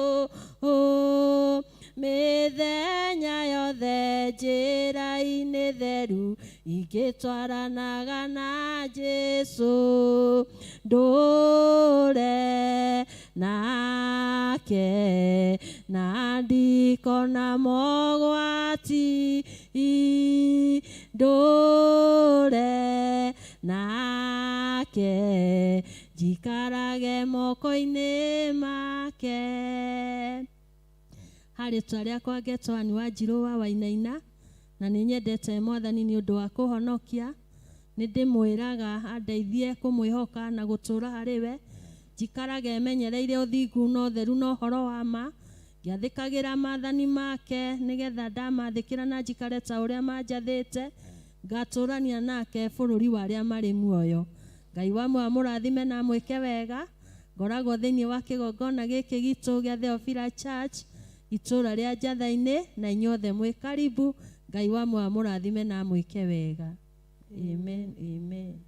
mĩthenya yothe njĩra-inĩ theru ingĩtwaranaga na Jesũ. Ndũre nake na ndikona mogwati, ndũre nake njikarage moko-inĩ make. Harĩ rĩtwa rĩakwa ngetwo Ann Wanjirũ wa Wainaina, na nĩ nyendete Mwathani nĩ ũndũ wa kũhonokia. Nĩ ndĩmwĩraga andeithie kũmwĩhoka na gũtũũra harĩ we, njikarage menyereire ũthingu na ũtheru na ũhoro wa ma, ngĩathĩkagĩra maathani make, nĩgetha ndamathĩkĩra na njikare ta ũrĩa manjathĩte, ngatũũrania nake bũrũri wa arĩa marĩ muoyo. Ngai wa muoyo amũrathime na amwĩke wega. Ngoragwo thĩinĩ wa kĩgongona gĩkĩ gitũ gĩa Theophila Church itũũra rĩa Njatha-inĩ, na inyuothe mwĩ karibu. Ngai wa muoyo amũrathime na amwĩke wega. Amen, amen.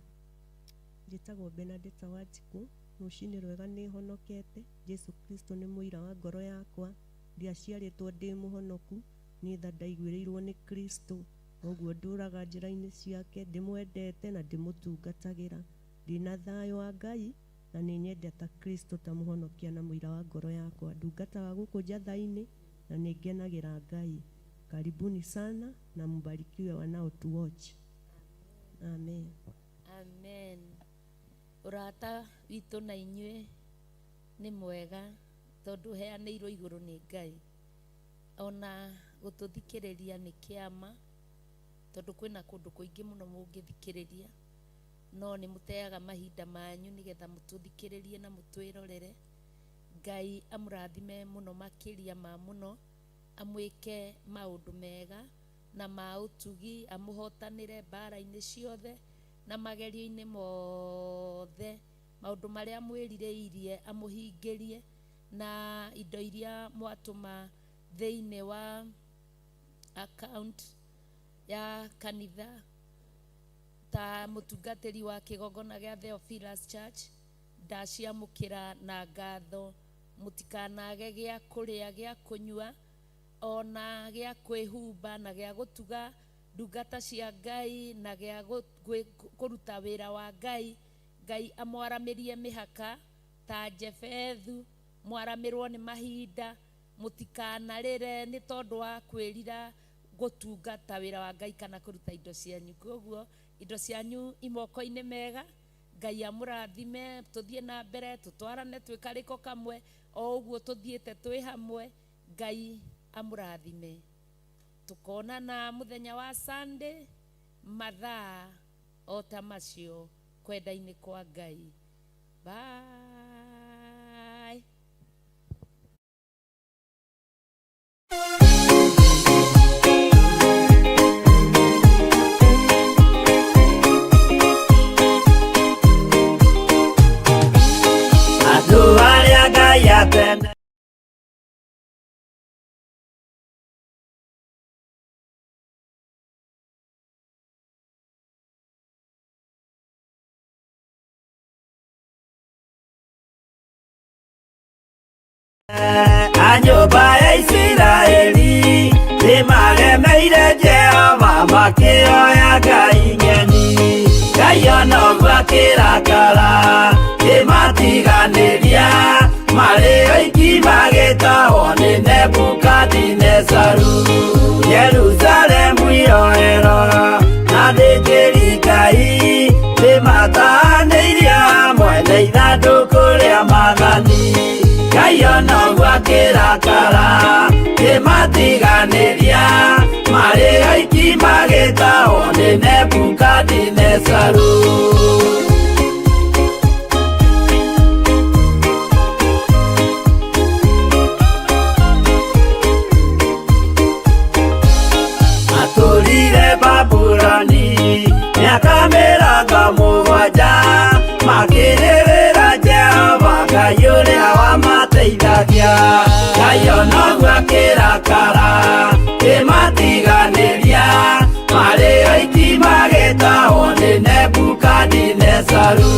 Njĩtagwo Benadetta Wanjikũ. Rũcinĩ rwega, nĩ honokete. Jesu Kristo nĩ mũira wa ngoro yakwa. Ndiaciarĩtwo ndĩ mũhonoku, nĩ tha ndaiguĩrĩirwo nĩ Kristo, ũguo ndũraga njĩra-inĩ ciake, ndĩmwendete na ndĩmũtungatagĩra. Ndĩna thayũ wa Ngai na nĩ nyendete Kristo ta mũhonokia na mũira wa ngoro yakwa. Ndungataga gũkũ Njatha-inĩ na nĩ ngenagĩra Ngai. Karibuni sana na mbarikiwe wanaotuwatch. Amen. Amen. Ũrata witũ na inyuĩ nĩ mwega tondũ ũheanĩirwo igũrũ nĩ Ngai. Ona gũtũthikĩrĩria nĩ kĩama, tondũ kwĩna kũndũ kũingĩ mũno mũngĩthikĩrĩria, no nĩ mũteaga mahinda manyu nĩgetha mũtũthikĩrĩrie na mũtwĩrorere. Ngai amũrathime mũno makĩria ma mũno, amwĩke maũndũ mega na ma ũtugi, amũhotanĩre mbara-inĩ ciothe na magerio-inĩ mothe, maũndũ marĩa mwĩrirĩirie amũhingĩrie, na indo iria mwatũma thĩinĩ wa account ya kanitha ta mũtungatĩri wa kĩgongona gĩa Theophilus Church, ndaciamũkĩra na ngatho. Mũtikanage gĩa kũrĩa, gĩa kũnyua, ona gĩa kwĩhumba, na gĩa gũtuga ndungata cia Ngai, na gĩa kũruta wĩra wa Ngai. Ngai amwaramĩrie mĩhaka ta Jefethu, mwaramĩrwo nĩ mahinda, mũtikanarĩre nĩ tondũ wa kwĩrira gũtungata wĩra wa Ngai kana kũruta indo cianyu. Koguo indo cianyu imoko-inĩ mega. Ngai amũrathime, tũthiĩ na mbere, tũtwarane twĩ karĩko kamwe, o ũguo tũthiĩte twĩ hamwe. Ngai amũrathime. Tũkonana mũthenya wa Sunday mathaa o ta macio, kwenda-inĩ kwa Ngai. Bye. Andũ arĩa Ngai atende. A nyũmba ya Isiraeli nĩmaremeire Jehova, makĩoya ngai ng'eni. Ngai ona ũguo akĩrakara, kĩmatiganĩria marĩ oiki, magĩtahwo nĩ Nebukadinezaru. Jerusalemu iroero na thĩnjĩri Ngai nĩmatahanĩirio hamwe na ithandũkũ rĩa maathani. Ngai ona ũguo akĩrakara, kĩmatiganĩria marĩ oiki, magĩtahwo nĩ Nebukadinezaru. mũgwanja makĩrĩrĩra Jehova Ngai ũrĩa wamateithagia. Ngai ona ũguo akĩrakara kĩmatiganĩria marĩ oiki magĩtahwo nĩ Nebukadinezaru.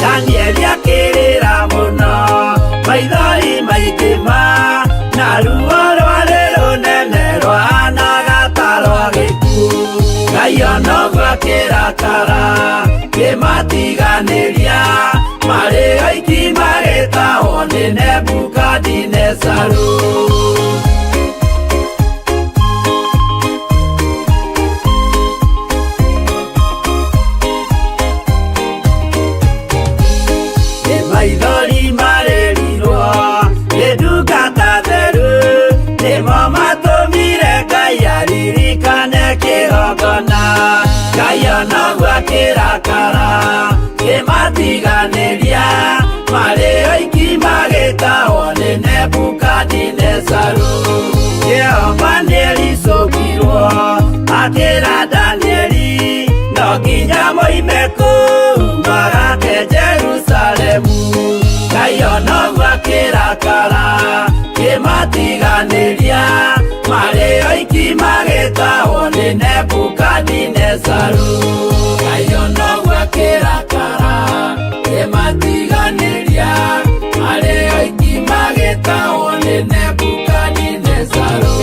Danieli akĩrĩra mũno maithori maingĩ ma na ruo rwarĩ rũnene rwahanaga ta rwa gĩkuũ. Ngai ona ũguo akĩrakara kĩmatiganĩria marĩ oiki magĩtahwo nĩ Nebukadinezaru. Nĩ maithori marĩrirwo nĩ ndungata theru nĩmo matũmire Ngai aririkane kĩgongona. Ngai ona ũguo akĩrakara kĩmatiganĩria marĩ oiki magĩtahwo nĩ Nebukadinezaru. Jehova nĩericũkirwo akĩra Danieli no nginya moime kũu magake Jerusalemu. Ngai ona ũguo akĩrakara kĩmatiganĩria marĩ oiki magĩtahwo nĩ Nebukadinezaru. Ngai ona ũguo akĩrakara kĩmatiganĩria marĩ oiki magĩtahwo nĩ Nebukadinezaru.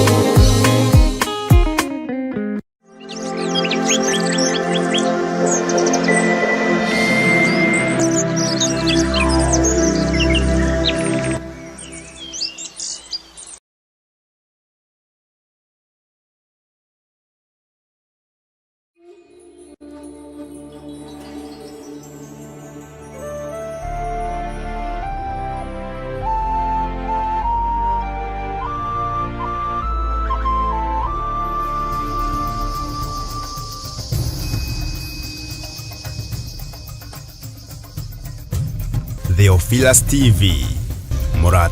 Theophilus TV. Mũrata